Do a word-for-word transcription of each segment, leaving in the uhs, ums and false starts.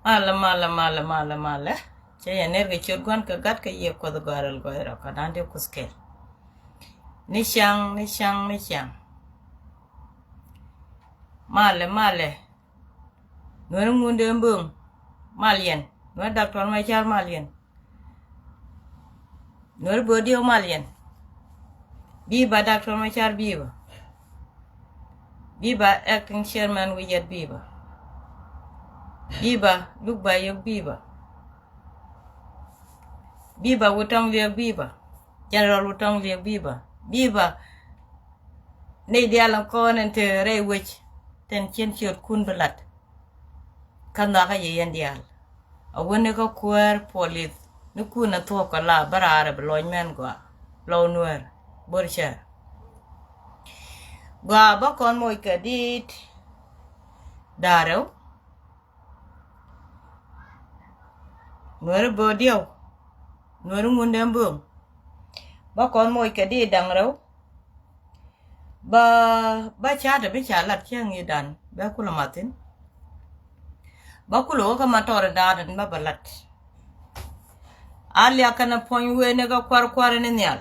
Malɛ, malɛ, malɛ, malɛ, malɛ. Cä yɛ ner kɛ ciöt Gua̱n kɛ Gat kɛ Yiëë Kuɔth Gɔaa Rɛl Gɔɔy Rɔ kɛ da̱a̱n ti Kuoth kɛl. Ni ciaŋ, ni ciaŋ, ni ciaŋ. Malɛ, malɛ. Nuäär Ŋundɛ Mböŋ, mal yɛn. Nuäär Daktɔr Macar, mal yɛn. Nuäär Bodiɛw, mal yɛn. Biba Daktɔr Macar, biba. Biba Acting Chairman Wi̱i̱ Yɛt, biba. Biba Luk Bayök, biba. Biba Wutɔŋ Liek, biba. General Wutɔŋ Liek, biba. Biba nɛy diaal in kɔn in te rɛy wec tin cin ciötkun bi lat. Kä nhɔakä yɛ yɛn diaal. A wä ni kä kuäär puɔlith ni kun a thuɔ̱k kɛ la bä raar bi lɔc mɛn gɔaa. Lɔw Nuäär, bor cär. Gɔaa bä kɔn moc kɛ diit. Da̱rɛw. Nuäär Bodiɛw. Nuäär Ŋundɛ Mböŋ. Bä kɔn moc kɛ diit da̱ŋ rɛw. Bä, bä ca̱a̱t bi ca lat cäŋ i̱ dan bɛ kulɛ mathin. Bä kulɛ wä kä ma tɔɔr i̱ da̱a̱t in bä bä lat. A liak kɛnɛ puɔ̱ny wen i̱ kä kua̱r kua̱r in i̱ nhial.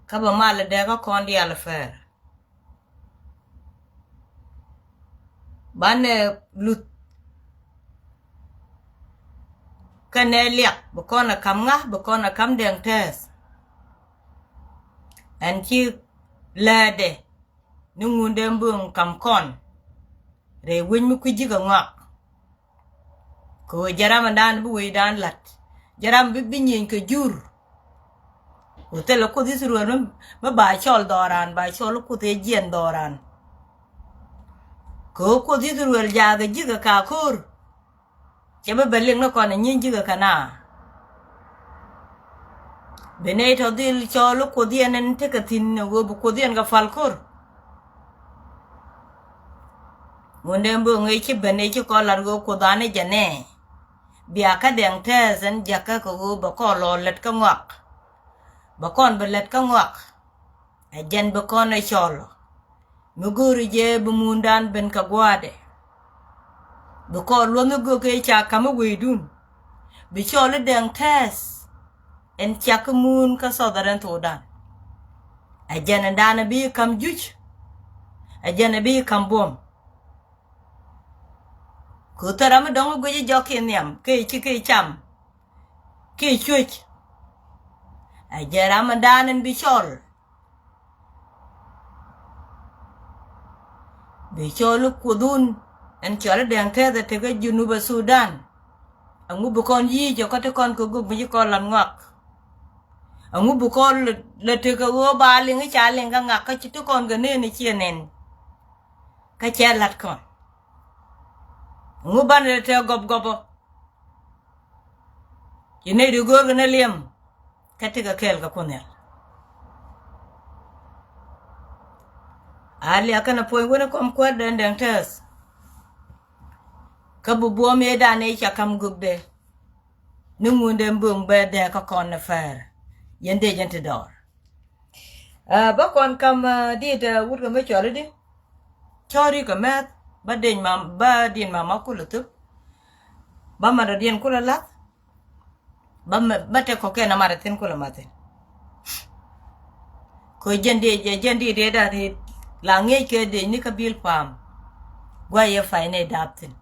Kä bä mal i̱ dee kä kɔn diaal i̱ fɛɛr. Banɛ luth kɛnɛ liak bi kɔn a kam ŋa bi kɔn a kam dɛŋ tɛɛth. Ɛn ci läätdɛ ni Ŋundɛ Mböŋ kam kɔn rɛy wec mi kui̱ ji̱ kɛ ŋɔak. Kɛ ɣöö jɛ ram ɛndan bi wecdan la̱t jɛ ram bi bi nyieny kɛ jur. Ku thilɛ Kuoth Ithɛrɛl mi ba cɔl dhɔran ba cɔl Kuoth ëë jiɛn dhɔran. Kɛ ɣöö Kuoth Ithɛrɛl jaakɛ ji̱ kɛ ka̱a̱ ko̱r. Cɛ bi bɛ liŋ ni kɔn ɛ nyieny ji̱ kɛ kɛ na. Bi nɛy tɔ dhil cɔɔl i̱ Kuoth yɛn ɛn tekɛ thi̱n ɛ ɣöö bi Kuoth yɛn kɛ pal ko̱r. Ŋundɛ Mböŋ ëë ci ben ëë ci kɔn lat ɣöö Kuoth an i̱ jɛ nɛ. Bia kä dɛŋ tɛɛth ɛn jakä kɛ ɣöö bɛ kɔn lɔ lät kä ŋɔak. Bɛ kɔn bɛ lät kä ŋɔak. Ɛ jɛn bi kɔn ɛ cɔl. Mi go̱o̱ri jɛ bi muundan ben kɛ gua̱a̱dɛ. Bi kɔn luɔ̱th mi göök ëë ca ka̱m i̱ weydun. Bi cɔl i̱ dɛŋ tɛɛth. Ɛn ciak i̱ muun kä Southern Sudan. Ɛ jɛn ɛndan ɛ bi ka̱m juc. Ɛ jɛn ɛ bi ka̱m buɔ̱m. Kɛ thil ram mi dɔ̱ŋ i̱ guic i̱ jɔk kiɛ nhiam kiɛ ci kiɛ cam kiɛ cuec. Ɛ jɛn ram mi daan in bi cɔl. Bi cɔl i̱ Kuothun ɛn cɔl i̱ dɛŋ tɛth ɛ tekä Junub ɛ Sudan. Ɛŋu bi kɔn yiic ɛ kɔt ti kɔn kɛ gup mi ci kɔn lat ŋɔak. Ɛŋu bi kɔn lɛ tekä ɣöö ba liŋ i̱ ca liŋ kä ŋak kä ci ti kɔn kɛ neen i̱ ciɛ nɛn. Kä cɛ la̱t kɔn. Ŋu banɛ tɛ gɔp gɔpä. Ci nɛy di go̱o̱rkɛ ni liɛm. Kä tekɛ kɛɛl kɛ Kuoth Nhial. A liak kɛnɛ puɔ̱ny wen kɔm kuäär dɛn dɛŋ tɛth. Kä bi buɔ̱m ëëdan ëë ca ka̱m gökdɛ. Ni Ŋundɛ Mböŋ bɛ dee kä kɔn ni fɛɛr. Yɛn dee jɛn ti dɔɔr. Aa, bä kɔn kam, aa, dit, aa, wut kɛ mi cɔl i̱di. Cɔɔri kɛ mɛth bä deny ma bä din ma ma kulɛ thuk. Bä ma dɔ̱diɛn kulɛ lath. Bä mɛ bä tek kɔkɛn ama dɔ̱diɛn kulɛ mathin. Kɛ jɛn dit jɛ jɛn dit dee da̱ rit la ŋiec kɛ deny ni kä bil pam. Guay yɛ pay ni dap thin.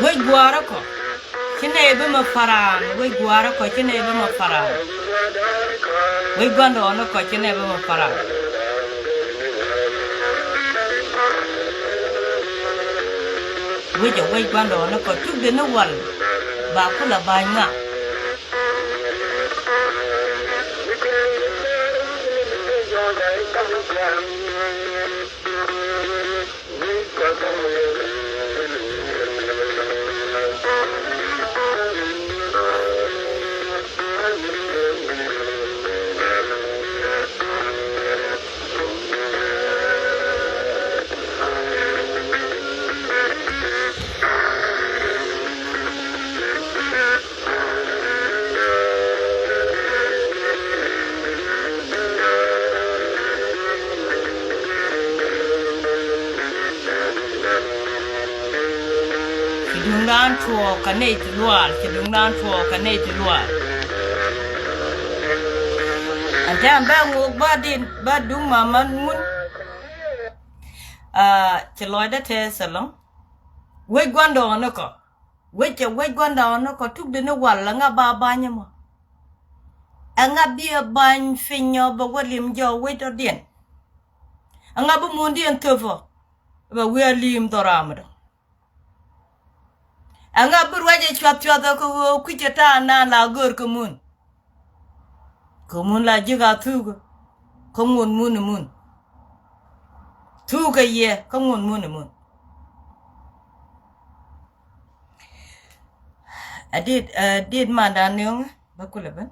Wec gua̱a̱rä kɔ ci nɛy bi mɛ paran. Wec gua̱a̱rä kɔ ci nɛy bi mɛ paran. Wec gua̱ndɔɔŋä kɔ ci nɛy bi mɛ paran. Wec ɛ wec gua̱ndɔɔŋä kɔ tukdɛ ni wal. Ba kulɛ ba̱ny ŋa. Ci duŋdan tuɔɔk kɛ nɛy ti luaar, ci duŋdan tuɔɔk kɛ nɛy ti luaar. Ɛn tɛm bɛ ŋok bä din bä duŋ ma man ŋun. Aa, ci lɔcdä tɛth ɛlɔ̱ŋ. Wec gua̱ndɔɔŋä kɔ. Wec ɛ wec gua̱ndɔɔŋä kɔ tukdɛ ni wal ɛŋa ba ba̱ny ɛmɔ. Ɛŋa bi ɛ ba̱ny piny ɔ bɛ wä lim jɔɔk wec dɔ̱diɛn. Ɛŋa bi mundiɛn thöp ɔ bɛ wi̱i̱ a lim dhɔraamä dɔ. Ɛŋa bi ruac ɛ cuath cuath ɔ kɛ ɣöö kui̱c ɛ ta̱a̱ naan la gör kɛ mun. Kä mun la ji̱ ka thukä kä ŋuɔ̱t mun imun. Thukä yɛ kä ŋuɔ̱t mun imun. A dit, a dit manda niɔŋä bä kulɛ ben.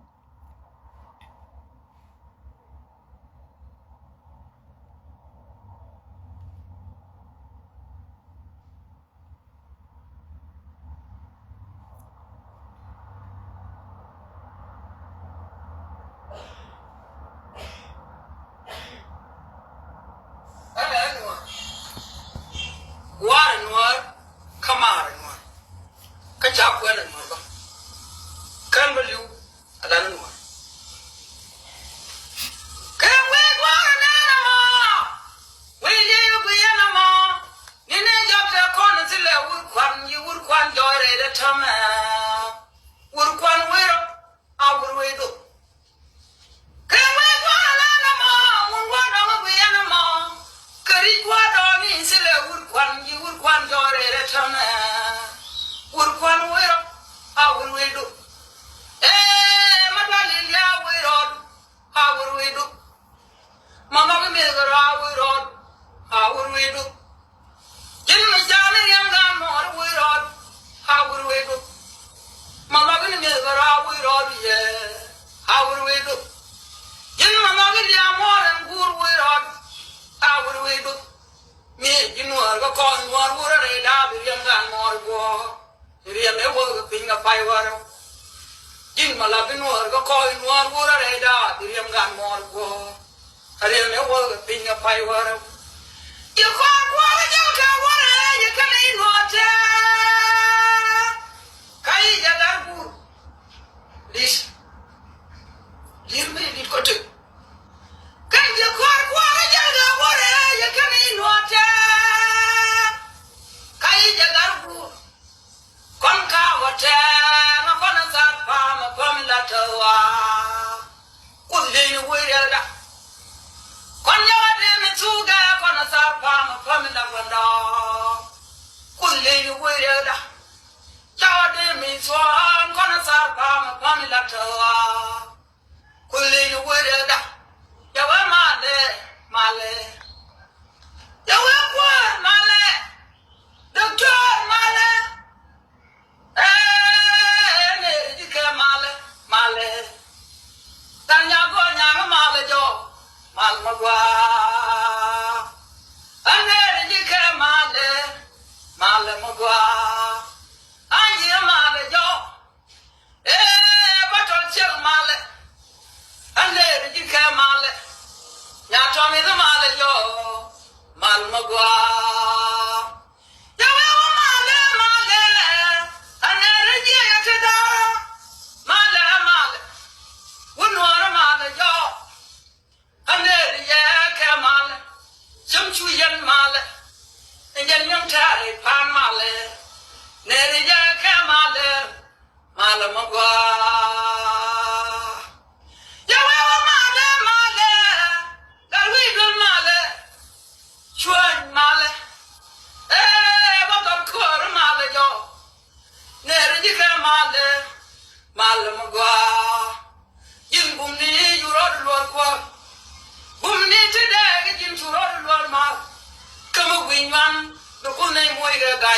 Warɛ nuɔr kä marɛ nuɔr kä ca kuɛlɛ nuɔr bä kän bä liw. Ala ni nuɔr kɛ wek warɛ nɛn ɛmɔ. Wec liey wä guiyɛn ɛmɔ. Ni ni jɔk kɛ kɔn thilɛ wur kuan yi wur kuan jɔy rɛy dɛ tämɛ. Wur kuan wero a wur wec dhok. Kɛ wec gua̱a̱r ɛn ɛn ɛmɔ, mun gua̱a̱r dɔ̱ŋ ɛ guiy ɛn ɛmɔ. Kɛ ri̱c gua̱a̱r dɔ̱ŋ in thilɛ wur kuan ji̱ wur kuan jɔɔr rɛl ɛ tɔ̱nɛ. Wur kuan wër ɔ a wur wecdu. Ee, ma dual in lia̱a̱ wër ɔɔdu a wur wecdu. Ma nhɔk imith kɛ rɔa wur ɔɔdu a wur wecdu. Ji̱n mi ja̱a̱n riɛm gan muɔɔr wur ɔɔdu a wur wecdu. Ma nhɔk in imith kɛ rɔa wur ɔɔdu yɛ a wur wecdu. Ji̱n ma nhɔk in lia̱a̱ muɔɔr ɛn guur wur ɔɔdu a wur wecdu. Mi ji̱ nuɔɔr kɛ kɔn nuɔɔr wur a rɛy daap riɛm gan muɔɔr guɔ̱ɔ̱r. Riɛm ɛ wäk ɛ piny kɛ pay wärä. Ji̱n ma la bi nuɔɔr kä kɔc nuɔɔr wur a rɛy daap bi riɛm gan muɔɔr guɔ̱ɔ̱r. Riɛm ɛ wäk ɛ piny kɛ pay wärä. Ji̱ kɔɔr kuɔɔr kä jäl kɛ wärä ji̱ kɛn i̱ nuɔɔr tɛɛ. Ka i̱ jɛ lar guur. Li̱t. Li̱t mi li̱t kɔ tëk. Kɛn ji̱ kɔɔr kuɔɔr kä jäl kɛ wärä ji̱ kɛn i̱ nuɔɔr tɛɛ. Ka i̱ jɛ lar guur. Kɔn ka wä tɛɛŋ a kɔn a thar pa̱a̱m a pa̱a̱m la te wa. Kuth leny wee riɛlda. Kɔn yɛ wä dee mi thuk ɛ kɔn a thar pa̱a̱m a pa̱a̱m la wä dɔɔk. Kuth leny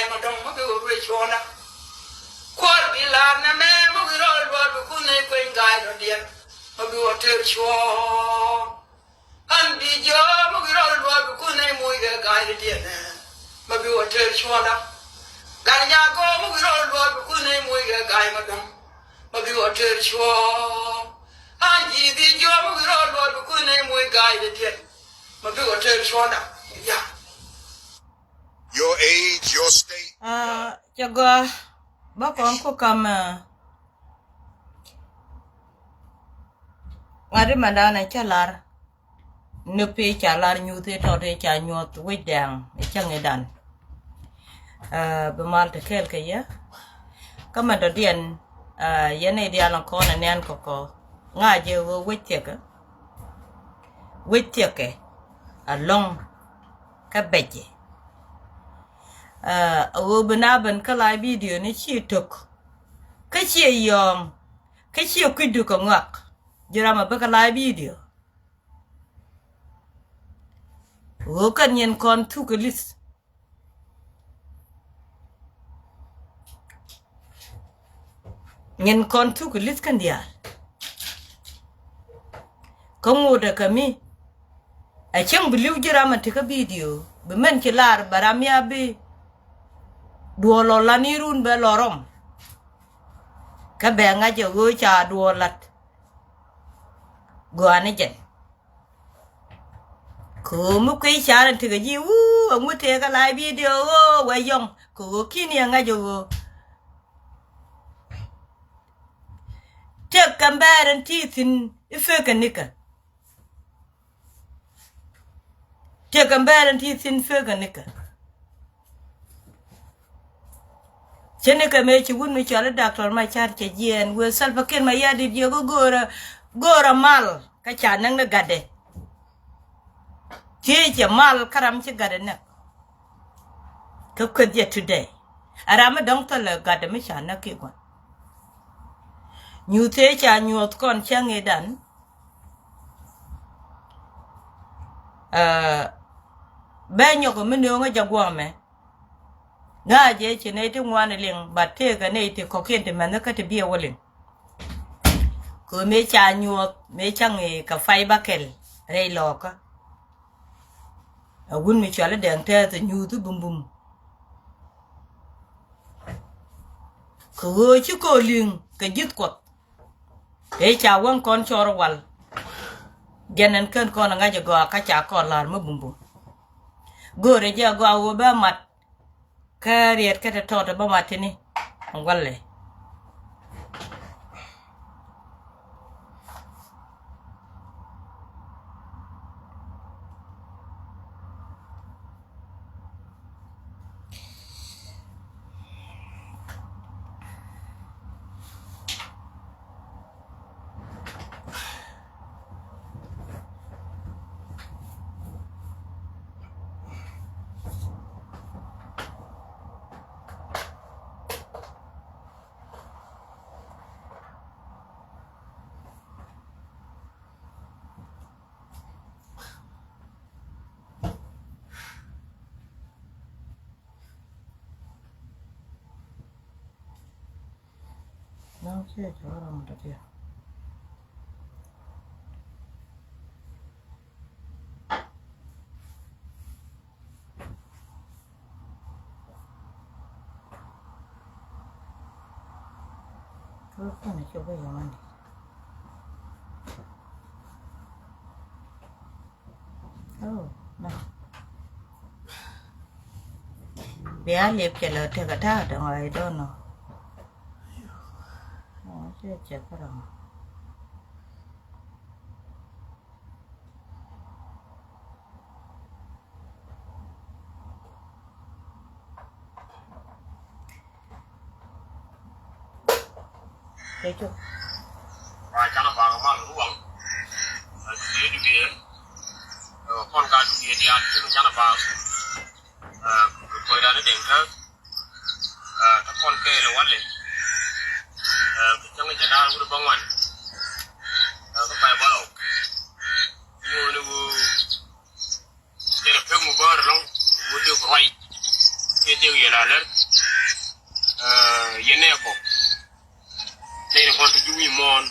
Ga̱a̱c ma dɔ̱ŋ mi bi wä ruëë cuɔ̱ɔ̱ŋda. Kuäär bi la̱r nɛmɛ mi wi̱i̱ rɔɔd luɔt bi kun nɛy kueny ga̱a̱c rɔ̱diɛn mi bi wä tëër cuɔ̱ɔ̱ŋ. An bi jiö mi wi̱i̱ rɔɔd luɔt bi kun nɛy muc kɛ ga̱a̱c rɔ̱diɛn mi bi wä tëër cuɔ̱ɔ̱ŋda. Gat nyaak go̱o̱k mi wi̱i̱ rɔɔd luɔt bi kun nɛy muc kɛ ga̱a̱c ma dɔ̱ŋ mi bi wä tëër cuɔ̱ɔ̱ŋ. An ji̱ bi jiö mi wi̱i̱ rɔɔd luɔt bi kun nɛy muc ga̱a̱c rɔ̱diɛn mi bi wä tëër cuɔ̱ɔ̱ŋda. Ya. Your age, your state. Ah, cɛ gɔaa. Bä kɔn ku kam, ah, ŋa̱t i̱ mɛndan ɛ cä lar. Ni pi ca lar nyuuth i̱ tɔt i̱ ca nyuɔth wec dɛŋ i̱ cäŋ i̱ dan. Ah, bi mal te kɛɛl kɛ yɛ. Kä mɛn dɔ̱diɛn, ah, yɛn i̱ diaal kɔn ɛ nɛn kɔkɔ. Ŋa̱c jɛ ɣöö wec thiɛkɛ. Wec thiɛkɛ. Alɔŋ. Kä bɛcɛ. Ah, a ɣöö bi na ben kä live video ni ci tok. Kä ciɛ yɔɔŋ. Kä ciɛ kui̱du kɛ ŋɔak. Ji̱ ram a bä kä live video. Ɣöö kɛn yɛn kɔn thuk ɛ li̱th. Nyin kɔn thuk li̱th kɛn diaal. Kä ŋot ɛ kä mi. Ɛ cäŋ bi li̱w ji̱ ram ɛ ti kä video. Bi mɛn ci lar bɛ ram ya bi. Duɔl lɔ lan irun bɛ lɔ rɔm. Kä bɛ ŋa̱c ɛ ɣöö ca duɔl lat. Gɔaa ni jɛn. Kɛ ɣöö mi kui̱ car in tekɛ ji̱ wuu ɛŋu tëëkä live video ɣöö wɛ yɔŋ kɛ ɣöö ki̱n yɛ ŋa̱c ɛ ɣöö. Tëëkɛ mbɛɛr in ti thi̱n i̱ fekɛ nikɛ. Tëëkɛ mbɛɛr in ti thi̱n fekɛ nikɛ. Cä nikɛ mëë ci wut mi cɔal i̱ Doctor Machar cɛ jiɛɛn wëë Salva Kiir Mayardit jiɛ kä go̱o̱rä, go̱o̱rä mal kä ca näk ni gatdɛ. Thiecɛ mal kä ram ci gatdɛ näk. Kä kueth jɛ today. A ram mi dɔ̱ŋ thilɛ gatdɛ mi ca näk ki gua̱n. Nyuuth thiec ca nyuɔth kɔn cäŋ i̱ dan. Aa, bɛ nyɔk mi nööŋä jɛ guɔmɛ. Ŋa̱cɛ ci nɛy ti ŋuan liŋ, but tëëkɛ nɛy ti kɔ̱kiɛn ti mɛnh kä ti biɛ wä liŋ. Kɛ mëë ca nyuɔth mëë ca ŋi̱i̱c kɛ pay bäkɛl rɛy lɔɔkä. A wun mi cɔal i̱ Dɛŋ Tɛth ɛ nyuuth i̱ bumbum. Kɛ ɣöö ci kɔn liŋ kɛ ji̱th Kuɔth. Tëë ca wäŋ kɔn cɔr wal. Jɛn ɛn kän kɔn ŋa̱c ɛ gɔaa kä ca kɔn la̱r mi bumbum. Go̱o̱rɛ jɛ gɔaa ɣöö bɛ mat. Kä riet kä tɔ̱tɔ̱ bä ma tini. Walɛ. Oh, no. Bia liep cɛ lɛ tek ata dɔŋ, I don't know. Oh, cɛ cɛ kärɔŋ. Kecok. Wa canɛ bak mal ruwaŋ. A dubiɛ dubiɛ. Ɛ, kɔn ka dubiɛ diaal tin canɛ bak. Ɛ, kɛ kuɔy dan ni Dɛŋ Tɛth. Ɛ, kä kɔn kɛɛl walɛ. Ɛ, kɛ cäŋ jɛ daal wut bä ŋuan. Ɛ, kä pay bɔlɔw. Ni wä ni wä. Jɛn a pek mi bäär ɛlɔ̱ŋ wä diök ruac. Kiɛ diök yɛl a lär. Nɛ kɔ. Nɛ ni kɔn ti ji̱ wi̱i̱ muɔ̱ɔ̱n.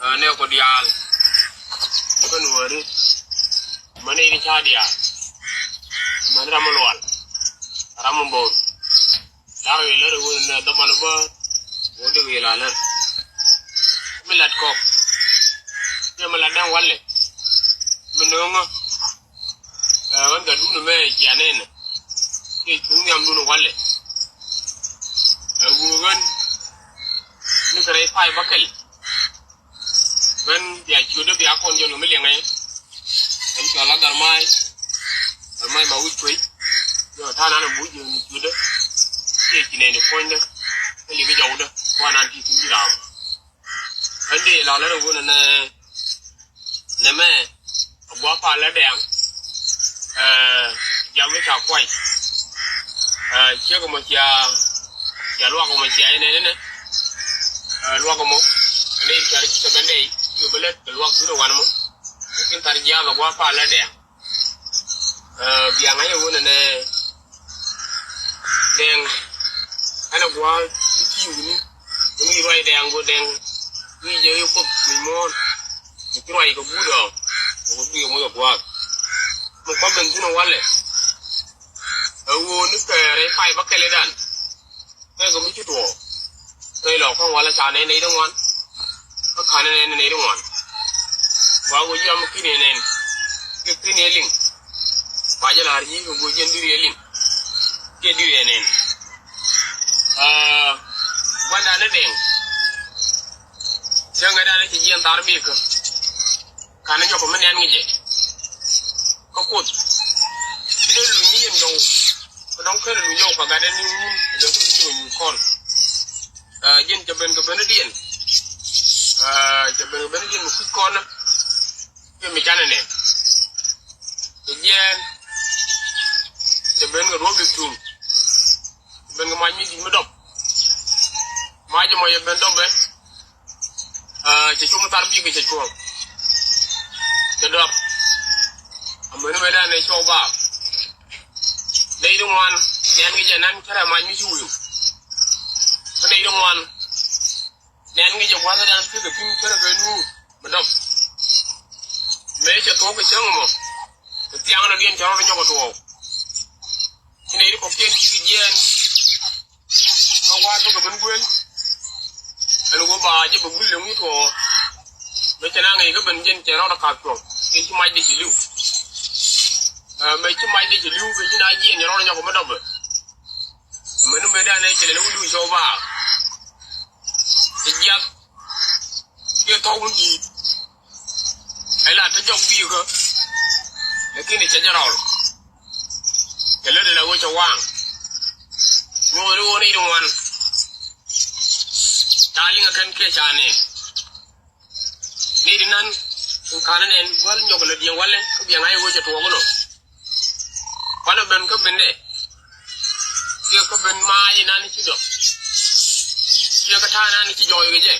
Ɛ, nɛ kɔ diaal. Ni kä nuɔ̱ɔ̱ri. Mɛ nɛ ni ca diaal. Mɛ ni ram mi lual. Ram mi bo̱o̱r. Da̱a̱k yɛ lär ɛ ɣöö nɛ dhamani bä. Wä dek yɛ la lär. Mi lat kɔk. Yɛ mi lat da̱ŋ walɛ. Mi nööŋä. Ɛ, ɣän gatdun ɛmɛ cia nɛnɛ. Kiɛ cuŋ nhiamdun walɛ. Ɛ, ɣöö ɣän ni kɛ rɛy pay bäkɛl. Ɣän bia ciötdä bia kɔn jɔl kɛ mi liɛŋɛ. Ɣän cɔal a Garmay. Garmay ma wi̱c kuec. Yɔ ta̱a̱ nan ɛ buc jɛ ni ciötdä. Kiɛ ci nɛni puɔ̱nydä. Kä liŋ jɔwdä. Kuanan ti thi̱n ji̱ raam. Ɣän dee la lär ɛ ɣöö nɛ nɛmɛ a gua̱a̱ pal lä dɛɛŋ. Ɛ, jam mi ca kuay. Ɛ, ciek ɛmɔ cia, cia luak ɛmɔ cia inɛn inɛ. Ɛ, luak ɛmɔ. Ɛn dee cia rɛc kɛ ben dee. Ci bɛ lät kɛ luak thun ɛ wan ɛmɔ. Lakin thar jiath a gua̱a̱ pal lä dɛɛŋ. Ɛ, bia ŋa̱c ɛ ɣöö nɛ nɛ dɛŋ. Ɛn ɛ gua̱a̱ mi ci wuni. Ni ruac dɛŋ go dɛŋ. Ni jɛ i̱ kuoth mi muɔ̱ɔ̱n. Ni ci ruac kɛ guut ɔ. Kɛ guut bi kɛ muc ɛ gua̱a̱. Mi kɔm ben thi̱n ɛ walɛ. Ɛ ɣöö ni kɛ rɛy pay bäkɛlidan. Kɛ kɛ mi ci tuɔɔk. Kɛ lɔ kɔn walɛ ca nɛn nɛy ti ŋuan. Kä ka̱n nɛn nɛy ti ŋuan. Gua wä jiɔam ki̱n yɛ nɛn. Kiɛ ki̱n yɛ liŋ. Ba jɛ la̱r ji̱ kɛ guɔ jiɛn di̱r yɛ liŋ. Kiɛ di̱r yɛ nɛn. Aa, gua̱ndan ni dɛŋ. Cäŋɛ dan ni ci jiɛn thar bikä. Ka̱n ni nyɔk mi nɛn ŋi̱cɛ. Kä kuoth. Ci dee luny ni yɛn jɔw. Kä dɔ̱ŋ kɛn luny jɔw kɛ gat ɛn ni wun. Kä dee kuoth ni wun kɔn. Aa, jiɛn cɛ ben kɛ ben ni diɛn. Aa, cɛ ben kɛ ben ni diɛn mi kui̱c kɔn. Cɛ mi canɛ nɛ. Cɛ jiɛn. Cɛ ben kɛ ruɔ̱p lik tuŋ. Cɛ ben kɛ mac mi di̱t mi dɔp. Mac ɛmɔ cɛ ben dɔp bɛ. Aa, cɛ cum thar bikɛ cɛ cuɔ̱ɔ̱ŋ. Cɛ dɔp. Amäni wee dan ɛ cuɔk bak. Nɛy ti ŋuan, nɛn kɛ jɛ nan cärɛ mac mi ci wi̱i̱. Kä nɛy ti ŋuan, nɛn kɛ jɛ gua̱thdan pikɛ pi̱n cärɛ kɛ nuur. Bɛ dɔp. Mëë cɛ thuɔ̱k kɛ cäŋ mɔ. Kɛ thiaŋ nɔ diɛn cɛ rɔɔd nyɔk kɛ tuɔɔk. Ci nɛy ti kɔ̱kiɛn cikɛ jiɛɛn. Kä wa̱a̱ bä kɛ ben guel. Ɛn ɣöö ba jɛ bɛ guil leŋ wi̱i̱ tuɔɔk. Mëë cɛ na ŋäc kä ben jɛn cɛ rɔɔdɛ ka̱p cuɔ̱ŋ. Kɛ ci macdɛ ci li̱w. Ɛ, mëë ci macdɛ ci li̱w kɛ ci na jiɛɛn cɛ rɔɔdɛ nyɔk kɛ mi dɔpɛ. Mɛn mëë danɛ cɛ lɛ ni wä li̱w cɔw ba. Cɛ jiath. Kiɛ thɔw wun di̱i̱t. Ɛ la te jɔk biikä. Lakin cɛ jɛ rɔl. Cɛ lät la wä cɛ waŋ. Nyuɔth ni wä ni ŋuan. Ca liŋ a kɛn kiɛ ca nɛn. Ni di nan. Ka̱n nɛn bäl nyɔk lät yɛn walɛ kä biɛŋ a i̱ wä cɛ tuɔɔk nɔ. Kuanɛ ben kä ben dɛ. Kiɛ kä ben ma̱a̱ inan ci dɔk. Kiɛ kä ta̱a̱ inan ci jɔɔy kɛ jɛ.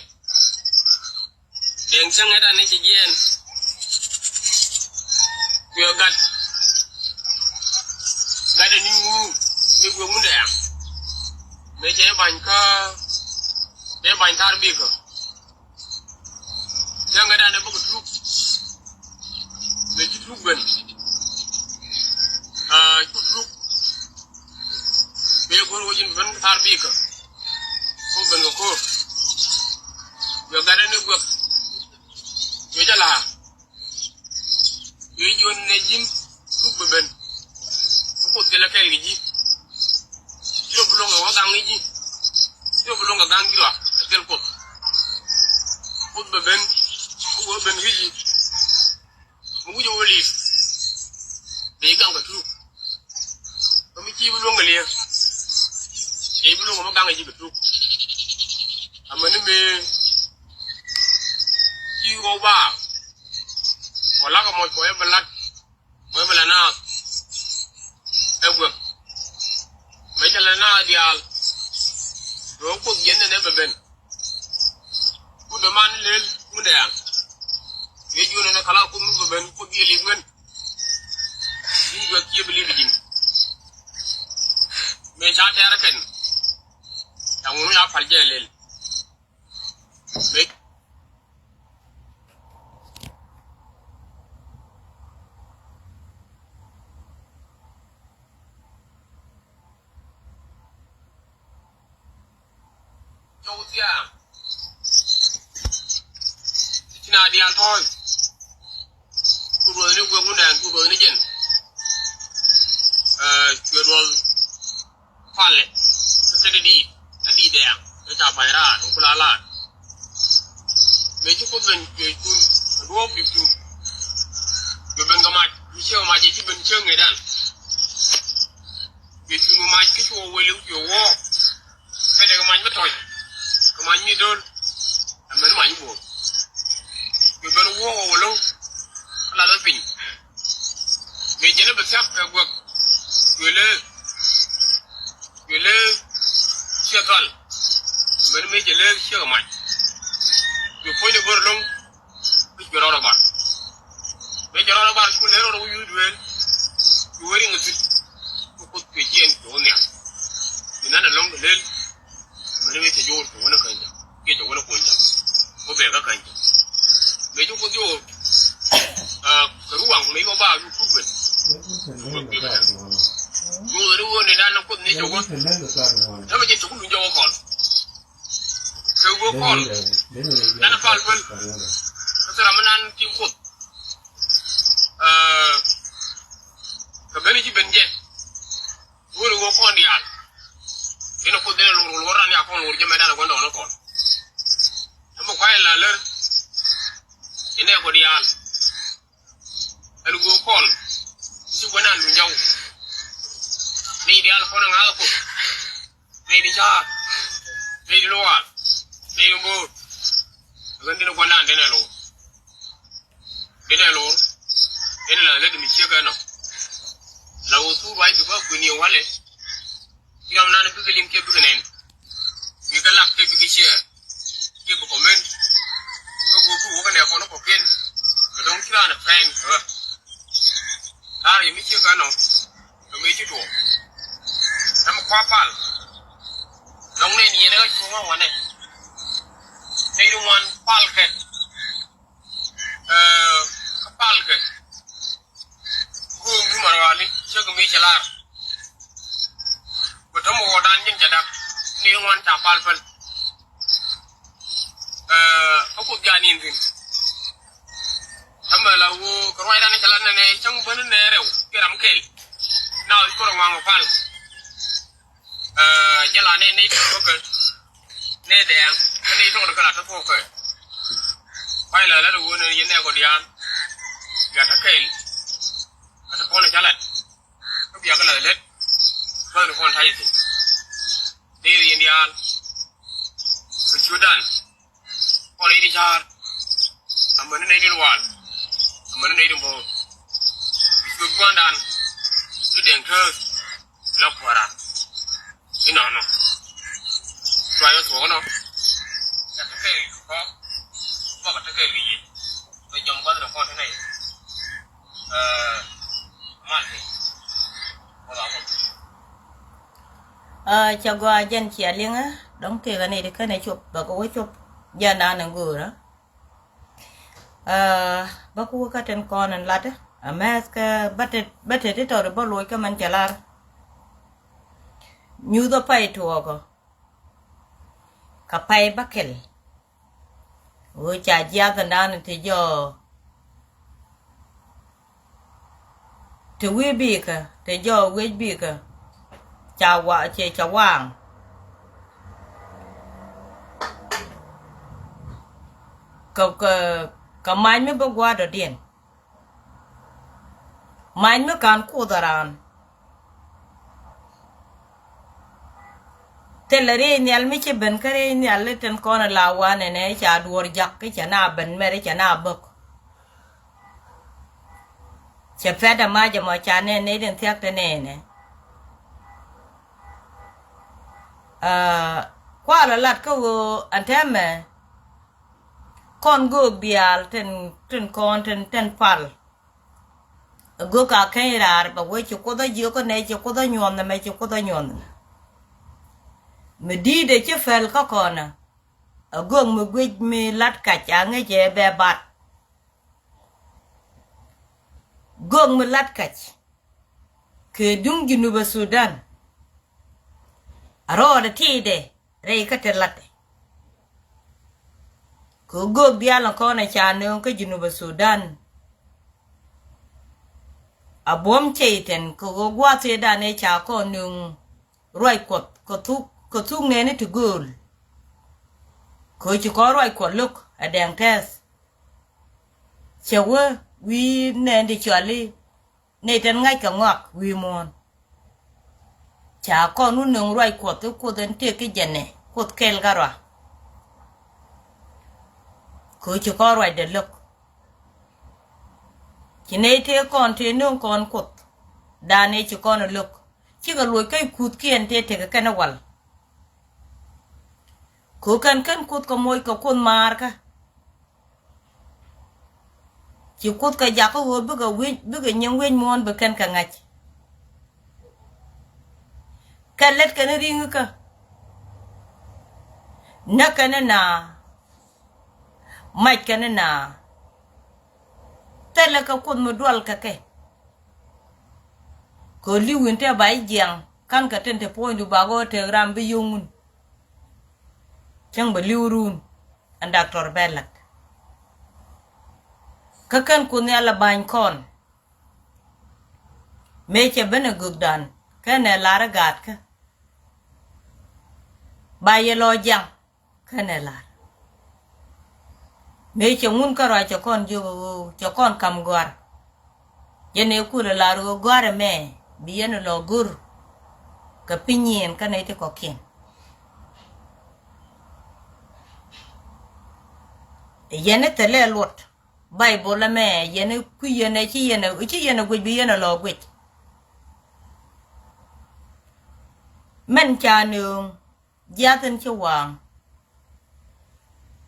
Dɛŋ cäŋ ɛ dan ni ci jiɛɛn. Kuiɛ gat. Gat ɛ ni ŋuur ni kuiɛ ŋundɛ ya. Mëë cɛ i̱ ba̱ny kä. Mëë ba̱ny thar bikä. Cäŋ ɛ dan ɛ bäkɛ truk. Mëë ci truk ben. Aa, cu truk. Mëë go̱r wä ji̱n ben thar bikä. Ku ben kɛ ko̱r. Kuiɛ gat ɛ ni guäk. Cuɛ jɛ la̱a̱. Cuɛ ji̱ wän nɛ ji̱n. Truk bɛ ben. Ku Kuoth thilɛ kɛɛl kɛ ji̱. Ci rɔ bi luɔ̱ŋ kɛ wä gaŋ kɛ ji̱. Ci rɔ bi luɔ̱ŋ kɛ gaŋ ji̱ luaak. Ɛ thil Kuoth. Kuoth bɛ ben. Ku wä ben kɛ ji̱. Mi wi̱c ɛ wä li̱i̱p. Bɛ ji̱ gaŋ kɛ truk. Kä mi ci bi luɔ̱ŋ kɛ li̱eer. Cɛ bi luɔ̱ŋ kɛ mi gaŋ kɛ ji̱ kɛ truk. Amäni mëë ci ɣɔw ba. Kɔ lakä mɔc kɔ ɛ bɛ lat. Kɔ ɛ bɛ la naath. Ɛ guäk. Mëë cɛ la naath diaal. Röö Kuoth jiɛn nɛn ɛ bɛ ben. Kut däman lel kundɛ an. Yee juɔnɛ ni kala kum mi bɛ ben Kuoth yɛ li̱p ŋän. Ji̱n guɛk kiɛ bi li̱p ji̱n. Mëë ca tɛɛr kɛn. Ŋun ya pal jɛ lel. Mëë cɔw thiaŋ. Ci na diaal tɔ̱ɔ̱c. Ku ruɔth ni guek wundɛn, ku ruɔth ni jɛn. Ɛ, cuɛ ruɔth palɛ. Kä thil di, a di dɛɛŋ. Kä ca pa̱ny raar, ku la laar. Mëë ci Kuoth ben cuɛ cun, a duɔɔk di cun. Cuɛ ben kɛ mac, mi ciek mac, ci ben ciek ŋetdan. Cuɛ cun kɛ mac, kä cuɛ weli, cuɛ wä. Kä dee kɛ mac mi tɔ̱c, kɛ mac mi do̱l. Ɛmɛn mac mi bo̱o̱r. Cuɛ ben wä wä wä lo̱ŋ. Kä lath ɛ piny. Mëë jɛn ɛ bɛ thiak kɛ guäk. Cuɛ lëë. Cuɛ lëë. Ciɛ thɔl. Ɛmɛn mëë cɛ lëë ciɛ kɛ mac. Cuɛ puɔ̱ny ɛ go̱r lo̱ŋ. Bi jɛ rɔɔdɛ bar. Bi jɛ rɔɔdɛ bar, cu lɛ rɔɔdɛ wi̱i̱ duel. Cu wä riŋ thi̱n. Ku Kuoth kɛ jiɛn kɛ wä nhiam. Bi nan ɛlɔ̱ŋ kɛ lel. Mɛn bi cɛ jo̱o̱r kɛ wä ni kɛn jɛ. Kɛ jɛ wä ni kuɔn jɛ. Ku bɛ kä kɛn jɛ. Bi cu Kuoth jo̱o̱r. Aa, kɛ ruaŋ mi wä ba yu kuk ben. Jo̱o̱r ni wä ni dan ni Kuoth ni jɛ wä. Tɛmɛ jɛ cɛ ku luny jɛ wä kɔn. Kɛ wä kɔn. Danɛ pal päl. Kä thil ram mi nan tin Kuoth. Aa, kɛ ben ci ben jɛ. Wä ni wä kɔn diaal. Inɛ Kuoth dee lor, lor ran ya kɔn, lor jɛ mɛ danɛ gua̱ndɔɔŋni kɔn. Ɛmɛ kuay la lär. Inɛ kɔ diaal. Ɛn wä kɔn. Ci gua̱n an luny jɛ wä. Ni diaal kɔn ŋa̱th Kuoth. Nɛy di ca̱a̱r, nɛy di luaal, nɛy di bo̱o̱r. Ɣän di̱n gua̱ndan di̱n ɛ lo̱r. Di̱n ɛ lo̱r. Di̱n ɛ la lät mi ciek ɛnɔ. La wä thur ruac mi bä kui̱n yɛ walɛ. Yɔm nan bikɛ liŋ kiɛ bikɛ nɛn. Bikɛ lak kiɛ bikɛ ciɛ. Kiɛ bikɛ mɛn. Kä wä bi wä kɛ nɛ kɔn kɔkiɛn. Kɛ dɔ̱ŋ ci raan ɛ pɛn kɛ ɣä. Laar yɛ mi ciek ɛnɔ. Kɛ mëë ci tuɔɔk. Ɛmɛ kua pal. Lɔŋ nɛn yɛn ɛ ɣä cuɔ̱ŋ ɛ wanɛ. Nɛy ti ŋuan palkɛ. Ɛ, kä palkɛ. Go̱o̱ŋ ni marwali cä kɛ mëë cɛ lar. Bɛ tɔ̱ mɛ wä dan jɛn cɛ dak. Nɛy ti ŋuan ca pal päl. Ɛ, kä Kuoth jaa ni thi̱n. Ɛmɛ la wä kɛ ruacdan cɛ lat nɛnɛ cäŋ bäni nɛ rɛw kiɛ ram kɛl. Na wi̱c kärɛ ŋuaŋ pal. Ɛ, jɛ la nɛ nɛy ti bäkɛ nɛ dɛɛŋ kä nɛy tɔk ni kä la tä thokɛ. Kuay la lat wä nɛ yɛ nɛ kɔ diaal. Bia tä kɛl. Kä tä kɔn ca lat. Kä bia kɛ la lät. Bäni kɔn ta̱y thi̱n. Nɛy ti yɛn diaal. Kɛ ciötdan. Kɔn i̱ di ca̱a̱r. Amäni nɛy di luaal. Amäni nɛy di bo̱o̱r. Bi cuɔt gua̱a̱ndan. Di dɛŋ tööth. La kuära. Inɔnɔ. Cua yɔ thuɔk inɔ. Ca tekɛ kɔ. Bak tekɛ liye. Bɛ jɔm gua̱th ni kɔn ti nɛy. Ɛ, mal ti. Wala kɔn. Aa, cɛ gɔaa jɛn cia liŋä dɔ̱ŋ tëëkä ni ti känɛ cop bä kɛ wä cop jɛn naan in go̱o̱rä. Aa, bä ku wä kä tin kɔn in lat ɛ mɛth kɛ bä tet bä tet ti tɔt bä loc kä mɛn cɛ lar. Nyuthä pay tuɔɔkä kɛ pay bä kɛl. Ɣöö ca jiath ɛndan ti jɔɔ ti wi̱i̱ bikä ti jɔɔ wi̱i̱ bikä ca wa cɛ ca waaŋ. Kɛ kɛ kɛ mac mi bi gua̱a̱r dɔ̱diɛn. Mac mi ka̱n kuoth aran. Thilɛ riey nhial mi ci ben kä riey nhial i̱ tin kɔn ila wanɛ nɛ ca duɔɔr jak i̱ cɛ na ben mɛr i̱ cɛ na bäk. Cɛ pɛt amac ɛmɔ ca nɛ nɛ i̱ tin thiak te nɛnɛ. Aa, kualɛ lat kä ɣöö ɛn tɛmɛ kɔn göök diaal tin tin kɔn tin tin pal. Gök a keny raar bɛ wee ci kuoth a jiök kä nɛ ci kuoth a nyuɔnh mɛ ci kuoth a nyuɔnh. Mi di̱i̱t ɛ ci pɛl kä kɔnä. Ɛ göök mi guic mi la̱t kac a ŋäc ɛ bɛ bat. Göök mi la̱t kac kɛ duŋ Junubä Sudan. A rɔɔdɛ ti̱i̱dɛ rɛy kä te la̱tdɛ. Kɛ göök diaal in kɔn ɛ ca nööŋ kä Junubä Sudan. A buɔ̱m cɛy-tan kɛ ɣöö gua̱a̱th tëëdan ëë ca kɔn nööŋ ruac Kuɔth kɛ thuk, kɛ thuk nɛɛni ti gööl. Kɛ ɣöö ci kɔn ruac Kuɔth lo̱k ɛ dɛŋ tɛth. Cɛ wee wi̱i̱ nɛɛni ti cɔali nɛy tin ŋa̱ckɛ ŋɔak wi̱i̱ muɔ̱ɔ̱n. Ca kɔn wä nöŋ ruac Kuɔth i̱ Kuoth in tëëk i̱ jɛnɛ Kuoth kɛl kä rɔa. Kɛ ɣöö ci kɔn ruacdɛ lo̱k. Ci nɛy tëë kɔn tëë nöŋ kɔn Kuoth dan ëë ci kɔn ɛ lo̱k. Cikɛ luɔc kä i̱ kuthkiɛn tëë tekɛ kɛn i̱ wal. Kɛ ɣöö kɛn kɛn Kuoth kɛ moc kɛ Kuoth maarkä. Ci Kuoth kɛ jakä ɣöö bikɛ wi̱c, bikɛ nyiŋ wi̱c muɔ̱ɔ̱n bi kɛn kɛ ŋa̱c. Kɛ lät kɛn ri̱ŋ kä. Näk kɛn na. Mac kɛn na. Thilɛ kɛ Kuoth mi dual kɛ kɛ. Kɛ li̱w in te ba i̱ jiaŋ ka̱n kɛ tin te puɔ̱nydu ba ɣöö tek ram bi yio̱ŋ wun. Cäŋ bɛ li̱w run ɛn daktɔr bɛ la̱t. Kä kɛn Kuoth Nhial ɛ ba̱ny kɔn. Mëë cɛ ben ɛ gökdan kɛn ɛ lar ɛ gaatkä. Ba yɛ lɔ jiaŋ kɛn ɛ lar. Mëë cɛ ŋun kärɔa cɛ kɔn jiök ɣöö cɛ kɔn ka̱m gɔ̱a̱r. Yɛn ɛ kulɛ lar ɣöö gɔ̱a̱r ɛmɛ bi yɛn ɛ lɔ go̱r. Kɛ piny nyiɛn kä nɛy ti kɔ̱kiɛn. Yɛn i̱ thilɛ luɔt Baibol ɛmɛ yɛn i̱ kui̱ yɛn ɛ ci yɛn ɛ ci yɛn ɛ guic bi yɛn ɛ lɔ guic. Mɛn ca nööŋ jiath in ci waŋ.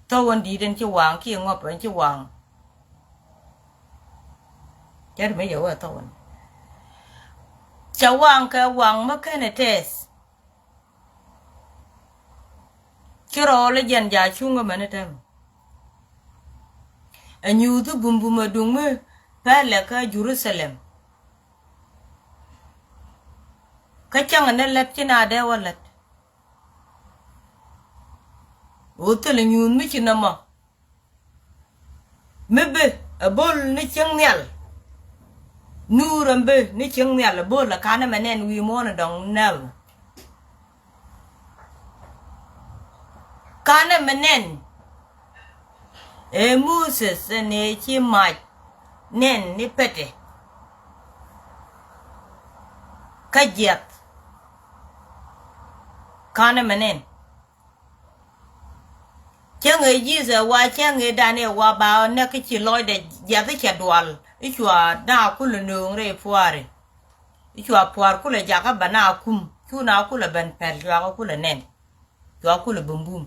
Thɔw in di̱i̱t in ci waŋ kiɛ ŋɔp in ci waŋ. Cɛ ri mi yɛ wä thɔw in ca waŋ kɛ waŋ mä ken ɛ tɛth. Ci rɔɔl i̱ jɛn ja cuŋ ɛmɛn i̱ tɛm. Ɛ nyuuth i̱ bumbum ɛ duŋ mi pɛlɛ kä Jerusalem. Kä cäŋ ni lät ci na dee wä lät. Ɣöö thil nyuuth mi ci nɔmɔ. Mi bi ɛ bo̱l ni cieŋ nhial. Nuur ɛn bi ni cieŋ nhial ɛ bo̱l ɛ kanɛ mɛ nɛn wi̱i̱ muɔ̱ɔ̱n ɛ dɔ̱ŋ nɛl. Kanɛ mɛ nɛn. Ɛ Moses ɛn ɛ ci mac nɛn ni pete. Kä jiath. Kanɛ mɛ nɛn. Cäŋ ëë Jesus wa cäŋ ëë dan ëë wa ba näk kä ci lɔcdɛ jiath i̱ cɛ dual i̱ cua na kulɛ nööŋ rɛy pua̱a̱ri. I̱ cua pua̱a̱r kulɛ jakä bɛ na kum cu na kulɛ ben pɛl cua kä kulɛ nɛn. Cua kulɛ bumbum.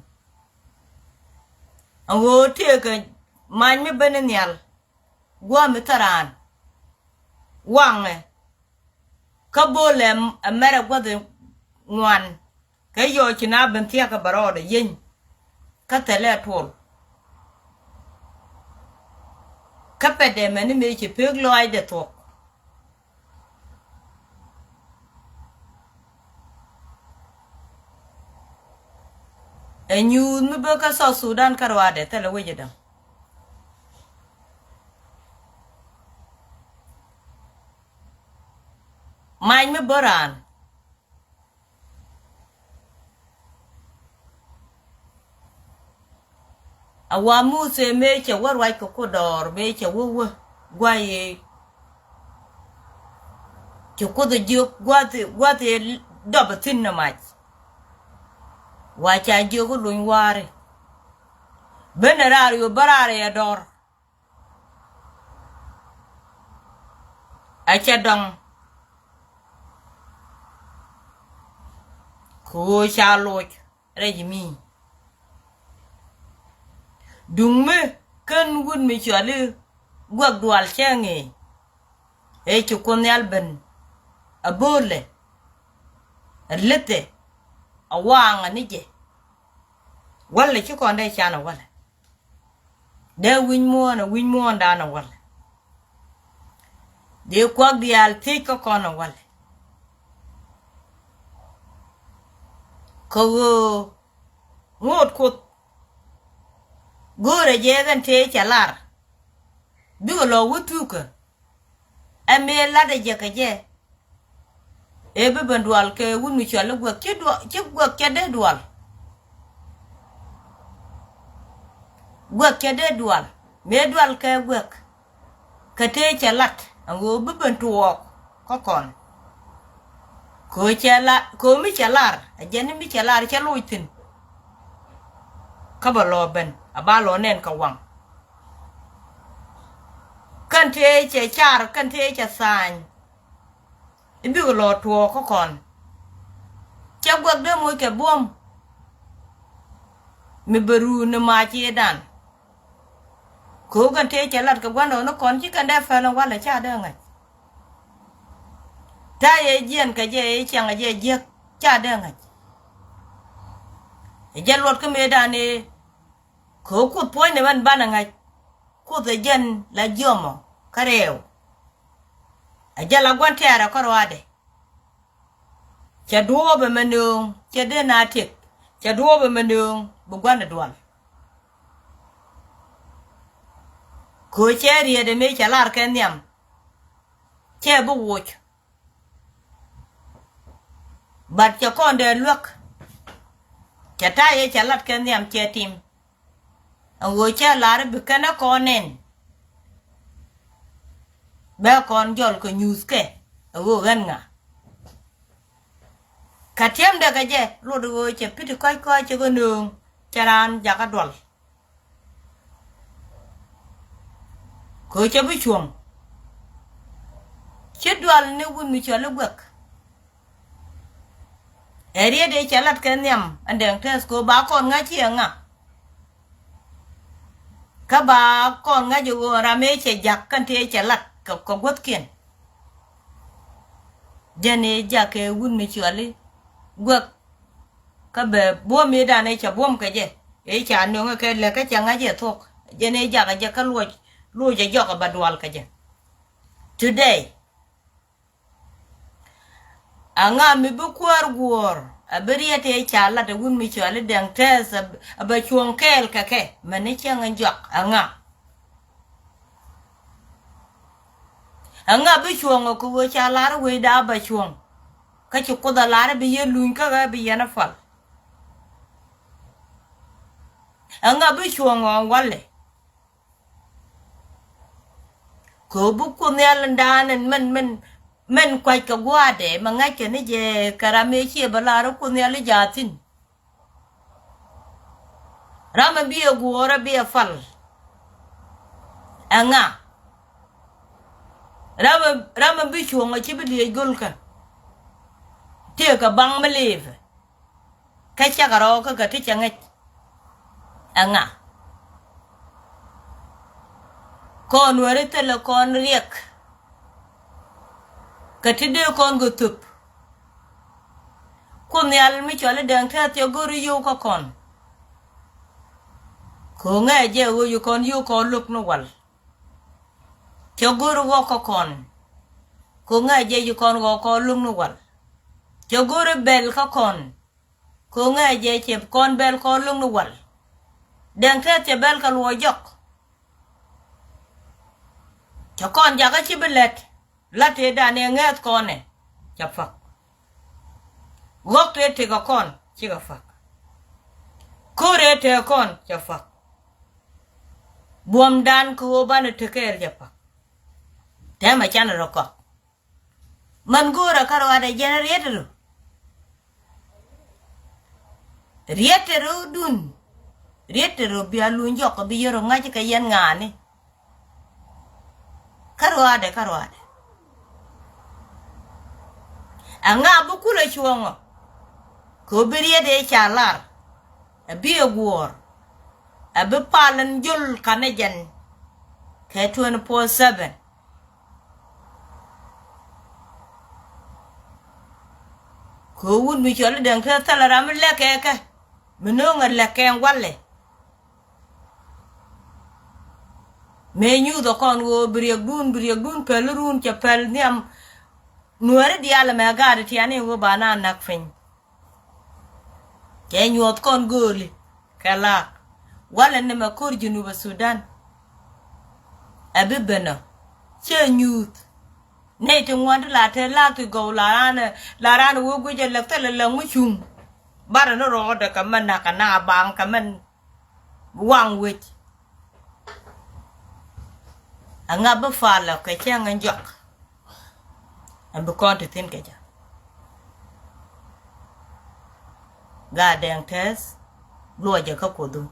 Ɛn ɣöö tëëkɛ mac mi ben i̱ nhial. Gua̱a̱ mi thäraan. Waŋɛ. Kä bo̱o̱lɛ ɛ mɛrɛ gua̱th ŋuan. Kɛ yɔɔ ci na ben thia̱k kä bɛ rɔɔdɛ yieny. Kä thilɛ tuɔl. Kä pɛtdɛ mɛni mëë ci pek lɔaacdɛ thuɔ̱k. Ɛ nyuuth mi bä kä South Sudan kä ruaadɛ thilɛ wecɛ däŋ. Mac mi bä raan. A wa Muthɛ mëë cɛ wä ruac kɛ ku dɔɔr mëë cɛ wä wä guay i̱. Cɛ Kuoth jiök gua̱th, gua̱th i̱ dɔp thi̱n ni mac. Wa ca jiök i̱ luny wa̱a̱ri. Benɛ raar yo̱o̱ bä raar yɛ dɔr. A cɛ dɔŋ. Kɛ ɣöö ca loc rɛc mi. Duŋ mi kän wut mi cɔal i̱ guäk dual cɛ ŋee. Ëë ci Kuoth Nhial ben a bo̱o̱lɛ a lethɛ. a waŋ a ni jɛ. Walɛ ci kɔn dee can a walɛ. Dee wi̱ny muɔ̱ɔ̱n a wi̱ny muɔ̱ɔ̱n dan a walɛ. Dee kuak diaal thiec kä kɔn a walɛ. Kä ɣöö ŋo̱o̱t Kuoth go̱o̱rɛ jɛ kɛn tëë cɛ lar. Bikɛ lɔ wä thukä. Ɛ mëë latdɛ jɛ kɛ jɛ. Ëë bi ben dual kɛ wut mi cɔal i̱ guäk ci dual, ci guäk cɛ dee dual. Guäk cɛ dee dual. Mëë dual kɛ guäk. Kɛ tëë cɛ lat ɛn ɣöö bi ben tuɔɔk kä kɔn. Kɛ ɣöö cɛ la, kɛ ɣöö mi cɛ lar, ɛ jɛn ni mi cɛ lar cɛ loc thi̱n. Kä bɛ lɔ ben, a ba lɔ nɛn kɛ waŋ. Kɛn tëë cɛ car, kɛn tëë cɛ tha̱a̱ny. I̱ bikɛ lɔ tuɔɔk kä kɔn. Cɛ guäk dee moc kɛ buɔ̱m. Mi bɛ ruun ni mac i̱ dan. Kɛ ɣöö kɛn tëë cɛ lat kɛ gua̱ndɔɔŋnikɔn ci kɛn dee pɛl ɛn walɛ ca dee ŋa̱c. Ta̱a̱ yɛ jiɛn kɛ jɛ i̱ ciaŋ ɛ jɛ jiäk ca dee ŋa̱c. Ɛ jɛ luɔt kä mëëdan i̱ kɛ ɣöö Kuoth puɔ̱nydɛ mɛn banɛ ŋa̱c. Kuoth ɛ jɛn la jiɔmɔ kä rɛɛw. Ɛ jɛn la gua̱n tɛɛrɛ kä ruaadɛ. Cɛ duɔɔpɛ mɛ nööŋ cɛ dee na tëk. Cɛ duɔɔpɛ mɛ nööŋ bi gua̱n ɛ dual. Kɛ ɣöö cɛ rietdɛ mëë cɛ lar kɛ nhiam. Cɛ bi woc. But cɛ kɔn dee luäk. Cɛ ta̱yɛ cɛ lat kɛ nhiam cɛ tim. Ɛn ɣöö cɛ lar i̱ bi kɛn ɛ kɔn nɛn. Bɛ kɔn jɔl kɛ nyuuth kɛ ɛ ɣöö ɣän ŋa. Kä tiɛmdɛ kɛ jɛ luɔt ɣöö cɛ pi̱t kɔc kɔc cɛ kɛ nööŋ cɛ raan jakä dual. Kɛ ɣöö cɛ bi cuɔ̱ŋ. Ci dual ni wut mi cɔl i̱ guäk. Ɛ riet ëë cɛ lat kɛ nhiam ɛn dɛŋ tɛth kɛ ɣöö ba kɔn ŋa̱c ci ɛ ŋa. Kä ba kɔn ŋa̱c ɛ ɣöö ram ëë cɛ ja̱k kɛn tëë cɛ lat kɛ, kɛ guäthkiɛn. Jɛn ëë ja̱k kɛ wut mi cɔl i̱ guäk. Kä bɛ buɔ̱m ëëdan ëë cɛ buɔ̱m kɛ jɛ ëë ca nöŋ ɛ kɛ lɛk kä cɛ ŋa̱c ɛ thuɔ̱k. Jɛn ëë jakä jɛ kä luɔc, luɔc ɛ jɔk ɛ bɛ dual kɛ jɛ. Today. Aŋa mi bi kuäär guɔ̱ɔ̱r a bi riet ëë ca lat ɛ wut mi cɔal i̱ dɛŋ tɛth a bɛ cuɔ̱ŋ kɛɛl kɛ kɛ mɛn i̱ cäŋ in jɔak aŋa. Aŋa bi cuɔ̱ŋ ɔ kɛ ɣöö ca lar i̱ wecda bɛ cuɔ̱ŋ. Kä ci Kuoth a lar i̱ bi yɛ luny kä ɣä bi yɛn a pal. Aŋa bi cuɔ̱ŋ ɔ walɛ. Kɛ ɣöö bi Kuoth Nhial in daan in mɛn, mɛn, mɛn kua̱c kɛ gua̱a̱dɛ mɛ ŋa̱ckɛ ni jɛ kɛ ram ëë ciɛ bɛ lar i̱ Kuoth Nhial i̱ jaathin. Ram in bi ɛ guɔ̱ɔ̱r ɛ bi ɛ pal. Ɛŋa. Ram in, ram in bi cuɔ̱ŋ ɛ ci bi liec go̱lkä. Tëëkɛ baŋ mi liipɛ. Kä cakɛ rɔɔkä kɛ ti cɛ ŋäc. Ɛŋa. Kɔn weri thilɛ kɔn riɛk. Kɛ ti dee kɔn kɛ thöp. Kuoth Nhial mi cɔl i̱ dɛŋ tɛth cɛ go̱ri yio̱w kä kɔn. Kɛ ɣöö ŋäcɛ jɛ ɣöö ci kɔn yio̱w kɔn lo̱k ni wal. Cɛ go̱ri ɣɔk kä kɔn. Kɛ ɣöö ŋäcɛ jɛ ci kɔn ɣɔk kɔn lo̱k ni wal. Cɛ go̱ri bɛl kä kɔn. Kɛ ɣöö ŋäcɛ jɛ cɛ kɔn bɛl kɔn lo̱k ni wal. Dɛŋ tɛth cɛ bɛl kɛ luɔc jɔk. Cɛ kɔn jakä ci bi lɛt. Lat tëëdan ëë ŋäth kɔn ɛ cɛ pa̱k. Ɣɔk tëë tëkɛ kɔn cikɛ pa̱k. Ko̱r ëë tëë kɔn cɛ pa̱k. Buɔ̱mdan kɛ ɣöö banɛ tekɛɛl cɛ pa̱k. Tɛmɛ canɛ rɔ kɔk. Män go̱o̱rä kä ruaadɛ jɛn riet ru. Riet ru dun. Riet ru bia luny jɔk bi yero ŋa̱c kɛ yɛn ŋa̱a̱ni. Kä ruaadɛ, kä ruaadɛ. Ɛŋa bi kulɛ cuɔ̱ŋɔ. Kɛ ɣöö bi riet ëë ca lar. Ɛ bi ɛ guɔ̱ɔ̱r. Ɛ bi pal ɛn jol kanɛ jɛn. Kɛ twenty four seven. Ɣöö wut mi cɔl i̱ Dɛŋ Tɛth thilɛ ram mi lɛk kɛ kɛ. Mi no̱o̱ŋ ɛ lɛk kɛ walɛ. Mëë nyuuth ɛ kɔn ɣöö bi riɛkdun, bi riɛkdun päl run cɛ päl nhiam. Nuääri diaal ɛmɛ gaat tiani ɣöö ba na näk piny. Cɛ nyuɔth kɔn gööli kɛ laak. Walɛ ni mɛ ko̱r Junub Sudan. Ɛ bi benɔ. Cɛ nyuuth. Nɛy ti ŋuan ti la te laak ti gɔw la raan, la raan wee guic ɛ lɛk thilɛ lɛk ŋu cuŋ. Barɛ ni rɔɔdɛ kɛ mɛn nak kɛ nak a baŋ kɛ mɛn waŋ wec. Aŋa bi falɛ kɛ cäŋ in jɔak. Ɛn bi kɔn ti thi̱n kɛ jɛ. Gaa Dɛŋ Tɛth luɔcɛ kä Kuothdu.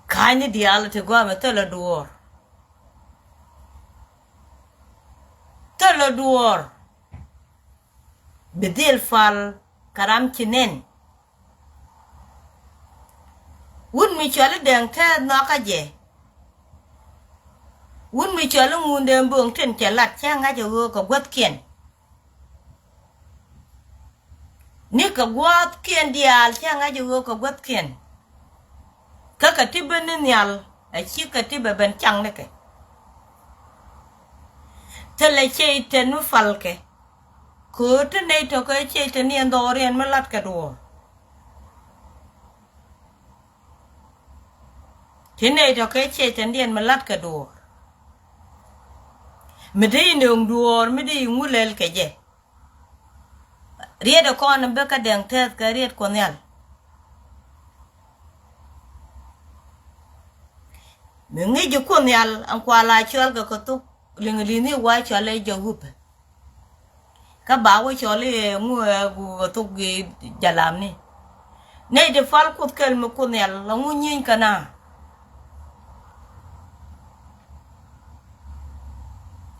Ka̱ny ni diaal ti guamɛ thilɛ duɔɔr. Thilɛ duɔɔr. Bi dhil fal kɛ ram ci nɛn. Wut mi cɔl i̱ Dɛŋ Tɛth nhɔakä jɛ. Wut mi cɔl i̱ Ŋundɛn Bo̱o̱ŋ tin cɛ lat cä ŋa̱c ɛ ɣöö kɛ guäthkiɛn. Ni kɛ gua̱a̱thkiɛn diaal cä ŋa̱c ɛ ɣöö kɛ guäthkiɛn. Kä kɛ ti ben ni nhial a ci kɛ ti bɛ ben caŋ ni kɛ. Thilɛ cɛy-tan mi falkɛ. Köö ti nɛy tɔ̱ kɛ cɛy-tan ni ɛn dhɔriɛn mi la̱tkɛ duɔ̱ɔ̱r. Ti nɛy tɔ̱ kɛ cɛy-tan diɛn mi la̱tkɛ duɔ̱ɔ̱r. Mi dee inööŋ duɔ̱ɔ̱r mi dee iŋu lɛl kɛ jɛ. Riet ɛ kɔn in bä kä Dɛŋ Tɛth kɛ riet Kuoth Nhial. Mi ŋi̱ci Kuoth Nhial ɛn kua la cɔal kɛ kɛ thok liŋ li̱ni wa cɔal ɛ Jehupɛ. Kä ba wä cɔl i̱ ŋu ɛ gu ɛ thok i̱ jalamni. Nɛy ti pal Kuoth kɛl mi Kuoth Nhial ɛŋu nyieeny kɛ na.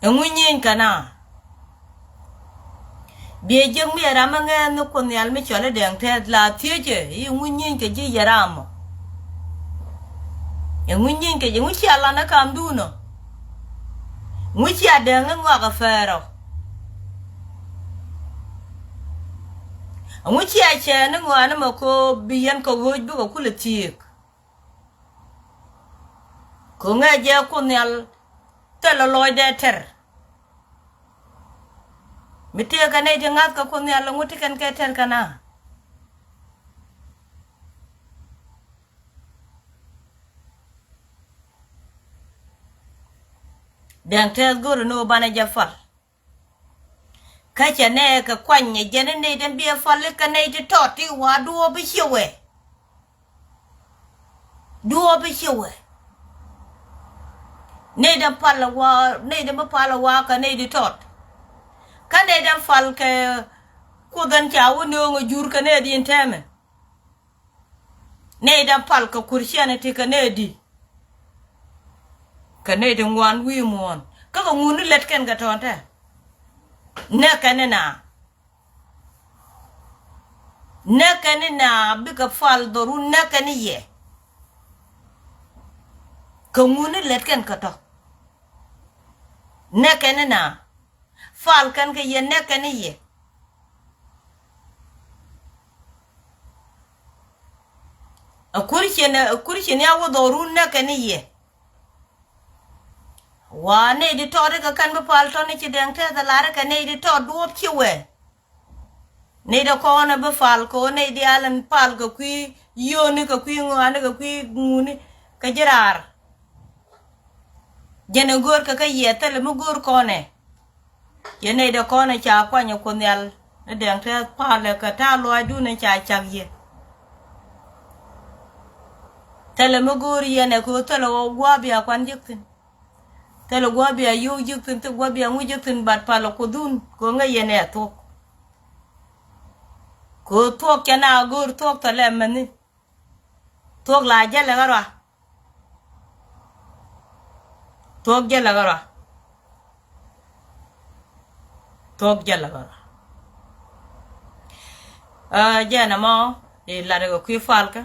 Ɛŋu nyieeny kɛ na. Biɛ jiäk mi ɛ ram mi ŋɛɛn ni Kuoth Nhial mi cɔl i̱ Dɛŋ Tɛth la thiecɛ i̱ ŋu nyieeny kɛ ji̱ yɛ ram ɔ. Ɛŋu nyieeny kɛ ji̱ ŋu cia lan ɛ kamdun ɔ. Ŋu cia Dɛŋ ni ŋɔak ɛ pɛɛr ɔ. Ɛŋu cia cɛ ni ŋɔak ni mɛ ko bi yɛn kɛ ɣööc bikɛ kulɛ thiëëk. Ko̱ŋɛ jɛ Kuoth Nhial thilɛ lɔcdɛ tɛr. Mi tëëkɛ nɛy ti ŋa̱thkɛ Kuoth Nhial ɛŋu ti kɛn kɛ tɛr kɛ na. Dɛŋ Tɛth go̱r ni ɣöö banɛ jɛ pal. Kä cɛ nɛ kɛ kuany ɛ jɛn i̱ nɛy dɛn biɛ pal i̱ kɛ nɛy ti tɔt ti wa duɔ̱ɔ̱p i̱ ciɛ wɛ. Duɔ̱ɔ̱p i̱ ciɛ wɛ. Nɛy dɛn pal ɛ wa, nɛy dɛn bi pal ɛ wa kɛ nɛy ti tɔt. Kä nɛy dɛn pal kɛ Kuoth ɛn ca wä nööŋ ɛ jur kɛ nɛy di̱n tɛmɛ. Nɛy dɛn pal kɛ Christianity kɛ nɛy di. Kɛ nɛy di ŋuan wi̱i̱ muɔ̱ɔ̱n. Kä kɛ ŋuni lät kɛn kɛ tɔ̱ɔ̱n tɛ. Nɛ kɛn ni na. Nɛ kɛn ni na bikɛ pal dhɔru nɛ kɛn ni yɛ. Kɛ ŋuni lät kɛn kɛ tɔ̱. Nɛ kɛn ni na. Pal kɛn kɛ yɛ nɛ kɛn ni yɛ. A Kurcin, a Kurcin ya wä dhɔru nɛ kɛn ni yɛ. Wa nɛy di tɔt ikɛ kɛn bi pal tɔni ci Dɛŋ Tɛth a lar ikɛ nɛy di tɔt duɔ̱ɔ̱p ci wɛ. Nɛy di kɔn a bi pal kɛ ɣöö nɛy di alɛn pal kɛ kui̱ yio̱o̱ni kɛ kui̱ ŋɔaani kɛ kui̱ ŋuni kɛ ji̱ raar. Jɛn ɛ go̱o̱r kɛ kä yɛ thilɛ mi go̱o̱r kɔnɛ. Yɛ nɛy dee kɔn ɛ ca kuany ɛ Kuoth Nhial ni Dɛŋ Tɛth palɛ kɛ ta̱a̱ luaacdun ɛ ca cak yɛ. Thilɛ mi go̱o̱r yɛn ɛ kɛ ɣöö thilɛ ɣɔw gua̱a̱ bia kuan ji̱k thi̱n. Thilɛ gua̱a̱ bia yio̱w ji̱k thi̱n, thilɛ gua̱a̱ bia ŋuc ji̱k thi̱n, bat palɛ Kuothdun kɛ ɣöö ŋäc yɛn ɛ thuɔ̱k. Kɛ ɣöö thuɔ̱k cɛ na go̱o̱r thuɔ̱k thilɛ mɛni. Thuɔ̱k la jälɛ ɣä rɔa. Thuɔ̱k jälɛ ɣä rɔa. Thuɔ̱k jälɛ ɣä rɔa. Aa, jɛn ɛmɔ i̱ lat kɛ kui̱ palkä.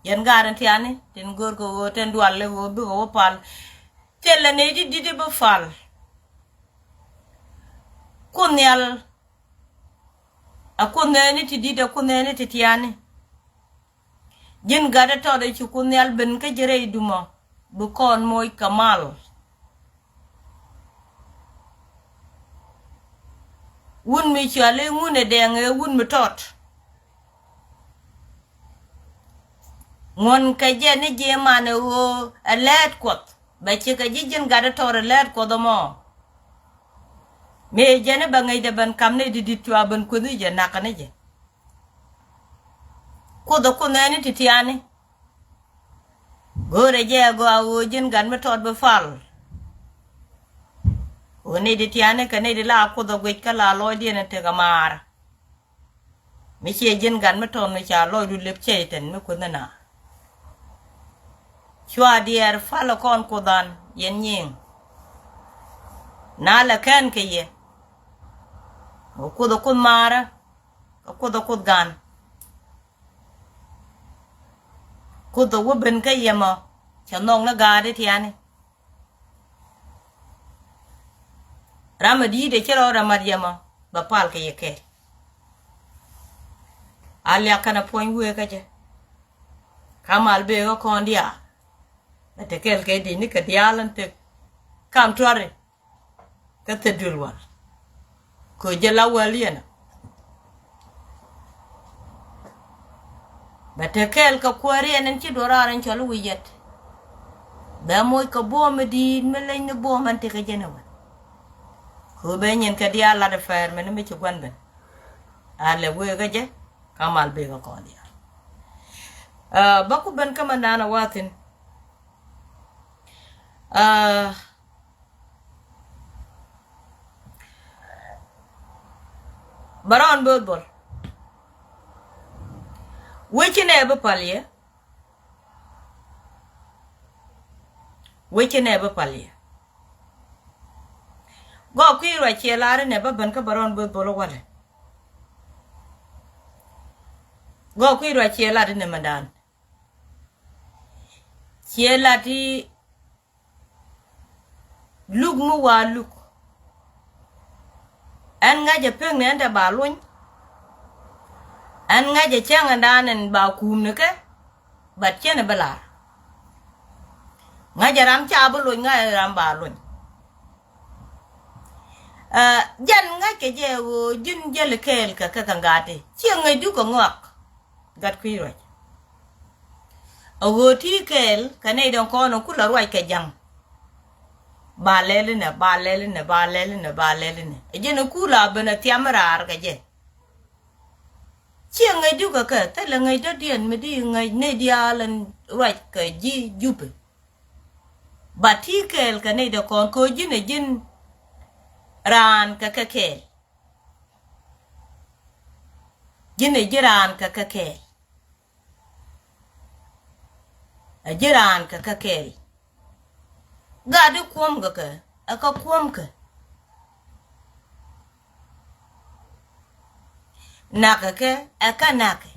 Yɛn gaat in tiani tin go̱o̱r kɛ ɣöö tin dual i̱ ɣöö bikɛ wä pal. Thilɛ nɛy ti di̱t i̱ bi pal. Kuoth Nhial Ɛ Kuoth nɛɛni ti di̱t, ɛ Kuoth nɛɛni ti tiani. Ji̱n gat ɛ tɔt ɛ ci Kuoth Nhial ben kä ji̱ rɛy dumɔ bi kɔn moc kɛ mal. Wut mi cɔal i̱ Ŋun ɛ Dɛŋ ɛ wut mi tɔt. Ŋuɔ̱n kɛ jɛ ni ji̱ man ɛ ɣöö ɛ lɛɛt Kuɔth, bɛ cikɛ ji̱ ji̱n gat ɛ tɔt ɛ lɛɛt Kuɔth ɛmɔ. Mëë jɛn i̱ bɛ ŋäcdɛ ben kam nɛy di̱t di̱t cua ben kueth ni jɛ, nakä ni jɛ. Kuoth ɛ Kuoth nɛɛni ti tiani. Go̱o̱rɛ jɛ ɛ gɔaa ɣöö ji̱n gat mi tɔt bi pal. Ɣöö nɛy ti tiani kɛ nɛy ti la Kuoth ɛ guic kä la lɔcdiɛn ɛ tekɛ maar. Mi ciɛ ji̱n gat mi tɔt mi ca lɔcdu lep cɛy-tan mi kueth ni naar. Cua diɛɛr pal ɛ kɔn Kuoth an yɛn nyiŋ. Na lɛ kɛn kɛ yɛ. Ɛ Kuoth ɛ Kuoth maarä. Kä Kuoth ɛ Kuoth gan. Kuoth ɛ wä ben kä yɛ mɔ cɛ nhɔk ni gaat i̱ tiani. Ram ɛ di̱i̱t ɛ ci rɔɔdɛ mat yɛ mɔ bɛ pal kɛ yɛ kɛɛl. A liak kɛn ɛ puɔ̱ny wëë kä jɛ. Ka mal bëë kä kɔn diaal. Bɛ te kɛɛl kɛ di̱t ni kɛ diaal ɛn te kam tuari. Kä thil duël wal. Kɛ jɛ la wäl yɛn. Bɛ te kɛɛl kɛ kuääri ɛn ɛn ci duɔ̱ɔ̱r raar ɛn cɔl i̱ wi̱i̱ yɛt. Bɛ moc kɛ buɔ̱m mi di̱i̱t mi leny ni buɔ̱m ɛn tekɛ jɛn ɛ wän. Kɛ ɣöö bɛ nyin kɛ diaal lat ɛ pɛɛr mɛn mi ci gua̱n ben. A lɛ wëë kä jɛ ka mal bëë kä kɔn diaal. Ɛ, bä ku ben kä mɛn naan ɛ wathin. Ɛ, Bɛ rɔɔn bööth bol. Wec ci nɛ bi pal yɛ. Wec ci nɛ bi pal yɛ. Gɔɔ kui̱ ruac ciɛ lar inɛ bä ben kä bɛ rɔɔn bööth bol walɛ. Gɔɔ kui̱ ruac ciɛ lar inɛ mɛndan. Ciɛ lar ti Luk mi wa luk. Ɛn ŋäcɛ pek ni ɛn te ba luny. Ɛn ŋäcɛ cäŋ ɛn dan ɛn ba kuum ni kɛ. Bat cɛn ɛ bi lar. Ŋäcɛ ram ca bi luny, ŋäcɛ ram ba luny. Ɛ, jɛn ŋäc kɛ jɛ ɣöö ji̱n jäl kɛɛl kɛ kɛ kɛ ŋa̱a̱ti ciɛ ŋäc duk kɛ ŋɔak. Gat kui̱ ruac. A ɣöö ti kɛɛl kɛ nɛy dɔ̱ŋ kɔn in kulɛ ruac kɛ ja̱ŋ. Ba lɛl inɛ, ba lɛl inɛ, ba lɛl inɛ, ba lɛl inɛ. Ɛ jɛn in kula ben a thiam raar kɛ jɛ. Ciɛ ŋäc duk kɛ kɛ, thilɛ ŋäc dɔ̱diɛn mi di ŋäc nɛy diaal in ruac kɛ ji̱ Jupɛ. Ba ti kɛɛl kɛ nɛy dɔ̱ŋ kɔn kɛ ɣöö ji̱n ɛ ji̱n raan kɛ kɛ kɛɛl. Ji̱n ɛ ji̱ raan kɛ kɛ kɛɛl. Ɛ ji̱ raan kɛ kɛ kɛɛl. Gat di kuɔ̱m kɛ kɛ, ɛ kɛ kuɔ̱m kɛ. Nakɛ kɛ, ɛ kɛ nakɛ.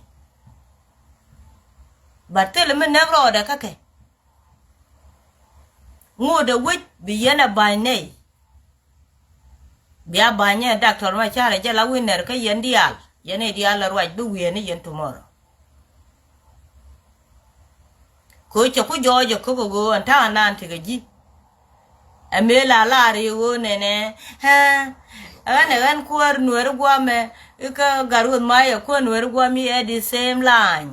Bat thilɛ mi näk rɔɔdɛ kä kɛ. Ŋot ɛ wec bi yɛn ɛ ba̱ny nɛy. Bia ba̱ny ɛ Doctor Machar ɛ jɛ la wi̱n nɛr kä yɛn diaal. Yɛn ɛ diaal ɛ ruac bi wi̱i̱ ni yɛn tomorrow. Kɛ cɛ ku jɔɔc ɛ ko̱k ɛ ɣöö ɛn ta̱a̱ naan tekɛ ji̱. Ɛ mëë la lar i̱ ɣöö nɛnɛ, ɛ, ɣän ɛ ɣän kuäär nuääri guamɛ ikä gat ruoth mac ɛ kuäär nuääri guam i̱ ɛ the same line.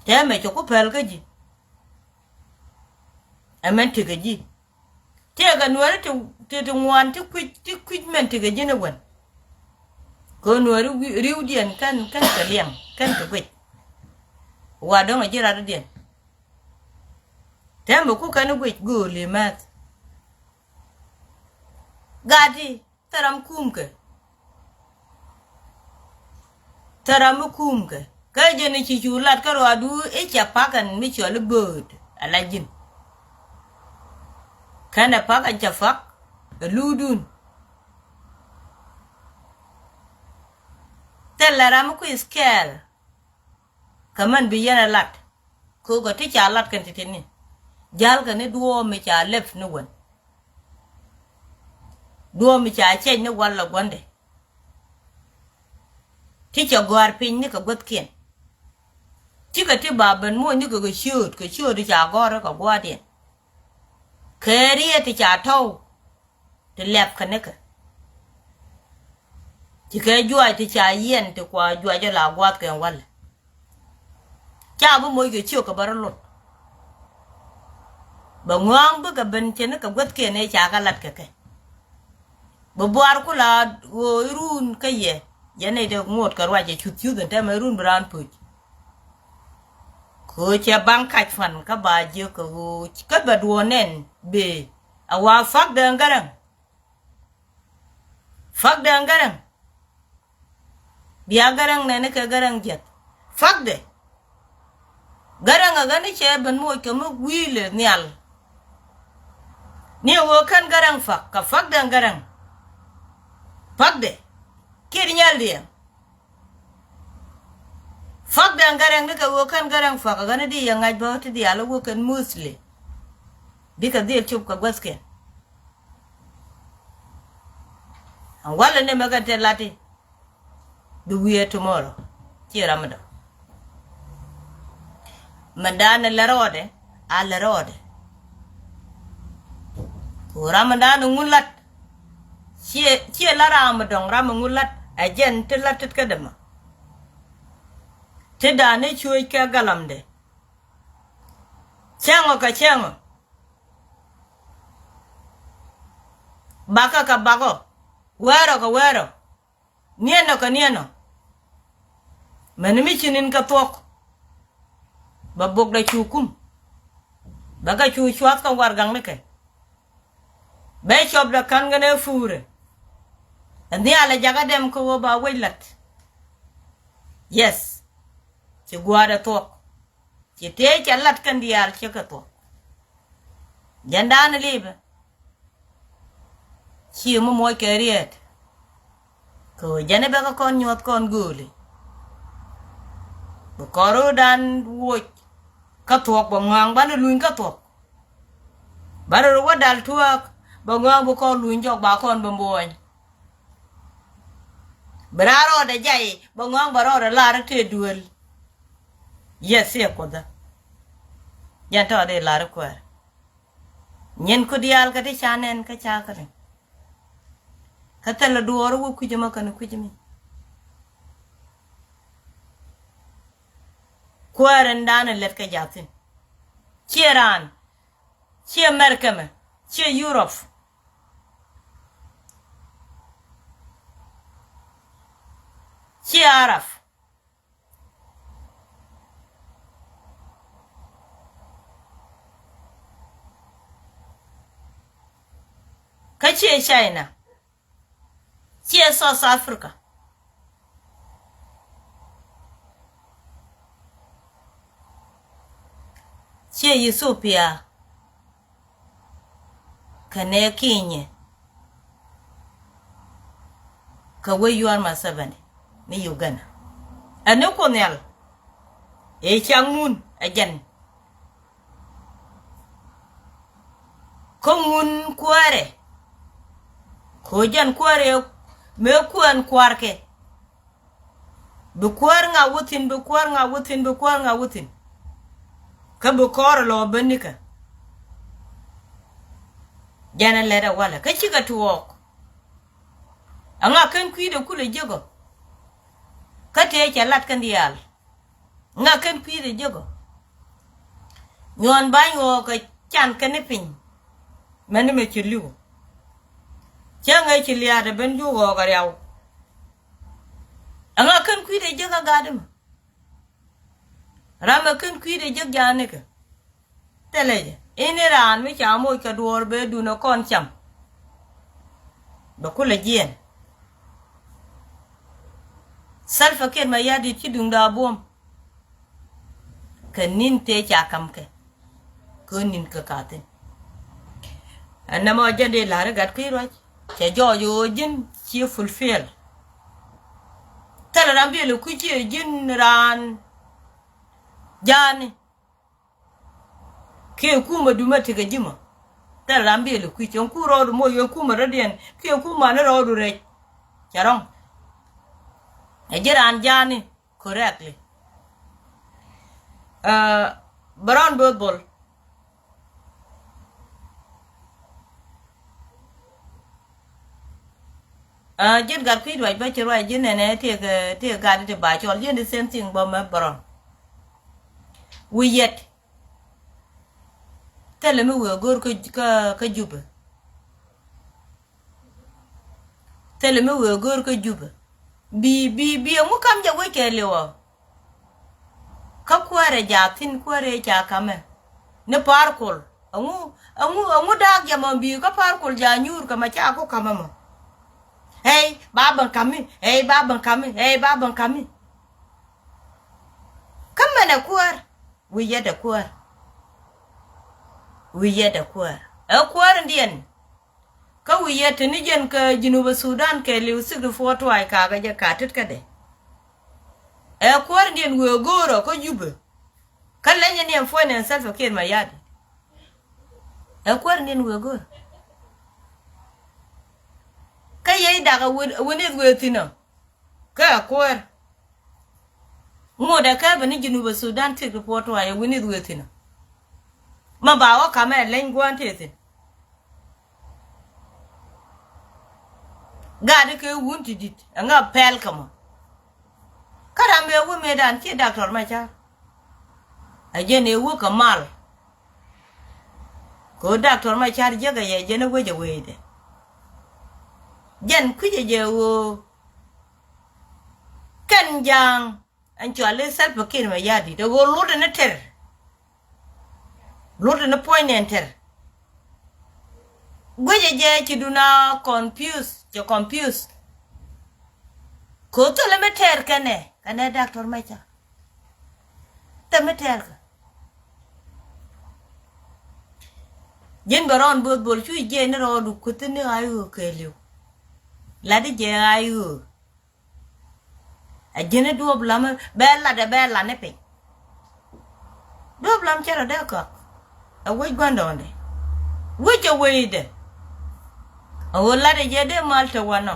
Tɛmɛ cɛ ku päl kä ji̱. Ɛ mɛn tekɛ ji̱. Tëëkɛ nuääri ti, ti, ti ŋuan ti kui̱c, ti kui̱c mɛn tekɛ ji̱n i̱ wän. Kɛ nuääri ri̱wdiɛn kɛn, kɛn kɛ liɛŋ, kɛn kɛ guic. Wa dɔ̱ŋ a ji̱ ratdiɛn. Tɛmɛ ku kɛn i̱ guic gööli mɛth. Gati. Thil ram kumkɛ. Thil ram mi kumkɛ. Kä jɛn i̱ ci cu lat kä ruaadu i̱ cɛ pak ɛn mi cɔl i̱ bööt ala ji̱n. Kɛnɛ pak ɛn cɛ pak ɛ luudun. Thilɛ ram mi kui̱ scared. Kä mɛn bi yɛn ɛ lat. Köökä ti ca lat kɛn ti̱ti̱ni. Ja̱lkɛ ni duɔ̱ɔ̱p mi ca lɛp ni wän. Duɔ̱ɔ̱p mi ca cɛc ni wal la gua̱ndɛ. ti cɛ gɔ̱a̱r piny ni kɛ guäthkiɛn. Cikɛ ti ba ben moc ni kɛ kɛ ciööt, kɛ ciööt ti ca gɔ̱a̱r kɛ gua̱a̱rdiɛn. Kɛ riet ti ca tɔ̱w ti lɛp kɛ nikɛ. Cikɛ juac ti ca yiɛn ti kua juac ɛ la gua̱a̱th kɛ walɛ. Ca bi moc kɛ ciök kɛ bä rɔ lot. Bɛ ŋɔ̱a̱ŋ bikɛ ben cɛ nikɛ guäthkiɛn ëë ca kɛ lat kɛ kɛ. Bi buar ku la ɣöö irun kä yɛ, yɛn nɛy dee ŋot kɛ ruac ɛ cuth cuth in tɛmɛ irun bi raan puc. Kɛ ɣöö cɛ baŋ kac fan kä ba jiök kɛ ɣöö kä bɛ duɔ̱ɔ̱r nɛn bëë a wa fak dee gäräŋ. Fak dee gäräŋ. Bia gäräŋ nɛni kɛ gäräŋ jiɛth. Fakdɛ. Gäräŋ ɛ ɣän i̱ cɛ ben moc kɛ mi wi̱i̱lɛ nhial. Ni ɛ ɣöö kän gäräŋ fak kɛ fakdɛ gäräŋ. Fakdɛ. Kiɛ di nyal diɛ. Fakdɛ gäräŋ ni kɛ ɣöö kän gäräŋ fak ɛ ɣän i̱ di yɛ ŋa̱c bä ti diaal i̱ ɣöö kɛn mostly. Bikɛ dhil cop kɛ guäthkɛn. Ɛn walɛ ni mɛ kɛn te lati. Bi wiee tomorrow. Ci ram mi dɔ̱ŋ. Mɛ dan lɛ rɔɔdɛ a lɛ rɔɔdɛ. Ku ram mi dan ŋun lat. Ciɛ ciɛ la ram mi dɔ̱ŋ ram mi ŋun lat ɛ jɛn ti lat tet kä dämä. Ti dan ni cuec kɛ galamdɛ. Cäŋɔ kɛ cäŋɔ. Bakɔ kɛ bakɔ. Wɛɛrɔ kɛ wɛɛrɔ. Niɛnɔ kɛ niɛnɔ. Mɛn mi ci ni̱n kɛ thuɔ̱k. Bɛ bokdɛ cu kum. Bɛ kɛ cu cuath kɛ warɛgaknikɛ. Bɛ cɔpdɛ ka̱n kɛnɛ puurɛ. Ɛ nhial ɛ jakä dɛm kɛ ɣöö ba wec la̱t. Yes. Ci gua̱a̱r ɛ thuɔ̱k. Ci tëë cɛ lat kɛn diaal ciek kɛ thuɔ̱k. Jɛn da̱a̱n lipɛ. Ci mi muɔc kɛ riet. Kɛ ɣöö jɛn i̱ bɛ kä kɔn nyuɔ̱th kɔn gööli. Bi kɔn ro̱o̱dan woc kä thuɔ̱k bɛ ŋɔ̱a̱ŋ banɛ luny kä thuɔ̱k. Banɛ rɔ wä dal tuääk bɛ ŋɔ̱a̱ŋ bi kɔn luny jɔk ba kɔn bi muɔ̱ɔ̱ny. Bi raan rɔɔdɛ jay bɛ ŋɔ̱a̱ŋ bɛ rɔɔdɛ lar i̱ tëë duel. Yes, i̱ ɛ kuothä. Jɛn tɔɔdɛ i̱ lar i̱ kuäär. Nyin ku diaal kä ti ca nɛn kä ca kä rin. Kä thilɛ duɔɔr wä kui̱c ɛmɔ kɛn kui̱c ɛmi. Kuäär in da̱a̱n in lät kɛ ja̱thin. Ciɛ raan. Ciɛ Mɛrkɛ mɛ. Ciɛ Yurop. Ciɛ Arab. Kä ciɛ China. Ciɛ South Africa. Ciɛ Ethiopia. Kɛnɛ Kenya. Kɛ wec yuɔr Museveni ni Uganda. Ɛn ni Kuoth Nhial. Ëë ca ŋun ɛ jɛn. Kä ŋun kuäärɛ. Kɛ ɣöö jɛn kuäärɛ mëë kuäär kua̱rkɛ. Bi kuäär ŋa wä thi̱n, bi kuäär ŋa wä thi̱n, bi kuäär ŋa wä thi̱n. Kä bi kɔɔr ɛ lɔ ben nikä. Jɛn ɛ lɛt ɛ walɛ kä cikɛ tuɔɔk. Ɛŋa kɛn kui̱dɛ kulɛ jiäk ɔ? Kä tëë cɛ lat kɛn diaal. Ŋa kɛn kui̱dɛ jiäk ɔ? Nyuɔn ba̱ny ɣɔɔk kɛ can kɛn ni piny. Mɛn ni mɛ ci li̱w. Cä ŋäc ci liaat ɛ ben ju ɣɔɔk ɛ riaw. Ɛŋa kɛn kui̱dɛ jiäk ɛ gat imɛ? Ram ɛ kɛn kui̱dɛ jiäk ja̱a̱n nikɛ. Thilɛ jɛ in ni raan mi ca moc kɛ duɔɔr bee dun ɛ kɔn cam. Bɛ kulɛ jiɛɛn. Salva Kiir Mayardit ci duŋda buɔ̱m. Kɛ ni̱n tëë ca ka̱m kɛ. Kä ni̱n kä ka thi̱n. Ɛn nɛmɔ jɛn dee la̱r i̱ gat kui̱ ruac. Cɛ jɔɔc ɣöö ji̱n ci fulfill. Thilɛ ram biɛl ɛ kui̱ ci ji̱n raan. Ja̱a̱ni. Kiɛ kumä dumä tekɛ ji̱mä. Thil ram biɛl kui̱c ɛn ku rɔɔdu moc ɛn kumä rɔ̱diɛn kiɛ kumä ni rɔɔdu rɛc. Cɛ rɔ̱ŋ. Ɛ ji̱ raan ja̱a̱ni correctly. Ɛ, bɛ rɔn bo̱o̱th bol. Ɛ, ji̱n gat kui̱ ruac bä ci ruac ji̱n nɛnɛ tiek, tiek gat ti ba cɔl ji̱n the same thing bä mɛ bɛ rɔn. Wi̱i̱ yɛt. Thilɛ mi wëë go̱o̱r kä, kä, kä Jubɛ. Thilɛ mi wëë go̱o̱r kä Jubɛ. Bi, bi, bi ɛŋu kam jɛ wec kɛ liwä. Kä kuäärɛ jaathin kuäärɛ ca kamɛ. Ni pa̱a̱r kol. Ɛŋu, ɛŋu, ɛŋu da̱a̱k jɛ mɔ bi kä pa̱a̱r kol ja nyuur kɛ ma ca ku kamɛ mɔ. Ey, ba ben kami, ey, ba ben kami, ey, ba ben kami. Kä mɛnɛ kuäär. Wi̱i̱ yɛt ɛ kuäär. Wi̱i̱ yɛt ɛ kuäär. Ɛ kuäär ndiɛn. Kä wi̱i̱ yɛt te ni jɛn kä Junubä Sudan kɛ liw sixty four twice kakä jɛ ka tet kädɛ. Ɛ kuäär ndiɛn wëë go̱o̱rä kä Jubɛ. Kä leny ni ɛn puɔ̱ny ni ɛn Salva Kiir Mayardit. Ɛ kuäär ndiɛn wëë go̱o̱rä. Kä yey dak ɛ win, ɛ win ith wëë thi̱n ɔ. Kä ɛ kuäär. Ŋot ɛ kɛ bɛ ni Junubä Sudan thiek ti puɔt tuay ɛ win ith wëë thi̱n ɔ. Ma ba wä kamɛ leny gua̱a̱n tëë thi̱n. Gat ikɛ wun ti di̱t ɛŋa pɛl kɛ mɔ. Kä ram bɛ wä mëëdan ci Doctor Machar. Ɛ jɛn ɛ wä kɛ mal. Kɛ ɣöö Doctor Machar jiäkɛ yɛ jɛn ɛ wec ɛ wecdɛ. Jɛn kui̱cɛ jɛ ɣöö kɛn ja̱a̱ŋ. Ɛn cɔal i̱ Salva Kiir Mayardit ɛ ɣöö luɔt ɛn ɛ tɛr. Luɔt ɛn ɛ puɔ̱ny nɛn tɛr. Guicɛ jɛ ci duna confuse, cɛ confuse. Kɛ ɣöö thilɛ mi tɛr kɛnɛ, kɛnɛ Doctor Machar. Thilɛ mi tɛr kɛ. Ji̱n bɛ rɔɔn bo̱o̱th bol cu jiɛc ni rɔɔdu kuthi ni ɣa̱c ɣöö kɛɛliw. Lat i̱ jɛ ɣa̱c ɣöö. Ɛ ji̱n i̱ duɔ̱ɔ̱p lam bɛ lat ɛ bɛ lat ni piny. Duɔ̱ɔ̱p lam cɛ rɔ dee kɔak. Ɛ wec gua̱ndɔɔŋdɛ. Wec ɛ wecdɛ. Ɛ ɣöö lat ɛ jɛ dee mal te wanɔ.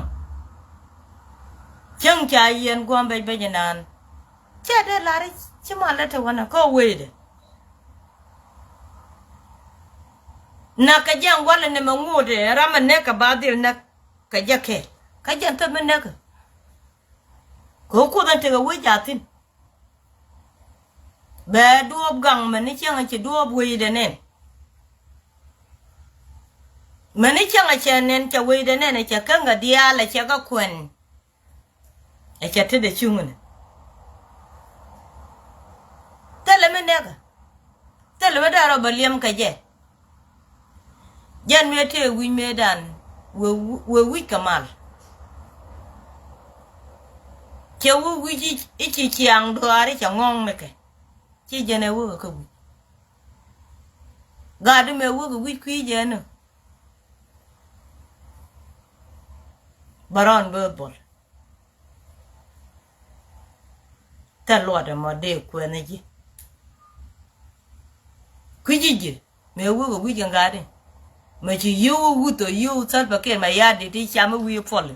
Cäŋ ca yiɛn gua̱a̱m bec bec inan. Cɛ dee lar i̱ ci mal te wanɔ kä wecdɛ. Nak kɛ jiaŋ gua̱l in nɛmɛ ŋot ɛ ram ɛ näk kɛ ba dhil näk kɛ jɛ kɛɛl. Kä jɛn thäp mi näk. Kɛ ɣöö Kuoth ɛn tekɛ wec a thi̱n. Bɛ duɔ̱ɔ̱p gaŋ mɛni cäŋ ɛ ci duɔ̱ɔ̱p wecdɛ nɛn. Mɛni cäŋ ɛ cɛ nɛn cɛ wecdɛ nɛn ɛ cɛ käŋ kɛ diaal ɛ cɛ kä kuɛn. Ɛ cɛ tetdɛ cuŋni. Thilɛ mi nɛkä. Thilɛ mi dee rɔ bɛ liɛm kɛ jɛ. Jɛn mëë tëë wi̱c mëëdan wee, wee wi̱c kɛ mal. Cɛ wee wi̱c i̱, i̱ ci ciaŋ duaar i̱ cɛ ŋɔ̱ŋ ni kɛ. Ci jɛn ɛ wee kɛ wi̱c. Gat di mëë wee kɛ wi̱c kui̱ jɛ ni. Bɛ rɔɔn bee bol. Thil luɔt ɛmɔ dee kuɛn ji̱. Kui̱ci ji̱ mëë wek ɛ wi̱c kɛ ŋa̱a̱di. Mɛ ci yio̱w wuth ɔ yio̱w Salva Kiir Mayardit i̱ cam i̱ wi̱i̱ puɔli.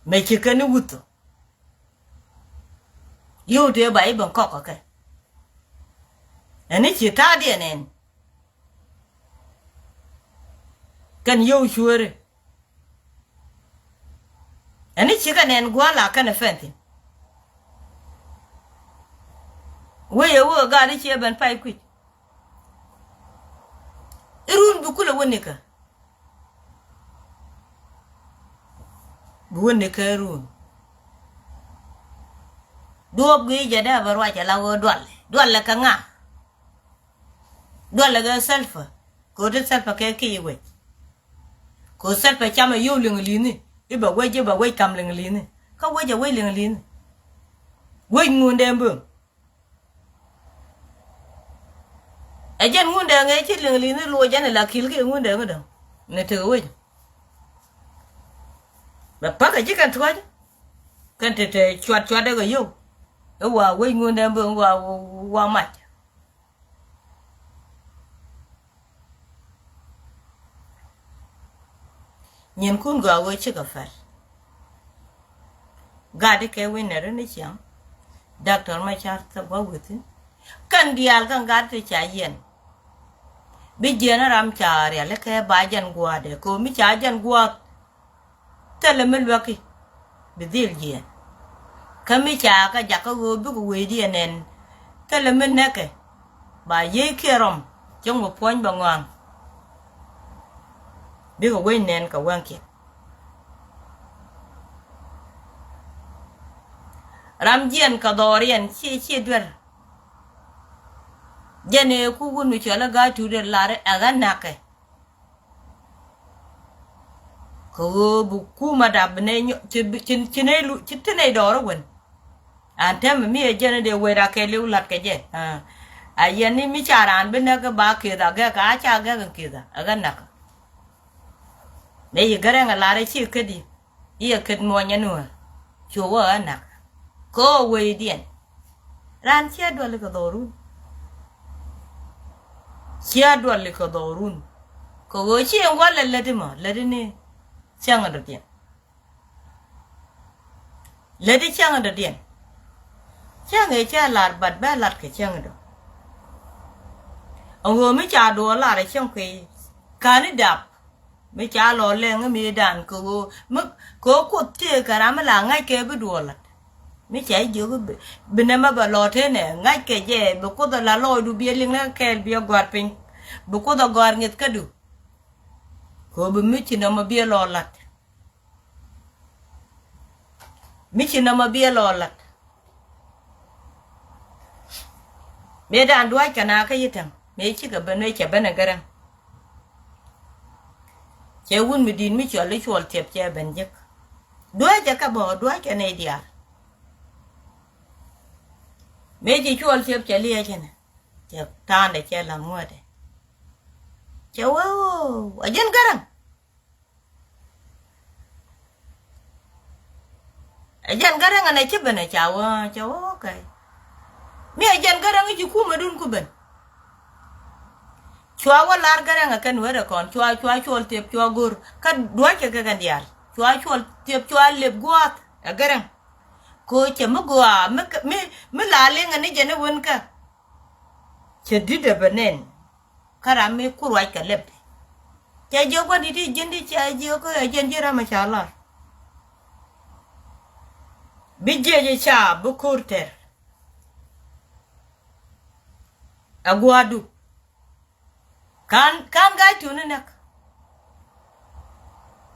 Mɛ ci kɛn i̱ wuth ɔ. Yio̱w tëë ba i̱ ben kɔk kɛ kɛ. Ɛn i̱ ci ta̱a̱diɛn ɛn. Kɛn yio̱w cueeri. Ɛn i̱ cikɛ nɛn gua̱a̱r la kɛn ɛ fɛn thi̱n. Wee yɛ wee gaat i̱ ciɛ ben pay kui̱c. I̱ run bi kulɛ wä nikä. Bi wä nikä i̱ run. Duɔ̱ɔ̱p gui̱i̱c jɛ dee bɛ ruac ala wee dualɛ. Dualɛ kɛ ŋa? Dualɛ kɛ Salva. Kɛ ɣöö ti Salva kɛ kiɛ wec. Kɛ ɣöö Salva camɛ yio̱w liŋ li̱ni i̱ bɛ wec i̱ bɛ wec kam liŋ li̱ni. Kä wec ɛ wec liŋ li̱ni. Wec ŋundɛ böŋ. Ɛ jɛn ŋundɛ ŋee ci liŋ li̱ni luɔc jɛn ɛ la ki̱l kiɛ ŋundɛ ŋudɛ. Ni tekɛ wec. Bɛ pa̱k ɛ ji̱ kɛn tuɔ̱c. Kɛn te te cuat cuat dee kɛ yio̱w. I̱ wa wec ŋundɛ böŋ wa, wa mac. Nyinkun gɔaa wee cikɛ pɛl. Gat ikɛ wi̱n nɛ rin i̱ ciaŋ. Doctor Machar thɛ gua̱ wi̱thin. Kɛn diaal kɛn gat ti ca yɛn. Bi jiɛn ram ca rial ikɛ ba jɛn gua̱a̱dɛ kɛ mi ca jɛn gua̱a̱th. Thilɛ mi luäki bi dhil jiɛn. Kä mi ca kä jakä ɣöö bikɛ wecdiɛn nɛn. Thilɛ mi nɛkɛ ba yiëë kiɛ rɔm cäŋ bɛ puɔ̱ny bɛ ŋɔaŋ. Bikɛ wec nɛn kɛ wäŋkiɛn. Ram jiɛn kɛ dhɔriɛn ci ci duer. Jɛn ëë ku wun mi cɔl i̱ gaa tuut i̱ lar ɛ ɣä na̱kɛ. Kɛ ɣöö bi kumä dap bi nɛy nyɔ ci ci ci nɛy lu ci ti nɛy dɔɔr i̱ wen. An tɛmɛ mi ɛ jɛn i̱ dee wet a kɛ liw la̱t kɛ jɛ. A yɛn ni mi ca raan bi näk i̱ ba keth a gɛk a ca gɛk in keth a ɛ ɣä na̱k. Nɛ yi gärɛŋ a lar i̱ ci kädi. I̱ ɛ ket muɔnyɛ nuäär cu wä ɣä nak. Kɛ ɣöö wecdiɛn. Raan cia duali kɛ dhɔrun. Cia duali kɛ dhɔrun. Kɛ ɣöö ci ɛn walɛ läti mɔ läti ni cäŋ dɔ̱diɛn. Läti cäŋ dɔ̱diɛn. Cäŋ ëë cä lar bat bɛ lat kɛ cäŋ dɔ̱. Ɛn ɣöö mi ca duɔɔr lar ɛ cäŋ kuiy ka̱n i̱ dap. Mi ca lɔ lɛŋ mi dan kɛ ɣöö mi kɛ ɣöö Kuoth tëëkɛ ram mi la ŋa̱c kɛ bi duɔɔr la̱t. Mi ca jiök bi bi nɛmɛ bɛ lɔ tënɛ ŋa̱c kɛ jɛ bi Kuoth ɛ la lɔɔcdu bi ɛ liŋ ni kɛɛl bi ɛ gɔ̱a̱r piny. Bi Kuoth ɛ gɔ̱a̱r ŋi̱th kädu. Kɛ ɣöö bi mi ci nɔmɔ bi ɛ lɔ la̱t. Mi ci nɔmɔ bi ɛ lɔ la̱t. Mëë dan dua̱ckɛ na kä yi täŋ mëë cikɛ ben mëë cɛ ben ɛ gärɛŋ. Cɛ wun mi di̱i̱t mi cuɔl i̱ cuɔl thiɛp cɛ ben jek. Dua̱ckɛ kɛ bä dua̱ckɛ nɛy diaal. Mëë ci cuɔl thiɛp cɛ liɛcɛ nɛ cɛ ta̱a̱ndɛ cɛ la̱ŋ ŋuätdɛ. Cɛ wee ɣöö a ji̱n gärɛŋ. Ɛ jɛn gärɛŋ ɛn ɛ ci ben ɛ ca wä cɛ wä okay. Mi ɛ jɛn gärɛŋ i̱ ci kumɛdun ku ben. Cua wä lar gärɛŋ ɛ kɛn wee rɛ kɔn cua cua cuɔl thiep cua go̱r kä dua̱ckɛ kɛ kɛn diaal cua cuɔl thiep cua lep gua̱a̱th ɛ gärɛŋ. Kɛ cɛ mi gɔaa mi mi la liŋɛ ni jɛn i̱ wen kä. Cɛ di̱t ɛ bɛ nɛn. Kä ram mi ku ruac kɛ lɛp. Cɛ jiök gua̱n di̱t i̱ ji̱n di cɛ jiök kä ɛ jiɛn ji̱ ram ɛ ca lar. Bi jiɛc ɛ ca bi ko̱r tɛr. Ɛ gua̱a̱du. Ka̱n ka̱n ga̱a̱c ti̱w ni nɛk.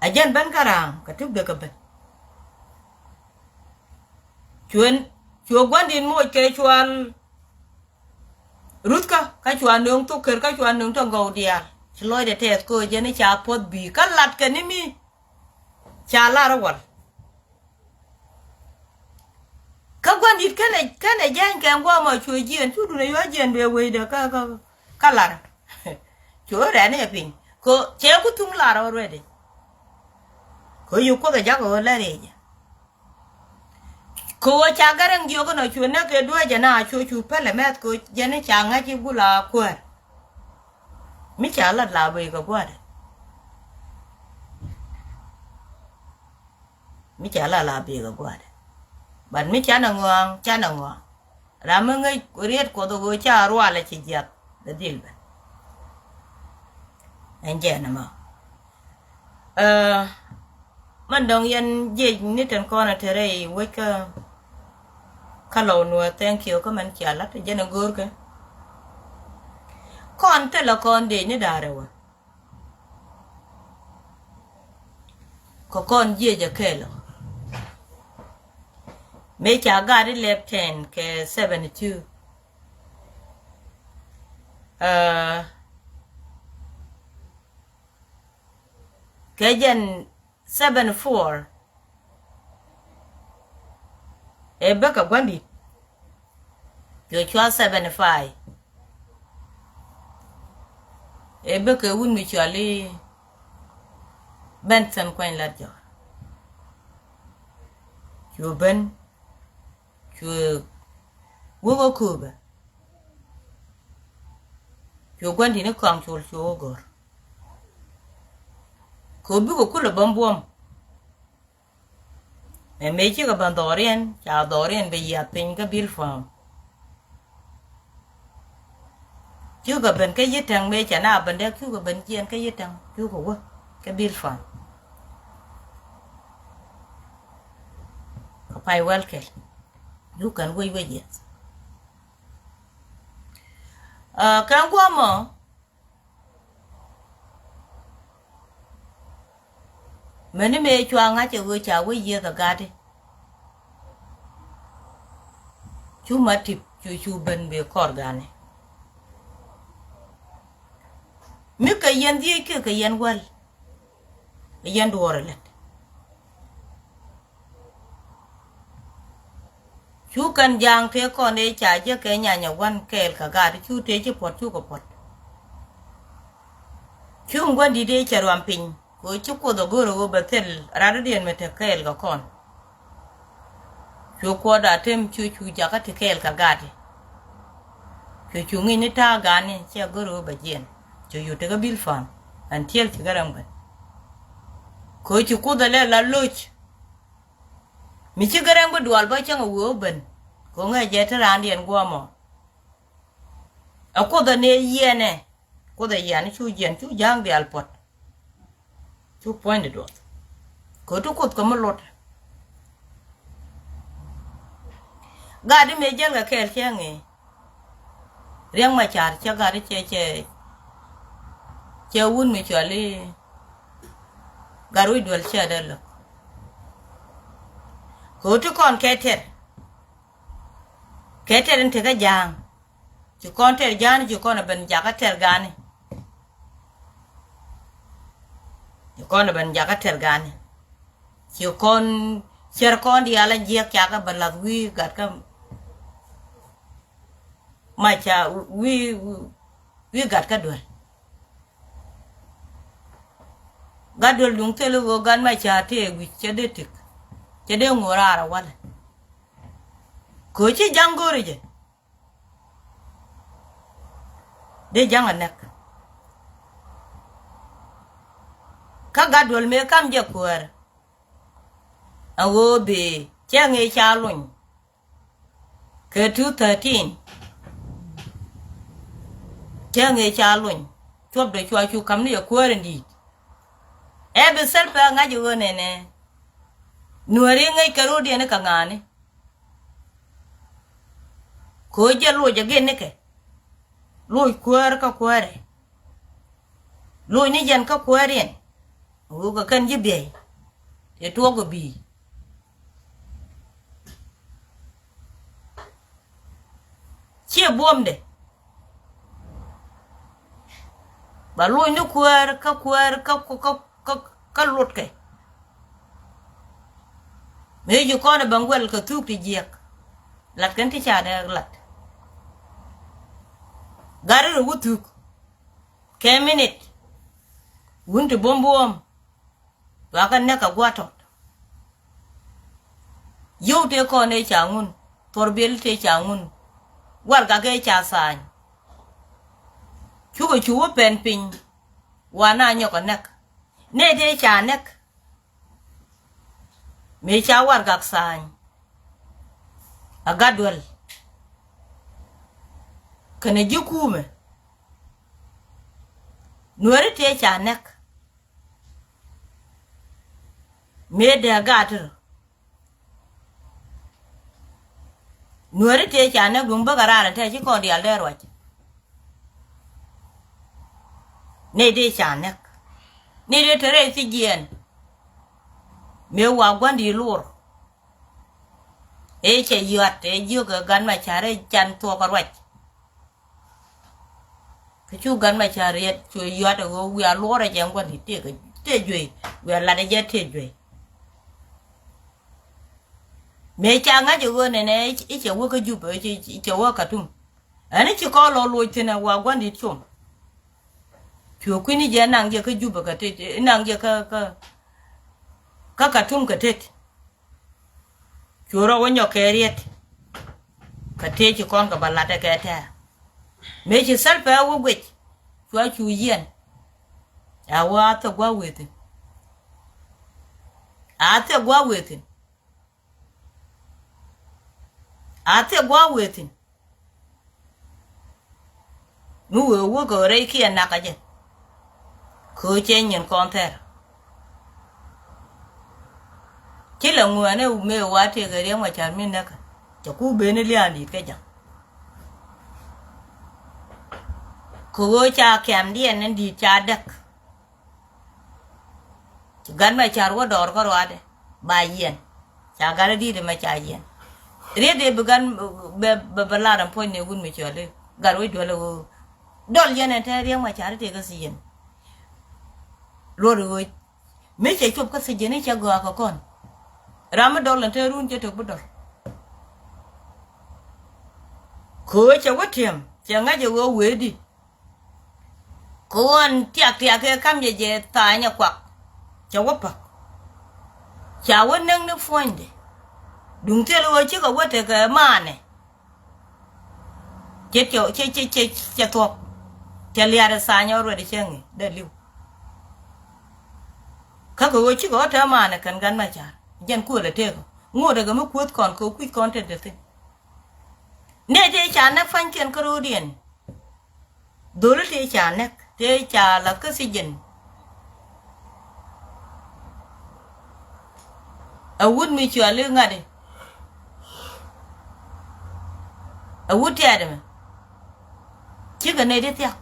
Ɛ jɛn ben kä ra̱a̱ŋ kɛ tuk dee kɛ ben. Cuɛ cuɛ gua̱n di̱t moc kɛ cual. Ruthkä kä cua nööŋ thok ker kä cua nööŋ tɔ gɔw diaal ci lɔcdɛ tɛth köö jɛn i̱ ca puɔth bi̱i̱ kä latkɛ ni mi. Ca lar i̱ wal. Kä gua̱n di̱t kɛnɛ kɛnɛ jany kɛn guɔmɔ cuɛ jiɛn cu dun ɛ yua̱c jiɛn bee wecdɛ kä kä kä lar. Cuɛ rɛn i̱ ɛ piny kö cɛ ku thuŋ lar already. Kö yi kuoth ɛ jakä ɣöö lɛr i̱ jɛ. Kɛ ɣöö ca gɛrɛŋ jiök inɔ cu näk kɛ dueecɛ na cu cu pälɛ mɛth kɛ ɣöö jɛn i̱ ca ŋa̱c i̱ gula kuäär. Mi ca lat la bee kɛ gua̱dɛ. Mi ca lat la bee kɛ gua̱dɛ. But mi canɛ ŋɔaŋ canɛ ŋɔaŋ. Ram mi ŋäc riet kuɔth ɣöö ca rualɛ ci jiath bɛ dhil bɛ. Ɛn jɛn ɛmɔ. Ɛ, mɛn dɔ̱ŋ yɛn jiɛc ni tɛn kɔn ɛ te rɛy wec kä kä lɔw nuɔ̱ɔ̱r thank you kä mɛn cia la̱t jɛn ɛ go̱o̱rkɛ. Kɔn thilɛ kɔn dec ni da̱a̱r ɛ wä. Kɛ kɔn jiɛc ɛ kɛɛl ɔ. Mëë ca gat ilɛp ten kɛ seventy two. Ɛ, kɛ jɛn seventy four. Ɛ bäkɛ gua̱ndit. Kɛ cua seventy five. Ɛ bäkɛ wun mi cuali Benson Kuany Lat Jɔk. Cu ben. Cu wä wä kööbä. Cu gua̱n di̱t ni kɔaŋ col cu wä gɔ̱r. Kɛ ɣöö bikɛ kulɛ bäm buɔ̱m. Mɛ mëë cikɛ ben dhɔriɛn, ca dhɔriɛn bɛ yiath piny kä Bilpam. Cukɛ ben kä Yitäŋ mëë cɛ na ben dee cukɛ ben jiɛn kä Yitäŋ, cukɛ wä kä Bilpam. Kɛ pay wɛl kɛl. Cukɛn wec wec yiath. Aa, kɛn guɔmɔ. Mäni mëë cua ŋa̱c ɛ ɣöö ca wä yiëth ɛ gatdi. Cu ma tip cu cu ben bë kɔr gani. Mi kɛ yɛn dhiec kiɛ kɛ yɛn wäl. Yɛn duɔɔr ɛ lät. Cu kɛn ja̱a̱ŋ tëë kɔn ëë ca jek kɛ nyanya wan kɛɛl kɛ gaat cu tëë ci puɔ̱t cukɛ puɔ̱t. Cu ŋuändit ëë cɛ ruam piny kɛ ɣöö ci Kuoth ɛ go̱r ɛ ɣöö bɛ thil radɔ̱diɛn mi te kɛɛl kɛ kɔn. Cu Kuoth a tem cu cu jakä ti kɛɛl kɛ gaat. Cu cu ŋi̱n ni ta̱a̱ gaatni cɛ go̱r ɛ ɣöö bɛ jiɛn. Cu cu tekä Bilpam ɛn tiɛl ci gɛ rɛm ben. Kɛ ɣöö ci Kuoth ɛ lɛ la loc. Mi ci gɛ rɛŋ bi dual bä cäŋ a wee wä ben. Ko̱ŋɛ jɛ te raandiɛn guɔmɔ. A Kuoth a nɛ yiɛnɛ. Kuoth a yiɛn cu jiɛn cu ja̱a̱ŋ diaal puɔt. Cu puɔ̱ny di duɔth. Kɛ ti Kuoth kɛ mi lot. Gat di mëë jäl kɛ kɛɛl cɛ ŋee. Riɛk Macar cɛ gat di cɛ cɛ cɛ wun mi cɔal i̱ Gatwec Duel cɛ dee lo̱k. Kɛ ɣöö ti kɔn kɛ tɛr. Kɛ tɛr in tekɛ ja̱a̱ŋ. Ci kɔn tɛr ja̱a̱ŋ ci kɔn a ben jakä tɛr ga̱a̱ni. Ci kɔn a ben jakä tɛr ga̱a̱ni. Ci kɔn cär kɔn diaal a jiɛk cakɛ ben lath wi̱i̱ gat kä Macar wi̱i̱ wi̱i̱ gat kä Duel. Gat Duel duŋ thil i̱ ɣöö gat Macar tëë wi̱c cɛ dee tik. Cɛ dee ŋo̱o̱r raar a walɛ. Kɛ ɣöö ci ja̱ŋ go̱o̱ri jɛ. Dee ja̱ŋ a näk. Kä Gat Duel mëë kam jɛ kuäär. A ɣöö bëë cɛ ŋëë ca luny. Kɛ two thirteen. Cä ŋëë ca luny. Cuɔpdɛ cua cu ka̱m ni yɛ kuäär in di̱i̱t. Ɛ bi thil pɛ ŋa̱c ɣöö nɛnɛ. Nuääri ŋäc kɛ ro̱diɛn i̱ kɛ ŋa̱a̱ni. Kɛ ɣöö jɛ loc ɛ gin nikɛ. Loc kuäär kä kuäärɛ. Loc ni jɛn kä kuääriɛn. Ɣöö kɛ kɛn ji̱ biɛy. Tëë tuɔɔk ɛ bi̱i̱. Ciɛ buɔ̱mdɛ. Ba loc ni kuäär kä kuäär kä kä kä kä lutkɛ. Mëë ji̱ kɔn ɛ ben guɛl kɛ thuk ti jiɛk. Lat kɛn ti ca dee lat. Gat ri wä thuk. Kɛ minit. Wun ti buɔ̱m buɔ̱m. Cuakɛ näk kɛ gua̱a̱th tɔt. Yio̱w tëë kɔn ëë ca ŋun, thuɔr biël tëë ca ŋun, warɛgak ëë ca tha̱a̱ny. Cukɛ cu wä pɛn piny, wa na nyɔk kɛ näk. Nɛy tëë ca näk. Mëë ca warɛgak tha̱a̱ny. A Gat Duel. Kɛnɛ ji̱ kuumɛ. Nuääri tëë ca näk. Mëë dee gat tër. Nuääri tëë ca näk duŋ bäkɛ raar ɛn tɛɛ ci kɔn diaal dee ruac. Nɛy dee ca näk. Nɛy dee te rɛy thi̱jiɛɛn. Mëë wa gua̱ndi̱i̱t luɔr. Ëë cɛ yuat ëë jiök ɛ Gat Macar ëë can thuɔɔk ɛ ruac. Kä cu Gat Macar riet cu yuat ɛ ɣöö wiaa luɔrɛ jɛ ŋuɔ̱t i̱ tëë kɛ tëë juey wiaa lat ɛ jɛ tëë juey. Mëë ca ŋa̱c ɛ ɣöö nɛnɛ i̱ cɛ wä kä Jup i̱ cɛ wä Katum. Ɛn i̱ ci kɔn lɔ loc thi̱n ɛ wa gua̱ndit com. Cu kui̱ni jɛ naŋ jɛ kä Jup kä tet naŋ jɛ kä kä kä Katum kä tet. Cu rɔ wä nyɔk kɛ riet. Kä tëë ci kɔn kɛ ba lat ɛ kɛ tɛ̈ɛ̈. Mëë ci thil pɛ wä guic. Cua cu yiɛn. A wä a thil gua̱a̱ wëë thi̱n. A thil gua̱a̱ wëë thi̱n. A thiɛ gua̱a̱ wëë thi̱n. Mi wëë wä kɛ rɛy kiɛ nak a jɛ. Kɛ ɣöö cɛ nyin kɔn thɛr. Ci la ŋuɛ̈nɛ mëë wa tëëkɛ Riɛk Macar mi näkä. Cɛ ku ben ni lia̱a̱n di̱i̱t kä ja̱ŋ. Kɛ ɣöö ca kɛ̈mdiɛn ni di̱i̱t ca däk. Ci Gat Macar wä dɔɔr kä ruaadɛ ba yiɛn. Ca gat i̱ di̱t ɛmɛ ca yiɛn. Riet dee bi gat bɛ bɛ lar ɛn puɔ̱ny ni wut mi cɔl i̱ gat wec duel ɛ ɣöö dɔl yɛn ɛn te Riɛk Macar i̱ tëë kä thi̱ji̱n. Luɔt i̱ ɣöö mi cɛ cop kä thi̱ji̱n i̱ cɛ gɔaa kɛ kɔn. Ram mi dɔl ɛn te run cɛ tök bi dɔl. Kɛ ɣöö cɛ wä tiɛm cɛ ŋa̱c ɛ ɣöö wee di. Kɛ ɣöö ɛn tiak tiak kɛ ka̱m jɛ jɛ tha̱a̱ny ɛ kuak. Cɛ wä pa̱k. Ca wä näk ni puɔ̱nydɛ. Duŋ thil ɣöö cikɛ wä tekɛ maanɛ. Cɛ cɛ cɛ cɛ cɛ thuɔ̱k. Cɛ liaat ɛ tha̱a̱ny ɛ already cɛ ŋi̱ dee li̱w. Kä kɛ ɣöö cikɛ wä te maanɛ kɛn Gat Macar. Jɛn kuël ɛ tëëkɛ ŋot ɛ kɛ mi kuäth kɔn kɛ ɣöö kui̱c kɔn te dee thi̱n. Nɛy tëë ca näk pa̱nykiɛn kä ro̱o̱diɛn. Dholi tëë ca näk tëë ca la̱th kä thi̱ji̱n. Ɛ wut mi cɔal i̱ ŋa̱t i̱ ɛ wut tiɛɛt ɛmɛ. Cikɛ nɛy ti thia̱k.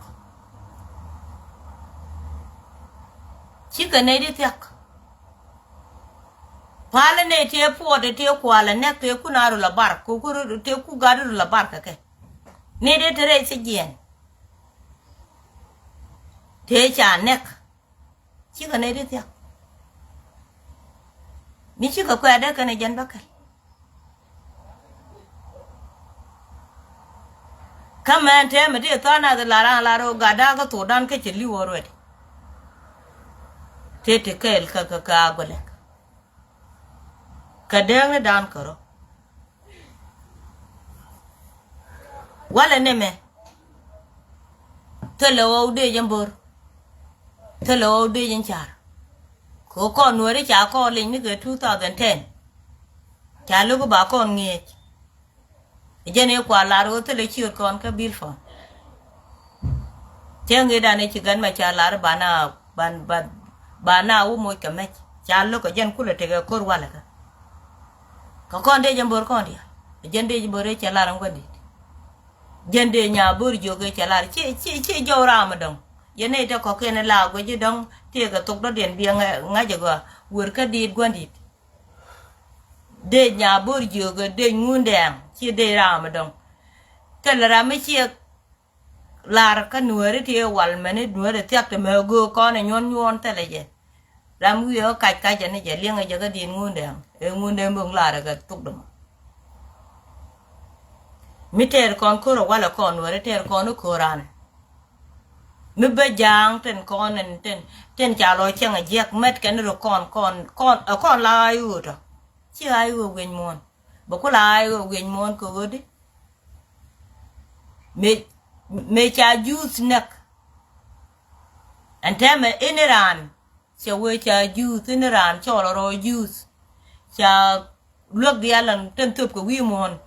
Cikɛ nɛy ti thia̱k. Palä nɛy tëë puɔt i̱ tëë kualɛ näk tëë ku na rul a bar ku ku tëë ku gat rul a bar kɛ kɛ. Ni dee te rɛy thi̱jiɛn. Tëë ca näk. Cikɛ nɛy ti thia̱k. Mi cikɛ kuɛɛdɛ kɛnɛ jɛn bä kɛl. Kä mɛn tëë mi ti thɔn nath la ran la rɔ gat da̱a̱k kä thokdan kä cɛ li̱w already. Tëë ti kɛɛl kä kä kä agolɛk. Kɛ dääk ni da̱a̱n kärɔ. Walɛ nɛmɛ. Thilɛ ɣɔw dee jɛ mbor. Thilɛ ɣɔw dee jɛ car. Kɛ kɔn nuääri ca kɔn liŋ ni kɛ two thousand ten. Ca lo̱k ba kɔn ŋi̱eec. Jɛn i̱ kua lar ɣöö thilɛ ciöt kɔn kä Bilpam. Cäŋ i̱ dan i̱ ci Gat Macar lar i̱ ba na ba ba ba na wä moc kɛ mɛc. Ca lo̱k kɛ jɛn kulɛ tekɛ ko̱r walɛ kä. Kɛ kɔn dee jɛ mbor kɔn diaal. Jɛn dee jɛ mbor i̱ cɛ lar in gua̱n di̱t. Jɛn dee nya bo̱r jiök i̱ cɛ lar ci ci ci jɔw ram mi dɔ̱ŋ. Yɛn nɛy te kɔ̱kiɛn i̱ la guic i̱ dɔ̱ŋ tëëkɛ thok dɔ̱diɛn biɛ ŋa̱c i̱ gɔaa wër kä diit gua̱n di̱t. Dec nya bo̱r jiökä dec Ŋundɛɛŋ ci dec ram mi dɔ̱ŋ. Thilɛ ram mi ciɛ lar kä nuääri ti wal mɛni nuääri thiak ti mɛ göök kɔn ɛ nyuɔn nyuɔn thilɛ jɛ. Ram wi̱i̱ ɛ kac kac jɛ ni jɛ liɛŋɛ jɛ kä di̱i̱t Ŋundɛɛŋ ɛ Ŋundɛɛŋ böŋ lar ɛ kɛ thuk dämɔ. Mi tɛɛr kɔn ko̱r ɛ walɛ kɔn nuääri tɛɛr kɔn i̱ ko̱r anɛ. Mi bä ja̱a̱ŋ tin kɔn tin tin ca lɔ cäŋ a jiäk mɛt kɛn ri kɔn kɔn kɔn ɛ kɔn la ay ɣöö tɔ. Ci ay ɣöö wieny muɔ̱ɔ̱n bɛ ku la ay ɣöö wieny muɔ̱ɔ̱n kɛ ɣöö di. Mëë mëë ca juuth näk. Ɛn tɛmɛ ini raan cɛ wee ca juuth ini raan cɔl rɔ juuth. Ca luäk diaal ɛn tin thöp kɛ wi̱i̱ muɔ̱ɔ̱n.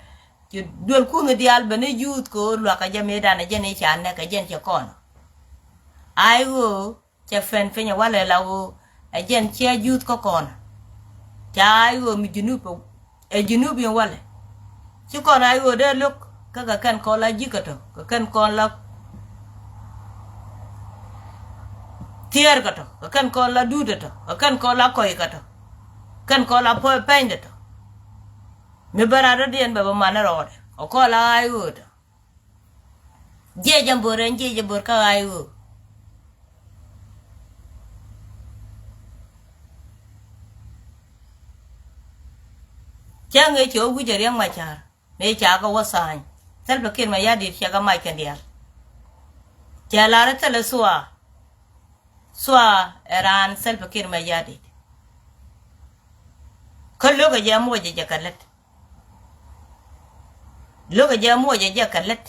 Ci duel kuŋ diaal ben i̱ juuth kɛ ɣöö luakä jɛ mëëdan ɛ jɛn i̱ ca näk ɛ jɛn cɛ kɔn. Ay ɣöö cɛ pɛn piny ɛ walɛ la ɣöö ɛ jɛn ciɛ juuth kä kɔn. Ca ay ɣöö mi junub ɛ junub in walɛ. Ci kɔn ay ɣöö dee lo̱k kä kɛ kɛn kɔn la ji̱ kɛ tɔ kɛ kɛn kɔn la thiɛɛr kɛ tɔ kɛ kɛn kɔn la duut kɛ tɔ kɛ kɛn kɔn la kɔc kɛ tɔ kɛn kɔn la pɛny kɛ tɔ. Mi bä rat rɔ̱diɛn bɛ bä man rɔɔdɛ kɛ kɔn la ay ɣöö tɔ. Jiɛc jɛ bo̱r ɛn jiɛc jɛ bo̱r kä ay ɣöö. Cä ŋee ci ɣä wi̱c ɛ Riɛk Macar mëë ca kɛ wä tha̱a̱ny. Thil pɛ kiɛt mɛ ya̱di̱t cɛ kɛ mac kɛn diaal. Cɛ lar thilɛ thua. Thua ɛ raan thil pɛ kiɛt mɛ ya̱di̱t. Kä lo̱kɛ jɛ muɔcɛ jɛ kɛ lät. Lo̱kɛ jɛ muɔcɛ jɛ kɛ lät.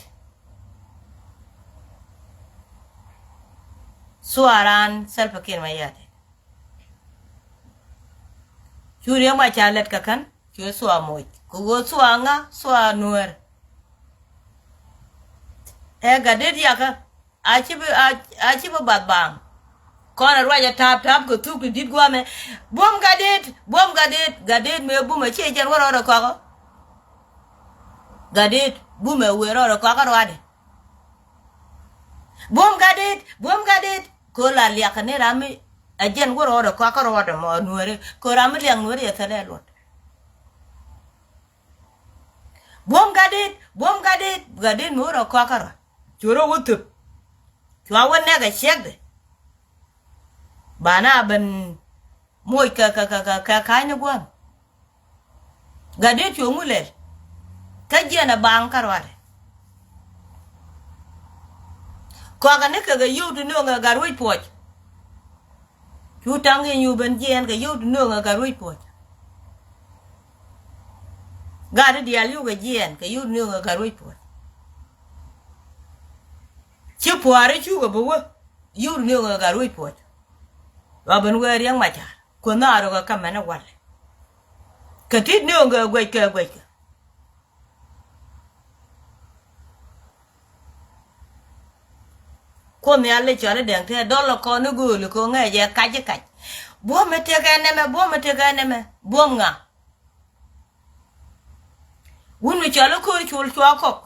Thua raan thil pɛ kiɛt mɛ ya̱di̱t. Cu Riɛk Macar lät kɛ kän. Cuɛ thua moc kɛ ɣöö thua ŋa, thua Nuäär. Ɛ Gatdit yakä. A ci bi, a, a ci bi bath baaŋ. Kɔn a ruacɛ ta̱a̱p ta̱a̱p kɛ thuk ti di̱t gua̱a̱mɛ. Buɔ̱m Gatdit, buɔ̱m Gatdit, Gatdit mëë bumɛ ciɛ jɛn wä rɔɔdɛ kɔkä. Gatdit bumɛ wëë rɔɔdɛ kɔkä ruacdɛ. Buɔ̱m Gatdit, buɔ̱m Gatdit. Kö la liak ni ram mi ɛ jɛn wä rɔɔdɛ kɔkä ruacdɛ mɔ Nuääri. Kö ram mi liak Nuääri ɛ thilɛ luɔt. Buɔ̱m Gatdit, buɔ̱m Gatdit, Gatdit mi wä rɔ kɔakä rɔ. Cu rɔ wä thöp. Cua wä nɛk ɛ ciɛkdɛ. Banɛ a ben moc kɛ, kɛ, kɛ, kɛ, kɛ ka̱ny ni gua̱a̱m. Gatdit cu ŋu lɛl. Kä jiɛn ɛ baaŋ kä ruaadɛ. Kɔakä ni kɛ kɛ yio̱w ti nööŋɛ gat ruec puɔc. Cu taŋ in yu ben jiɛɛn kɛ yio̱w ti nööŋɛ gat ruec puɔc. Gat ti diaal yukɛ jiɛɛn kɛ yio̱w ti nööŋɛ gat ruec puɔc. Ci pua̱a̱ri cukɛ bi wä yio̱w ti nööŋɛ gat ruec puɔc. Wa ben wee Riɛk Macar kuänh a rokɛ kä mɛn ɛ walɛ. Kɛ ti nööŋɛ guɛckɛ guɛckɛ. Kuoth Nhial i̱ cɔl i̱ Dɛŋ Tɛth dɔl ɛ kɔn i̱ gööli kɛ ŋäcɛ kac i̱ kac. Buɔ̱m i̱ tëkɛ nɛmɛ, buɔ̱m i̱ tëkɛ nɛmɛ, buɔ̱m ŋa? Wun mi cɔl i̱ Köör Col cua kɔk.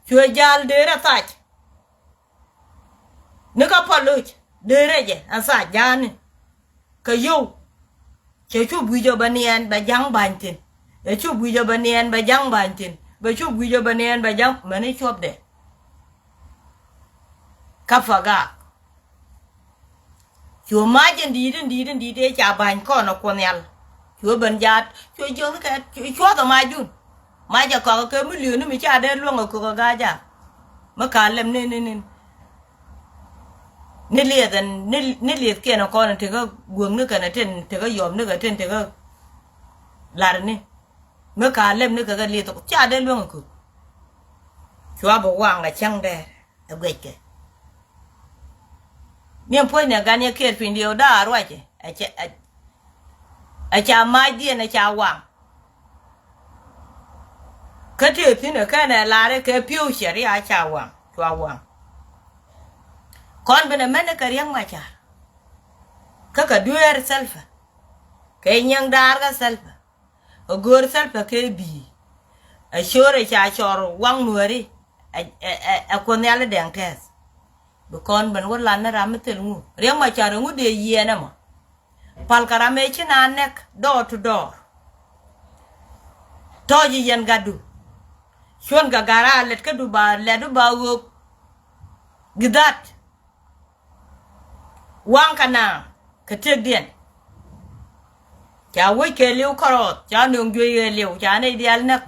Cuɛ ja̱a̱l dëër ɛ thac. Ni kä pɔl loc dee rɛcɛ ɛn thac ja̱a̱ni. Kɛ yio̱w cɛ cup wi̱c ɔ bɛ niɛn bɛ ja̱ŋ ba̱ny thi̱n. Cɛ cup wi̱c ɔ bɛ niɛn bɛ ja̱ŋ ba̱ny thi̱n. Bɛ cup wi̱c ɔ bɛ niɛn bɛ ja̱ŋ mäni cuɔpdɛ. Kä pagak. Cu mac in di̱i̱t in di̱i̱t in di̱i̱t ëë ca ba̱ny kɔn ɛ Kuoth Nhial. Cu ben jaat cu jiɔth kɛ cu cuɔth ɛ macdun. Mac ɛ kɔk kɛ milion ni mi ca dee luäŋ ɛ kök ɛ ga̱a̱c a. Mi ka lɛm ni ni ni ni lieth ɛn ni lieth kiɛn ɛ kɔn in tekä guäk ni kɛn ɛ tin tekä yɔm ni kɛ tin tekä lar ni. Mi ka lɛm ni kɛ kɛ lieth ca dee luäŋ ɛ kök. Cua bi waŋ ɛ cäŋ dɛɛr. Ɛ guɛckɛ. Miɛn puɔ̱ny ni ɛ gan yɛ kiɛɛr piny diɛw da̱a̱ ruacɛ ɛ ca macdiɛn ɛ ca waŋ. Kä tëë thi̱n ɛ kɛn ɛ lar ɛ kɛ pi̱w cɛ ria ca waŋ cua waŋ. Kɔn ben ɛ mɛn ɛ kɛ Riɛk Macar. Kä kɛ dueer Salva kɛ nyiɛŋ daar kä Salva. Ɛ go̱o̱r Salva kɛ bi̱i̱. Ɛ co̱o̱r ɛ ca cɔr waŋ Nuääri. Ɛ, ɛ, ɛ, ɛ Kuoth Nhial i̱ Dɛŋ Tɛth. Bi kɔn ben wä lan ni ram mi thil ŋu Riɛk Macar ŋu dee yiɛɛn ɛmɔ. Pal kɛ ram ëë ci na nɛk door to door. Tɔ̱ ji̱ yɛn gatdu. Cuɔ̱n kɛ gat a lɛt kädu ba lɛtdu ba ɣöök. Githat. Waŋ kɛ naaŋ kɛ tëkdiɛn. Ca wec kɛɛliw kärɔɔth ca nööŋ juey kɛɛliw ca nɛy diaal näk.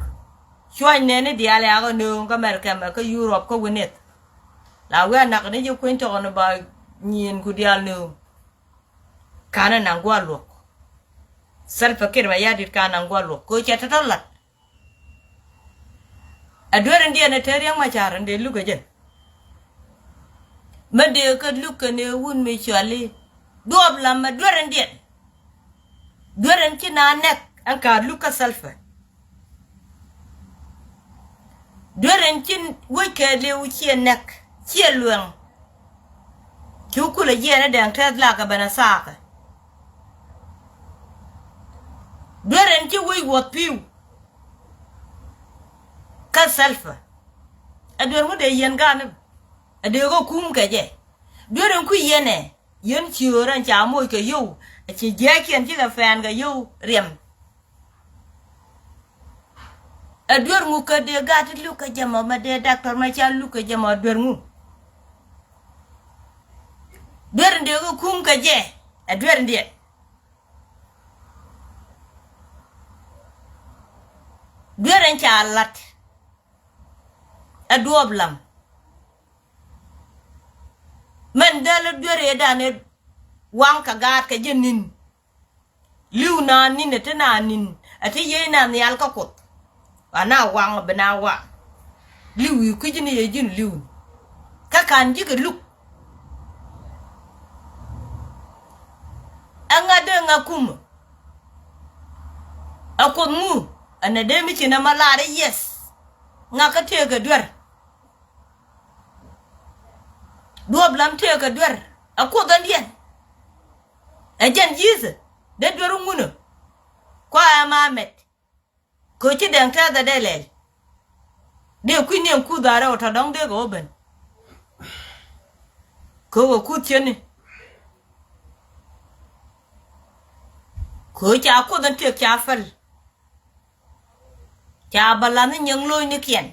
Cuɔ̱ny nɛni diaal yakä nööŋ kä Mɛrkɛ mɛ kä Yurop kä wi̱nith. La wi̱i̱ a na̱k ni ji̱ kueny tɔkɔn ba nyiinku diaal nööŋ. Ka̱n ɛ naŋ gua̱a̱r luɔ̱k. Salva Kiir Mayardit ka̱n naŋ gua̱a̱r luɔ̱k kɛ cɛ tɔ̱tɔ̱ la̱t. Ɛ duer in diɛn ɛ te Riɛk Macar in dee luk ɛ jɛn. Mä dee kä luk kɛn ɛ wun mi cɔali duɔɔp lam ɛ duer in diɛn. Duer in ci na nɛk ɛn ka̱a̱t luk kä Salva. Duer in ci wec kɛɛliw ciɛ nɛk ciɛ luɛŋ. Ci kulɛ jiɛɛn ɛ Dɛŋ Tɛth lakɛ ben ɛ thaakɛ. Duer in ci wec wuɔth pi̱w. Kä Salva. Ɛ duer ŋu dee yɛn gan ɛ dee kɛ kum kɛ jɛ. Duer in kui̱ yɛn ɛ yɛn ciöör ɛn ca moc kɛ yio̱w. Ɛ ci jiääkiɛn cikɛ fɛɛn kɛ yio̱w riɛm. Ɛ duer ŋu kä dee gat ti luk kä jɛ mɔ mɛ dee daktor mɛ ca luk kä jɛ mɔ duer ŋu. Duer in dee kɛ kum kä jɛ ɛ duer in diɛn. Duer in ca lat. Ɛ duɔɔp lam. Mɛn däl duer ëë dan ëë waŋ kɛ gaat kɛ jɛ ni̱n. Li̱w naan ni̱n ɛ ti naan ni̱n ɛ ti yiey naan nhial kä Kuoth. Ana waŋ bi na waŋ. Li̱w i̱ kui̱c ni yɛ ji̱n li̱w ni. Kä ka̱n ji̱ kɛ luk. Ɛŋa dee ŋa kumä. Ɛ Kuoth ŋu? Ɛn ɛ dee mi ci nɛ ma lar i̱ yes. Ŋakä tëëkɛ duer. Duɔ̱ɔ̱p lam tëëkɛ duer. Ɛ Kuoth ɛn diɛn. Ɛ jɛn Jesus. Dee duer ŋunä. Kua ɛ ma mɛt. Kɛ ci dɛŋ tɛth ɛ dee lɛl. Dee kui̱ ni ɛn kuth a rɛw tɔ dɔ̱ŋ dee kɛ wä ben. Kɛ wä kuth cieni. Kɛ ca Kuoth ɛn tëëk ca päl. Ca bä la̱th ni nyiŋ lo̱cnikiɛn.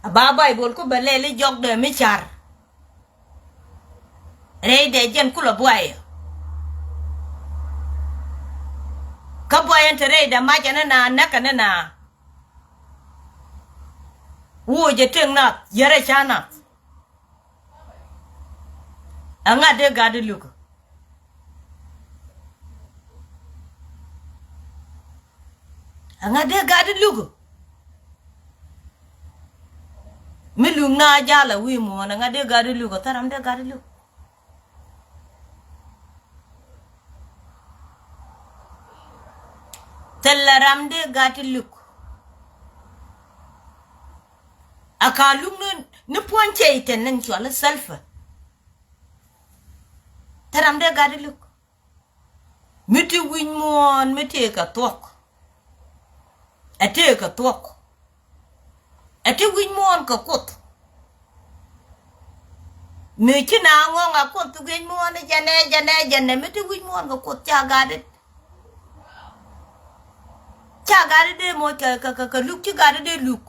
A ba Baibol ku bɛ lɛl i̱ jɔkdɛ mi car. Rɛydɛ jɛn kulɛ buayɛ. Kä buayɛ ɛn te rɛydɛ macɛ ni na näkɛ ni na. Wuɔcɛ tëk nath yärɛ ca nath. Ɛŋa dee gat i̱ luk? Ɛŋa dee gat i̱ luk? Mi luk na jal a wi̱i̱ muɔ̱ɔ̱n, ɛŋa dee gat i̱ luk? Thil ram dee gat i̱ luk. Thilɛ ram dee gat i̱ luk. A ka luk ni, ni puɔ̱ny cɛ itɛn ni cual i̱ thɛlpä. Thil ram dee gat i̱ luk. Mi ti wi̱c muɔ̱ɔ̱n mi tëëkɛ thuɔ̱k. Ɛ tëëkɛ thuɔ̱k. Ɛ ti wi̱c muɔ̱ɔ̱n kɛ Kuoth. Mi ci na ŋɔ̱ŋ a Kuoth ti wi̱c muɔ̱ɔ̱n i̱ jɛnɛ, jɛnɛ, jɛnɛ, mi ti wi̱c muɔ̱ɔ̱n kɛ Kuoth ca gat i̱. Ca gat i̱ dee moc kɛ, kɛ, kɛ, kɛ luk ci gat i̱ dee luk.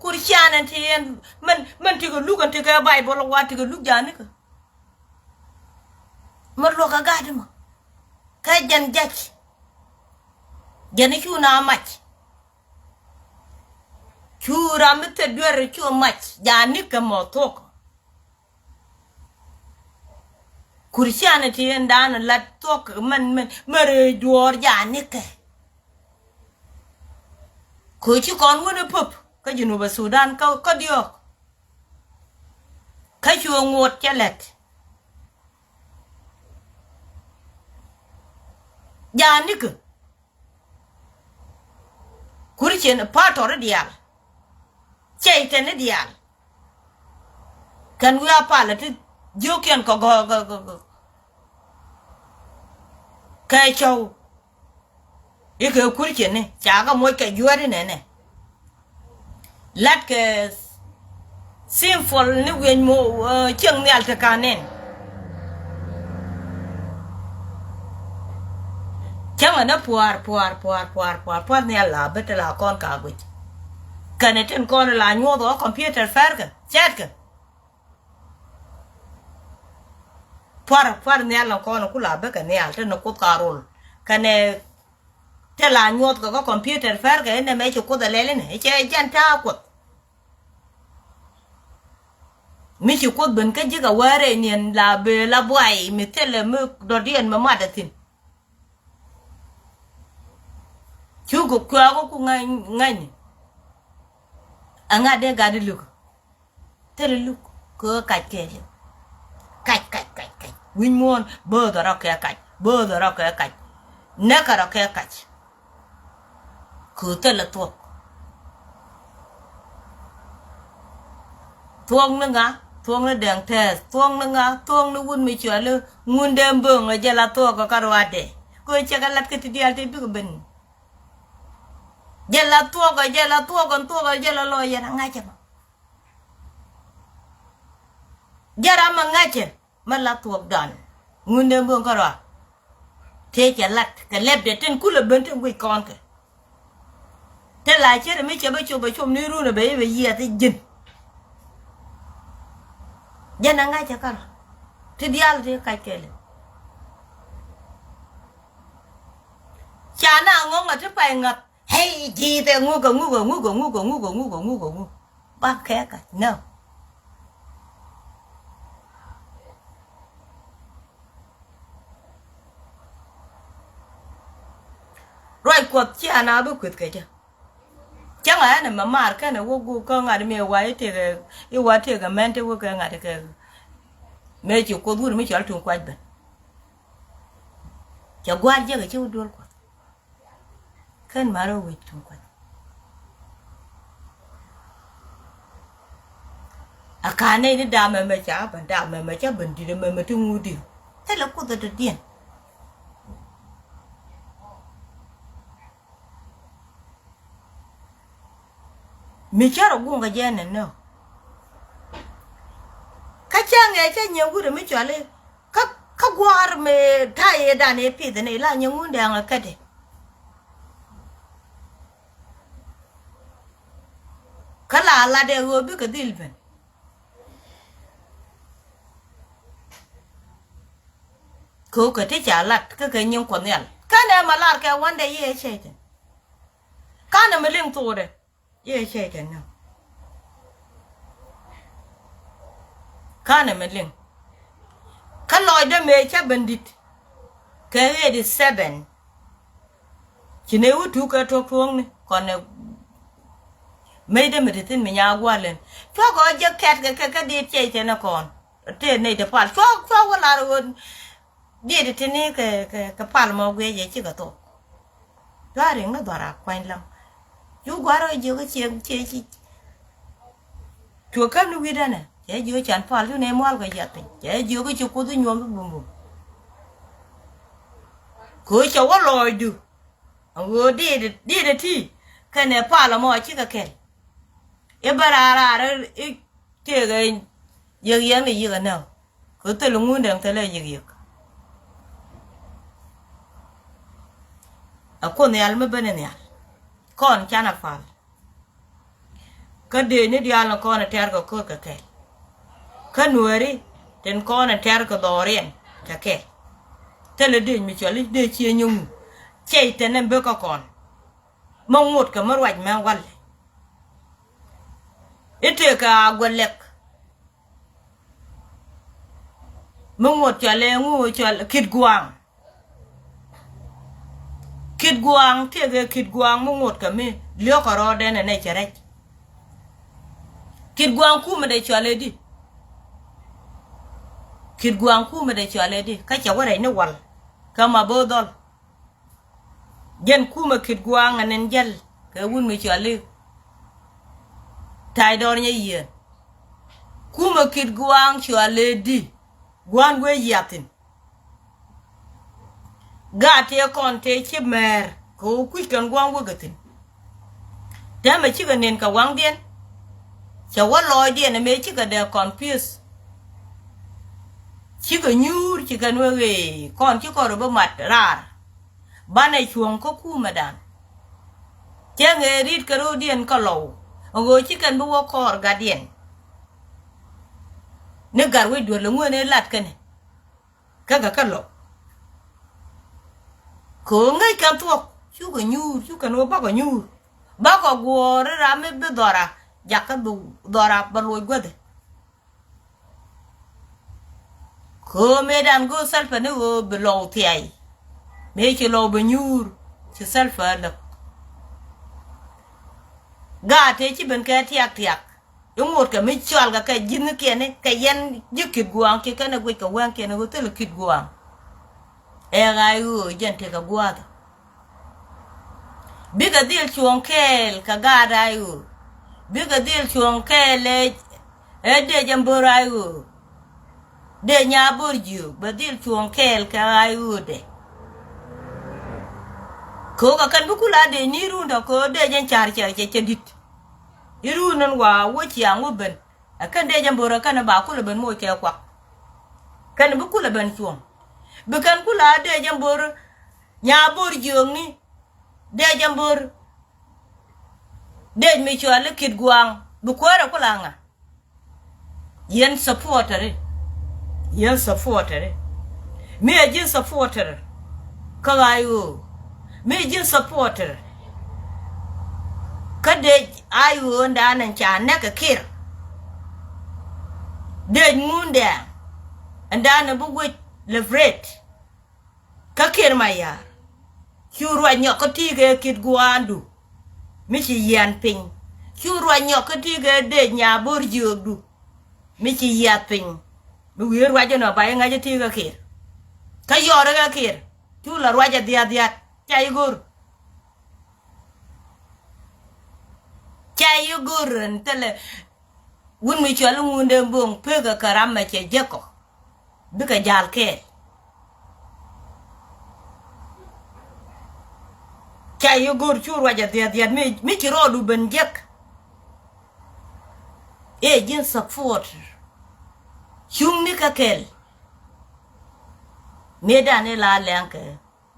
Kur cian ɛn ti ɛn, mɛn, mɛn ti kɛ luk ɛn ti kɛ Baibol wa ti kɛ luk janikä. Mɛ luɔk ɛ gat imɔ. Kä jɛn jac. Jɛn i̱ cu na mac. Cu ram mi thil duer cu mac. Janikä mɔ thuɔ̱k. Kur cian ɛ ti ɛn dan lat thuɔ̱k mɛn, mɛn, mɛn rɛy duɔ̱ɔ̱r janikä. Kɛ ci kɔn wun i̱ pöp kä Junub Sudan kä, kä diɔ̱ɔ̱k. Kä cuɛ ŋuɔ̱t cɛ lɛt. Janikä. Kur cien pa̱a̱tɔr i̱ diaal. Cɛy tɛn i̱ diaal. Kɛn wi̱i̱ a palä ti jiökiɛn kɛ gɔ̱, gɔ̱, gɔ̱, gɔ̱. Kɛ cɔw. I̱ kɛ kur cini ca kɛ moc kɛ juäri nɛnɛ. Latkɛ simple ni wieny mo, eh, cieŋ nhial ti ka̱n nɛn. Cäŋɛ ni pua̱a̱r, pua̱a̱r, pua̱a̱r, pua̱a̱r, pua̱a̱r, pua̱a̱r nhial la bi ti la kɔn ka guic. Kɛnɛ tin kɔn la nyuɔth ɣä computer fɛrkɛ cɛtkɛ. Puar, puar nhial ni kɔn ku la bekɛ nhial te ni Kuoth ka rol. Kɛnɛ te la nyuɔth kɛ kä computer fɛr kɛ inɛ mɛ ci Kuoth a lɛl inɛ cɛ jɛn ta̱a̱ Kuoth. Mi ci Kuoth ben kä ji̱ kɛ wärɛ niɛn la bee la buay mi thilɛ mi dɔ̱diɛn mi mat a thi̱n. Cukɛ kuakä ku ŋa̱ny, ŋa̱ny. Ɛŋa dee gat i̱ luk? Thilɛ luk kɛ ɣä kac kɛɛliw. Kac, kac, kac, kac. Wi̱ny muɔ̱ɔ̱n bääthɛ rɔ kɛ kac. Bääthɛ rɔ kɛ kac. Näkɛ rɔ kɛ kac. Kɛ ɣä thilɛ thuɔ̱k. Thuɔ̱k ni ŋa? Thuɔ̱k ni dɛŋ tɛth. Thuɔ̱k ni ŋa? Thuɔ̱k ni wut mi cuali Ŋundɛn Böŋ ɛ jɛ la thuɔ̱k kɛ kä ruaadɛ. Kɛ ɣä cɛ kɛ lat kä ti diaal ti bikɛ ben. Jɛ la thuɔ̱k ɛ, jɛ la thuɔ̱k ɛn thuɔ̱k ɛ, jɛ la lɔ yɛn a ŋa̱cä ma. Jɛ ram a ŋa̱cä ma la thuɔ̱k dan. Ŋundɛ Böŋ kä rɔa. Tëë cɛ lat kɛ lɛpdɛ tin kulɛ ben tin guic kɔn kɛ. Te la cierɛ mi cɛ bä cop bɛ cop ni run ɛ bɛ i̱ bɛ yiɛth i̱ ji̱n. Jɛn a ŋa̱cä kärɔ ti diaal ti kac kɛɛliw. Ca na ŋɔ̱ŋ a ti pay ŋa̱th. Hey, ji̱ thɛ ŋuk a ŋuk a ŋuk a ŋuk a ŋuk a ŋuk a ŋuk a ŋuk. Bak kɛ kac nä. Ruac Kuɔth cia na bi kueth kɛ cä. Cäŋ a ɛn ɛmɛ maar kɛn ɛ wä guuk kä ŋa̱t mi ɛ wa i̱ tëkɛ, i̱ wa tëkɛ mɛn te wä kɛ ŋa̱t kɛ. Mëë ci Kuoth wur mi cɔl tuŋ kuac ben. Cɛ gua̱a̱r jiäk ɛ ci wä duel Kuɔth. Kän marä wec tuŋ kuac. A ka̱n nɛy ni da̱a̱ mɛmɛ ca ben, da̱a̱ mɛmɛ ca ben di̱t, mɛmɛ ti ŋut di̱t. Thilɛ Kuoth ɛ dɔ̱diɛn. Mi cärɛ guŋ kɛ jɛ nɛ nä. Kä cä ŋɛ cä nyiɛ wut mi cɔali. Kä, kä gua̱a̱r mi ta̱yɛ dan i̱ pith ni la nyiɛ ŋun dɛŋ ɛ kädi. Kä la latdɛ ɣöö bikɛ dhil ben. Kɛ ɣöö kɛ ti ca lat kä kɛ nyiŋ Kuɔth Nhial. Kɛnɛ ma lar kɛ wändɛ yiëë cɛy thin. Kanɛ mi liŋ thokdɛ. Yiëë cɛy thin nɔ. Kanɛ mi liŋ. Kä lɔcdä mëë cä ben di̱t. Kɛ eighty seven. Ci ney wä tuuk kɛ tuɔk tuɔ̱ɔ̱ŋni kɔn ɛ mecdä mi ti thi̱n mi nyaa gua̱a̱lɛn. Cuakɔ jɛ kɛt kɛ kɛ kɛ diit cɛy tɛn ɛ kɔn. Tëë ney ti pal cuak cuak wä lar ɣöö diit ti ni kɛ kɛ kɛ pal mɔ guiɛ jɛ cikɛ thok. Cuak riŋ ni dhɔra kuany lam. Cu gua̱r ɣä jiök kä ciek ciek ciek. Cuɛ käm ni wi̱cdä nɛ cɛ jiök can pal cu nɛ mual kɛ yiath piny cɛ jiök kä ci Kuoth inyuɔm i̱ bumbum. Kɛ ɣöö cɛ wä lɔɔcdu. Ɛn ɣöö diit diit ɛ ti kɛnɛ pal ɛmɔ cikɛ kɛl. I̱ bä raar raar i̱ tëëkɛ yiëk yiëk ni yiëk ɛnɛ. Kɛ thil ŋun dɛŋ thilɛ yiëk yiëk. Ɛ Kuoth Nhial mi ben ɛ nhial kɔn canɛ pal. Kä dëëcni diaal ni kɔn ɛ tɛ̈r kɛ ko̱r kɛ kɛl. Kä nuääri tin kɔn ɛ tɛ̈r kɛ dhɔriɛn kɛ kɛl. Thilɛ dëëc mi cɔl i̱ dëëc cië nyuŋ. Cɛy thin ɛn bek kä kɔn. Mi ŋot kɛ mi ruac mɛ walɛ. I̱ tëëkɛ a guɛ lɛk. Mi ŋot cɔl ɛ ŋu cɔl Kit Guaŋ. Kit Guaŋ tëëkɛ Kit Guaŋ mi ŋot kɛ mi liɔ̱kɛ rɔɔdɛn ɛ nɛ cɛ rɛc. Kit Guaŋ kumɛ dee cɔal ɛ di. Kit Guaŋ kumɛ dee cɔal ɛ di kä cɛ wä rɛc ni wal. Kä ma bo̱o̱ dhɔl. Jɛn kumɛ Kit Guaŋ ɛ nɛn jäl kɛ wun mi cɔal i̱ Ta̱y Dɔr Nyɛ Yieen. Kumɛ Kit Guaŋ cɔal ɛ di. Gua̱n wee yiathin. Gaat tëë kɔn tëë ci mɛɛr kɛ ɣöö kui̱c kɛn gua̱a̱ŋ wekɛ thi̱n. Täämɛ cikɛ nen kɛ waŋdiɛn. Cɛ wä lɔɔcdiɛn ɛmɛ cikɛ dee confuse. Cikɛ nyuur ci kɛn wek ëë kɔn ci kɔn rɔ bi mat raar. Banɛ cuɔ̱ŋ kä kumɛdan. Cäŋ ëë ri̱t kɛ ro̱o̱diɛn kä lɔw ɛn ɣöö ci kɛn bi wä kɔɔr gatdiɛn. Ni gat wec duel ɛŋuɛn ëë lat kɛnɛ. Kä kɛ kä lɔ. Kɛ ɣöö ŋäc kɛn thuɔ̱k cukɛ nyuur cukɛ ni wä bakɔ nyuur. Bakɔ guɔ̱ɔ̱r ram mi bi dhɔra jakä dhɔra bɛ luɔc guäthɛ. Kɛ ɣöö mëëdan go̱o̱r Salva ni ɣöö bi lɔw thiay. Mëë ci lɔw bɛ nyuur ci Salva läk. Gaat tëë ci ben kɛ tiak tiak. I̱ ŋot kɛ mi cɔal kɛ kɛ ji̱thnikiɛn i̱ kɛ yɛn ji̱ Kit Gua̱a̱ŋ ci kɛn ɛ guic kɛ wɛŋkiɛn i̱ ɣöö thilɛ Kit Gua̱a̱ŋ. Ɛ ɣa̱c ɣöö jɛn tekɛ gua̱a̱th. Bikɛ dhil cuɔ̱ɔ̱ŋ kɛɛl kɛ gaat ɣa̱c ɣöö bikɛ dhil cuɔ̱ɔ̱ŋ kɛɛl ɛ ɛ dee jɛ mbör ɣa̱c ɣöö. Dee nyaa bo̱r jiök bɛ dhil cuɔ̱ɔ̱ŋ kɛɛl kɛ ɣa̱c ɣöödɛ. Kɛ ɣöö kɛ kɛn bi kula dee ni rundä kɛ ɣöö dee jɛ car cɛ cɛ cɛ di̱t. I̱ run in wa wä ciaŋ wä ben ɛ kɛn dee jɛ mbör ɛ kɛn ba kulɛ ben moc kɛ kuak. Kɛn bi kulɛ ben cuɔ̱ŋ bi kɛn kula dee jɛ mbör. Nyaa bo̱r jiööŋni dee jɛ mbör. Dee mi cuali Kit Gua̱a̱ŋ bi kuäärɛ kula ŋa. Yɛn supporter i̱ yɛn supporter i̱ mi ɛ ji̱n supporter. Kä ɣa̱c ɣöö mi ɛ ji̱n supporter. Kä dec a ɣöö ɛn da̱a̱n ɛn ca nɛk ɛ Kiir. Dec ŋundɛ ɛn da̱a̱n ɛ bi wec liberate. Kä Kiir Mayar cu ruac nyɔk kä ti̱i̱ kɛ Kit Gua̱a̱ŋdu mi ci yian piny. Cu ruac nyɔk kä ti̱i̱ kɛ dec nyaa bo̱r jiöökdu mi ci yiath piny. Mi wi̱i̱ ruac ɛnɔ ba i̱ ŋa̱c ɛ ti̱i̱ kɛ Kiir. Kä yɔɔr i̱ kɛ Kiir cu la ruac ɛ dhiath dhiath ca i̱ go̱r. yɛ go̱r ɛn thilɛ wut mi cɔal i̱ Ŋundɛŋ Bo̱ŋ pekɛ kɛ ram mɛ cɛ jek kɔ. Bikɛ ja̱l kɛɛl. Ca yɛ go̱r cu ruac a dhiath dhiath mi, mi ci rɔɔdu ben jek. Ëë ji̱n support. Cuŋni kɛ kɛl. Mëëdan ëë la lɛŋkɛ.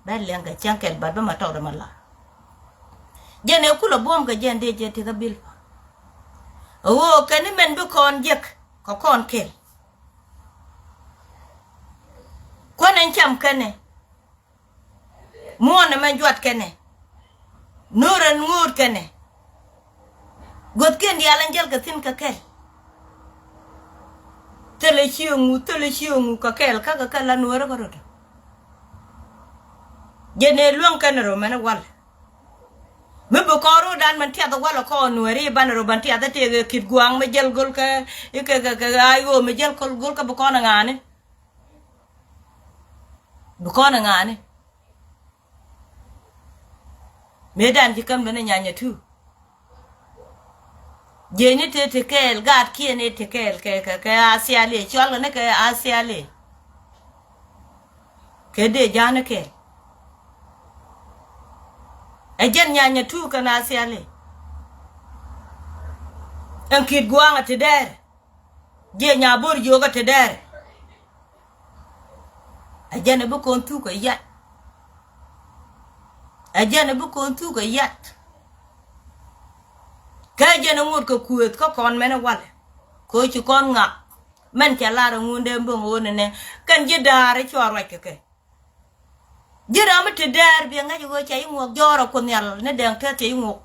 Bɛ lɛŋkɛ cäŋ kɛl bat bä ma tɔɔdɛ ma la. Jɛn ëë kulɛ buɔ̱m kɛ jɛn dee jɛ ti kä bil pa. Ɣöö kɛn ni mɛn bi kɔn jek kɛ kɔn kɛl. Kuän ɛn cam kɛnɛ. Muɔ̱ɔ̱n ɛmɛ juat kɛnɛ. No̱o̱r ɛn ŋo̱o̱t kɛnɛ. Guäthkiɛn diaal ɛn jäl kɛ thi̱n kɛ kɛl. Thilɛ cieŋ ŋu, thilɛ cieŋ ŋu kɛ kɛl, kä kɛ kɛl la Nueeri kä rot. Jɛn ëë luäŋ kɛnɛ rɔ mɛn wal. Mi bi kɔn ro̱o̱dan mɛn tiath wal kɔn Nueeri ban rɔ ban tiath tëëk ɛ Kit Gua̱a̱ŋ mi jäl go̱l kɛ, kɛ, kɛ, kɛ, kɛ ay ɣöö mi jäl go̱l, go̱l kɛ bi kɔn ɛ ŋa̱a̱ni. Bi kɔn ɛ ŋa̱a̱ni. Mëëdan ci käm dɔ̱ni Nyanya tu. Jiɛcni tëë ti kɛɛl, gaatkiɛn ëë ti kɛɛl kɛ, kɛ, kɛ Athiali, cɔalkɛ ni kɛ Athiali. Kɛ dee ja̱a̱ni kɛɛl. Ɛ jɛn Nyanya tu kɛn Athiali. Ɛn Kit Gua̱a̱ŋ ɛ ti dɛɛr. Jiɛ Nyabo̱r Jiök ɛ ti dɛɛr. Ɛ jɛn ɛ bi kɔn thuk ɛ yat. Ɛ jɛn ɛ bi kɔn thuk ɛ yat. Kä jɛn ɛ ŋot kɛ kuëëth kä kɔn mɛn ɛ walɛ. Kɛ ɣöö ci kɔn ŋak. Mɛn cɛ lar ɛ Ŋundɛŋ Bo̱ŋ ɣöö nɛnɛ. Kɛn ji̱ da̱a̱r ɛ cua ruac kɛ kɛ. Ji̱ ram mi te däär biɛ ŋäc ɣöö cɛ i̱ ŋuɔk jɔɔr a Kuoth Nhial ni dɛŋ tɛth cɛ i̱ ŋuɔk.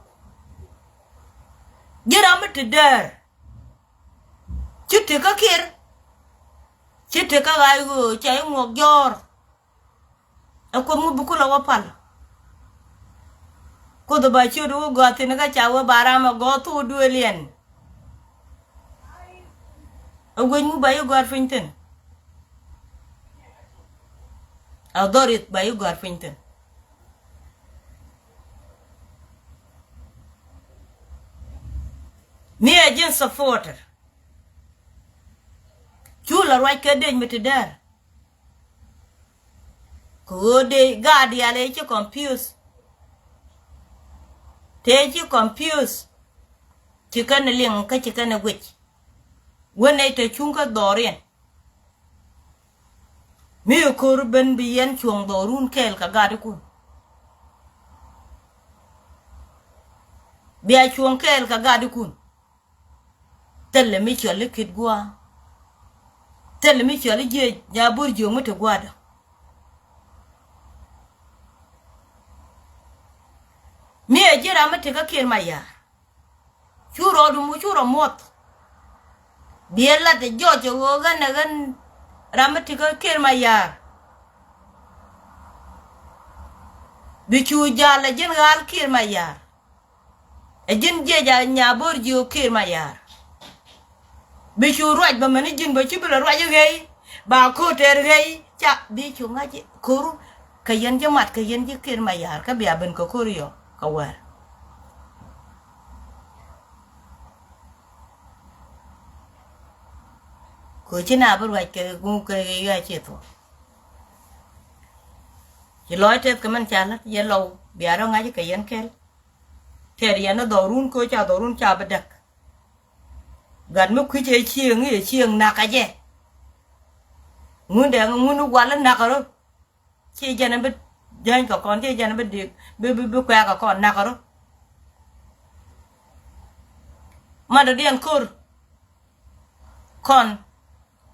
Ji̱ ram mi te däär. Ci te kä kiɛr. Ci te kä ɣa̱c ɣöö cɛ i̱ ŋuɔk jɔɔr. Ɛ Kuoth ŋu bi kulɛ wä pal. Kuoth ba ciöt wä gɔaa thi̱n kä ca wä ba ram ɛ gɔɔth thok duëël yɛn. Ɛ guec ŋu ba yi gɔ̱a̱r piny thi̱n. Ɛ dhɔr ith ba yi gɔ̱a̱r piny thi̱n. Mi ɛ ji̱n supporter. Cu la ruac kɛ dec mi ti däär. Kɛ ɣöö dee gaat diaal ëë ci confuse. Tëë ci confuse. Ci kɛn liŋ kä ci kɛn guic. Wen nɛy te cuŋ kä dhɔriɛn. Mi ɛ ko̱r ben bi yɛn cuɔ̱ŋ dhɔrun kɛɛl kɛ gatikun. Bia cuɔ̱ŋ kɛɛl kɛ gatikun. Thilɛ mi cɔl i̱ Kit Gua̱a̱. Thilɛ mi cɔl i̱ Jiɛc Nyabo̱r Jiök mi te gua̱a̱dä. Mi ɛ ji̱ ram mi te kä Kiir Mayar. Cu rɔɔdu mu cu rɔ muɔth. Biɛ lat ɛ jɔɔc ɛ ɣöö ɣän ɛ ɣän ram mi te kä Kiir Mayar. Bi cu jal ɛ ji̱n ɣa̱l Kiir Mayar. Ɛ ji̱n jiɛc a Nyabo̱r Jiök Kiir Mayar. Bi cu ruac bä mɛn i̱ ji̱n bä ci bi lɛ ruac i̱ ɣɛy ba ko̱r tɛɛr ɣɛy ca bi cu ŋa̱c i̱ ko̱ru. Kɛ yɛn ji̱ mat kɛ yɛn ji̱ Kiir Mayar kä bia ben kɛ ko̱r yɔ kɛ wäär. Ko̱ ci na bi ruac kɛ ŋu kɛ ɣɛy ɣä ci thuɔ̱k. Ci lɔc tɛth kɛ mɛn ca la̱t yɛ lɔw bia rɔ ŋa̱c kɛ yɛn kɛl. Tɛɛr yɛn ni dhɔrun ko̱ ca dhɔrun ca bi däk. Gat mi kui̱c ëë cieŋ i̱ ëë cieŋ nakä jɛ. Ŋun dɛŋ ŋun i̱ wal i̱ nakä rɔ. Ci jɛn i̱ bi jäny kɛ kɔn ci jɛn i̱ bi dik bi bi bi kuɛ̈ɛ̈ kɛ kɔn nakä rɔ. Madɔ̱diɛn ko̱r kɔn.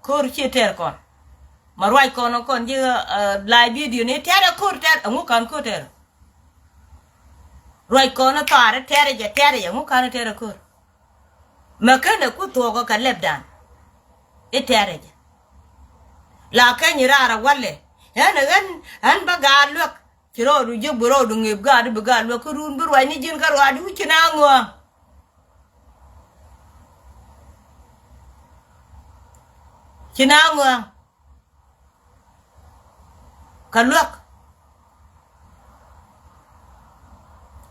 Ko̱r ci tɛr kɔn. Ma ruac kɔn kɔn ji̱, eh, live video ni tɛr ɛ ko̱r tɛr ɛŋu kan ko̱r tɛr. Ruac kɔn thaar tɛr jɛ tɛr jɛ ɛŋu kan tɛr ɛ ko̱r. Ma kɛn ɛ ku thuɔk kɛ lɛpdan. I̱ tɛr jɛ. La kɛny raar ɛ walɛ. Ɣän ɛ ɣän ɣän bä gaat luäk. Ci rɔɔdu jiök bi rɔɔdu ŋëëp gaat bi gaat luäk kä run bi ruacni ji̱n kä ruaadu ci na ŋuɔ̱a̱ŋ. Ci na ŋuɔ̱a̱ŋ. Kɛ luäk.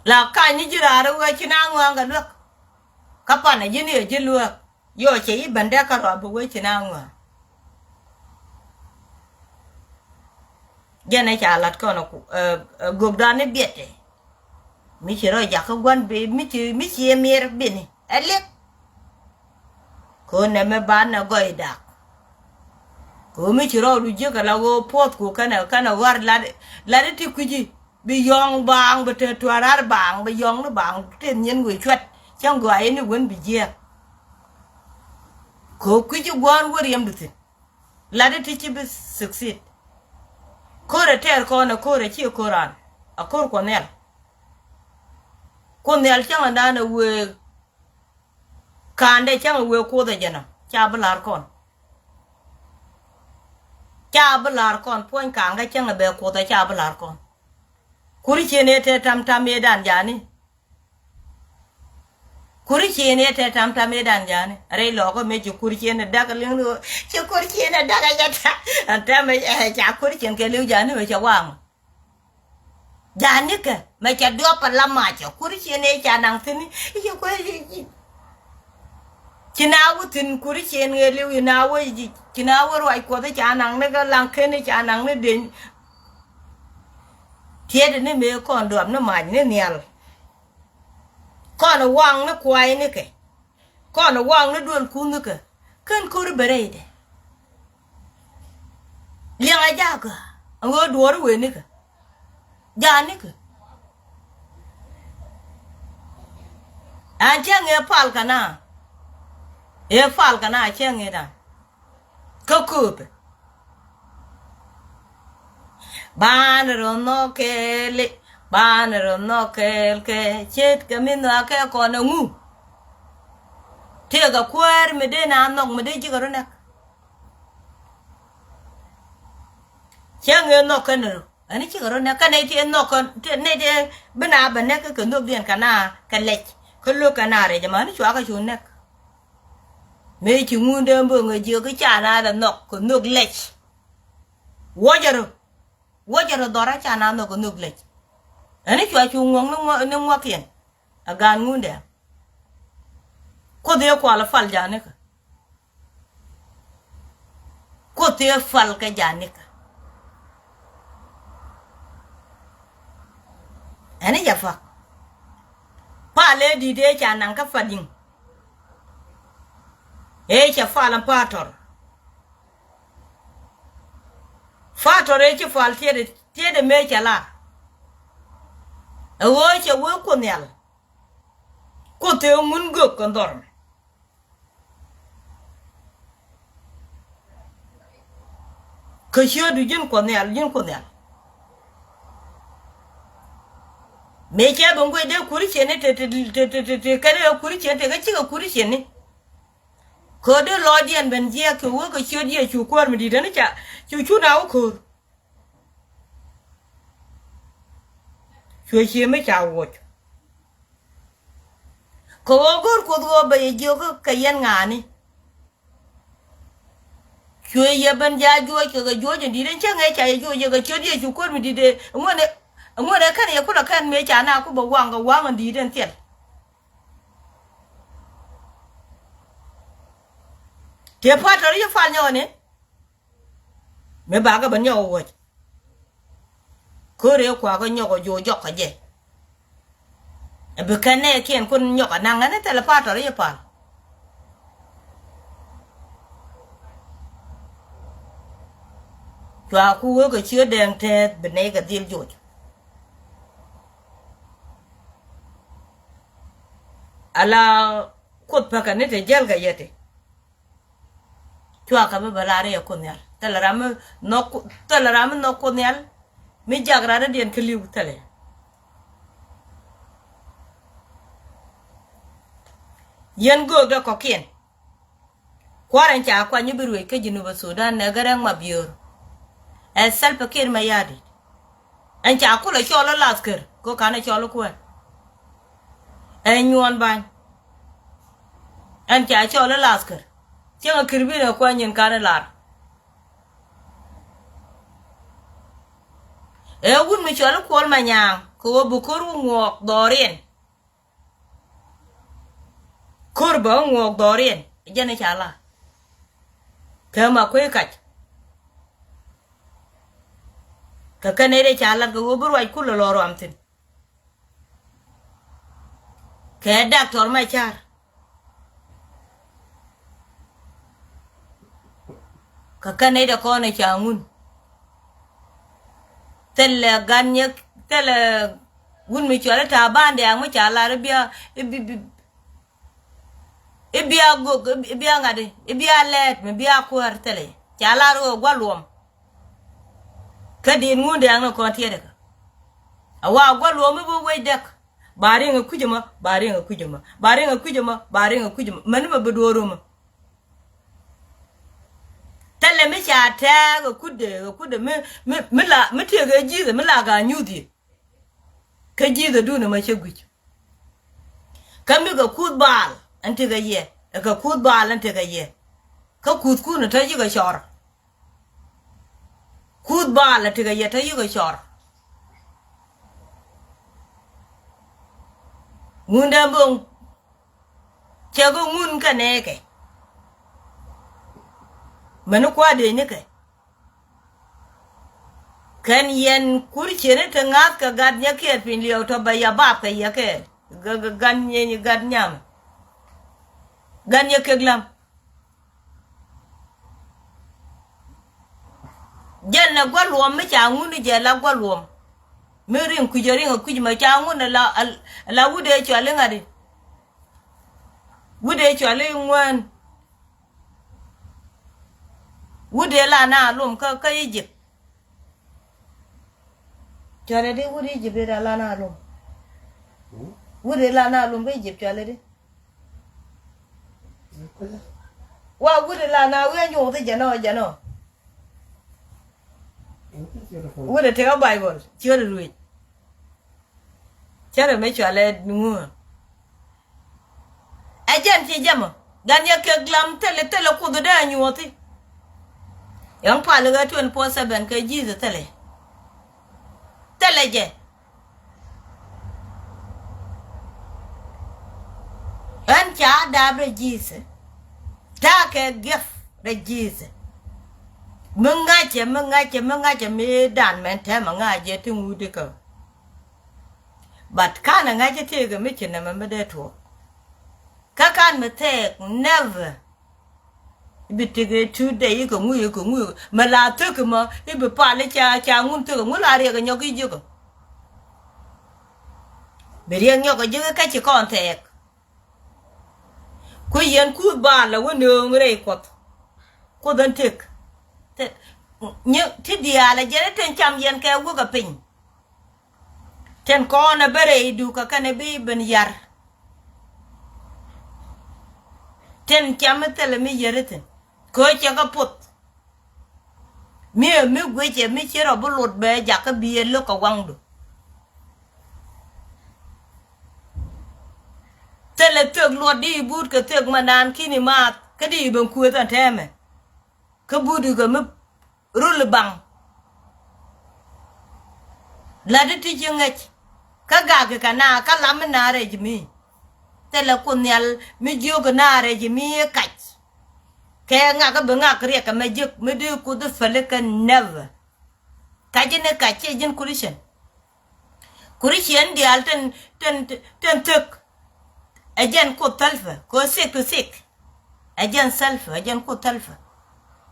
La kany ni ji̱ raar i̱ wee ci na ŋuɔ̱a̱ŋ kɛ luäk. Kä panɛ ji̱n i̱ ɛ ji̱ luääk. Yɔ cɛ i̱ bändɛ kärɔa bi wee ci na ŋuäär. Jɛn ɛ ca la̱t kɔn ɛ ku, ɛ, ɛ, gökdan i̱ biɛtɛ. Mi ci rɔ jakä gua̱n bi, mi ci, mi ci ɛ miɛr bini. Ɛ liɛk. Kɛ ɣöö nɛmɛ banɛ gɔy dak. Kɛ ɣöö mi ci rɔɔdu jiäk ala ɣöö puɔ̱thku kɛnɛ, kɛnɛ ɣɔ̱a̱r lat, lat i̱ ti kui̱ci. Bi yɔ̱ɔ̱ŋ baaŋ, bi te tua̱r raar baaŋ, bi yɔ̱ɔ̱ŋ ni baaŋ, te nyin wee cuat. Cäŋ gɔaa yɛn ni wen bi jiääk. Kɛ ɣöö kui̱ci gua̱a̱r wä riɛmdu thi̱n. Lat i̱ ti ci bi succeed. Ko̱rɛ tɛɛr kɔn ɛ ko̱rɛ ci ko̱ran. A ko̱r Kuɔth Nhial. Kuoth Nhial cäŋ ɛ naan ɛ wee. Ka̱a̱ndɛ cäŋ ɛ wee Kuoth ɛ jɛn ɔ, ca bi la̱r kɔn. Ca bi la̱r kɔn, puɔ̱ny ka̱a̱ŋ kä cäŋ ɛ bɛ Kuoth ɛ ca bi la̱r kɔn. Kuri ciën ëë te tam tam ëëdan ja̱a̱ni. Kuri ciën ëë te tam tam ëëdan ja̱a̱ni. Rɛy lɔɔkä mëë ci kuri ciën ɛ da̱k ɛ liŋ ni ɣöö ci kuri ciën ɛ da̱k ɛ jɛ ta̱. Ɛn tɛmɛ ɛ ca kuri ciën kɛ li̱w ja̱a̱ni ɣöö cɛ waŋ. Ja̱a̱nikɛ mɛ cɛ duɔp a la macɛ kuri ciën ëë ca naŋ thi̱n i̱ cɛ kuɛ i̱ ci na wä thi̱n kuri ciën ëë li̱w i̱ na wä i̱ ci na wä ruac Kuɔth i̱ ca naŋ ni kä laŋ ken i̱ ca naŋ ni deny. Tiɛtɛ ni mëë kɔn duɔp ni mac ni nhial. Kɔn waŋ ni kuay nikɛ. Kɔn waŋ ni duel kuŋ nikɛ. Kän ko̱ri bɛ rɛydɛ. Liɛŋɛ jakä. Ɛŋ ɣöö duɔ̱ɔ̱ri wee nikɛ. Ja̱a̱nikɛ. An cä ŋee pal kɛ na. Ëë pal kɛ na cä ŋee dan. Kä kööpɛ. Banɛ rɔ nhɔk kɛɛli, banɛ rɔ nhɔk kɛɛl kɛ ce̱tkɛ mi nhɔakɛ kɔn ɛŋu. Tëëkɛ kuäär mi dee na nhɔk mi dee ji̱kɛ rɔ nɛk. Cä ŋee nhɔk kɛn rɔ. Ɛn cikɛ rɔ nɛk kä nɛy ti nhɔk kɛ, nɛy ti bi na bɛ nɛk kɛ nhökdiɛn kɛ na kɛ lɛc. Kä lo̱k kɛ na rɛc ɛmɛ ni cua kɛ cu nɛk. Mëë ci ŋundɛ böŋ ɛ jiök i̱ ca na lɛ nhɔk kɛ nhök lɛc. Wuɔcɛ rɔ, wuɔcɛ rɔ dhɔra ca na nhɔk kɛ nhök lɛc. Ɛn i̱ cua cu ŋuɔ̱k ni ŋuɔ̱kiɛn. Ɛ gaan ŋundɛ. Kuoth ëë kual ɛ pal ja̱a̱nikä. Kuoth ëë pal kɛ ja̱a̱nikä. Ɛn i̱ jɛ pak. Pal ëë di̱t ëë ca naŋ kä padi̱ŋ. Ëë cɛ pal ɛn pa̱a̱tɔr. Pa̱a̱tɔr ëë ci pal tiɛtdɛ, tiɛtdɛ mëë cɛ lar. Ɛ ɣöö cɛ wee Kuoth Nhial. Kuoth ëë ŋun gök kɛ dhɔr mɛ. Kä ciötdu ji̱n Kuɔth Nhial, ji̱n Kuoth Nhial. Mëë cɛ ben guic dee kuri ciëni te, te, te, kɛn ɛ kuri ciëni te kä cikɛ kuri ciëni. Kä dee lɔcdiɛn ben jiɛɛk kɛ wä kɛ ciöt Yecu Kuäär mi di̱t ɛn ca cu cu na wä ko̱r. Cuɛ cie mi ca wuɔc. Kɛ ɣöö go̱o̱r Kuoth ɣöö bɛ yɛ jiök kɛ yɛn ŋa̱a̱ni. Cuɛ yɛ ben ja̱ juɔc kɛ kɛ juɔc in di̱t in cäŋ ëë ca yɛ juɔc yɛ kɛ ciöt Yecu Kuäär mi di̱t ëë ŋuɔ̱n ëë, ŋuɔ̱n ëë kɛn yɛ kulɛ kɛn mëë ca na ku bɛ waŋ kɛ waŋ in di̱t in thil. Tëë pa̱a̱t tɔ̱ ri yɛ pal nyɔɔni. Mi bakɛ ben nyɔk ɛ wuɔ̱c. Köörɛ kuakä nyɔk ɛ juɔc jɔk kä jɛ. Ɛ bi kɛn nɛɛkiɛn kun nyɔk ɛ naŋ ɛn ɛ thilɛ pa̱a̱t tɔ̱ ri yɛ pal. Cua ku wee kɛ ciö dɛɛŋ tɛɛth bi nɛy kɛ dhil juɔc. Ala Kuoth päkɛ ni te jäl kɛ yɛ ti. Cua kɛ bi bä lar i̱ ɛ Kuoth Nhial. Thilɛ ram mi nhɔk, thilɛ ram mi nhɔk Kuoth Nhial. Mi jak rat rɔ̱diɛn kä li̱w thilɛ. Yɛn göökdä kɔ̱kiɛn. Kua̱r ɛn ca kuany i̱ bi ruëc kä Jinub Sudan nɛ gɛ rɛŋ ma biöör. Ɛ Salva Kiir Mayardit. Ɛn ca kulɛ cɔl i̱ lathkër kɛ ɣöö ka̱n ɛ cɔl i̱ kuäär. Ɛ nyuɔn ba̱ny. Ɛn ca cɔl i̱ lathkër. Cieŋ ɛ kir bi nɛ kuäär nyin ka̱n i̱ lar. Ɛ wut mi cɔl i̱ Kuɔl Manyaŋ kɛ ɣöö bi ko̱r wä ŋuɔɔk dhɔriɛn. Ko̱r bä ŋuɔɔk dhɔriɛn jɛn ca lar. Kɛ ma kuec kac. Kɛ kɛn nɛy dee ca lat kɛ ɣöö bi ruac kulɛ lɔ ruam thi̱n. Kɛ Doctor Machar. Kɛ kɛn nɛy dee kɔn ɛ ca ŋun. Thilɛ gan nyɛ, thilɛ wun mi cuali Taban Diaŋ mi ca lar i̱ bia, i̱ bi, bi, i̱ bia gok, i̱ bia ŋa̱t, i̱ bia lɛɛt mi bia kuäär thilɛ. Ca lar ɣöö gua̱ luɔm. Kä di̱i̱t ŋun Diaŋ ni kɔn tiɛt ɛ kä. A wa gua̱ luɔm mi bi wec dɛk. Ba riŋ ɛ kui̱c ɛmɔ, ba riŋ ɛ kui̱c ɛmɔ, ba riŋ ɛ kui̱c ɛmɔ, ba riŋ ɛ kui̱c ɛmɔ. Mäni mɛ bi duɔɔr rumä. Thilɛ mi ca tɛɛk ɛ kutdɛ, ɛ kutdɛ mi, mi, mi la, mi tiek ɛ ji̱th, mi la ka nyuth yɛ. Kä ji̱th ɛ duun ɛmɔ cɛ gui̱c. Kä mi kɛ kuth baal ɛn tekɛ yɛ, ɛ kɛ kuth baal ɛn tekɛ yɛ. Kä kuthkun ɛ tɔ̱ yikɛ cɔr. Kuth baal ɛ tekɛ yɛ tɔ̱ yikɛ cɔr. Ŋundɛ boŋ cɛ kɛ ŋun kɛ nɛɛkɛ. Mäni kua̱r dee nikɛ. Kɛn yɛn kur cieni ti ŋa̱th kɛ gat nyɛ kiɛɛr piny liɛw tɔ bɛ ya bap kɛ yɛ kɛɛl. Gat nyɛ gat nyam. Gat nyɛ kek lam. Jɛn ɛ gua̱ luɔm mi ca ŋun jɛ la gua̱ luɔm. Mi riŋ kui̱c ɛ riŋ ɛ kui̱c mɛ ca ŋun ɛ la, ɛ la wut ëë cuali ŋa̱t i̱. Wut ëë cuali ŋuään. Wut ëë la na lom kä, kä Egypt. Cuali di wut Egypt ëë la na lom. Wut ëë la na lom kä Egypt cuali di. Wa wut ëë la na wi̱i̱ a nyuuth i̱ jɛnɔ, jɛnɔ. Wut ëë tekɛ Baibol ciöt ɛ ruëc. Cärɛ mi cualɛ ŋuɔ̱ɔ̱n. Ɛ jɛn ci jɛmɔ gan yɛ kek lam thilɛ, thilɛ kuoth dee a nyuɔthi. Yɔ̱ŋ pal kɛ twenty four seven kɛ Jesus thilɛ. Thilɛ jɛ. Ɣän ca dap rɛ Jesus. Ta̱a̱ kɛ gift rɛ Jesus. Mi ŋa̱cɛ, mi ŋa̱cɛ, mi ŋa̱cɛ mi dan mɛn tɛmɛ ŋa̱cɛ ti ŋut ikä. But kan a ŋa̱cä tëëkɛ mi ci nɛmɛ mi dee tuɔɔk. Kä kan mi thɛɛk, never. I̱ bi tekɛ two day i̱ kɛ ŋuc, i̱ kɛ ŋuc. Mɛ la thäk imɔ i̱ bi pal i̱ ca, ca ŋun thäk i̱ ŋun la riɛk inyɔk i̱ ji̱kä. Bi riɛk nyɔk i̱ ji̱kä kä ci kɔn thɛɛk. Ku yɛn kuth bal la wä nööŋ rɛy kuɔth. Kuoth ɛn tëk. Ti, nyi, ti diaal a jɛn i̱ tin cam yɛn kɛ wäk a piny. Tin kɔn a bä rɛy duk a kɛn a bi ben yar. Tin cam mi thilɛ mi yär ithin. Kɛ ɣöö cɛ kɛ puth. Mi ɛ mi guicɛ mi ci rɔ bi luɔt bɛ jakä bi ɛ lo̱k kɛ waŋdu. Thilɛ thök luɔt di i̱ buut kɛ thök ma naan ki̱n i̱ maath kä di i̱ ben kuëth ɛn tɛmɛ. Kä buut i̱ kɛ mi rul i̱ baŋ. La̱t i̱ ti ci ŋäc kä gak i̱ kɛ na kä lam i̱ na rɛc mi. Thilɛ kuoth nhial mi jiök i̱ na rɛc mi i̱ kac. Kɛ ŋak i̱ bi ŋak riɛk kɛ mɛ jiök mi di kuoth i̱ päl i̱ kɛ never. Kac i̱ ni kac ciɛ ji̱n Christian. Christian diaal tin, tin, tin thök. Ɛ jɛn kuoth thäl pɛ kɛ ɣöö sick to sick. Ɛ jɛn thäl pɛ, ɛ jɛn kuoth thäl pɛ.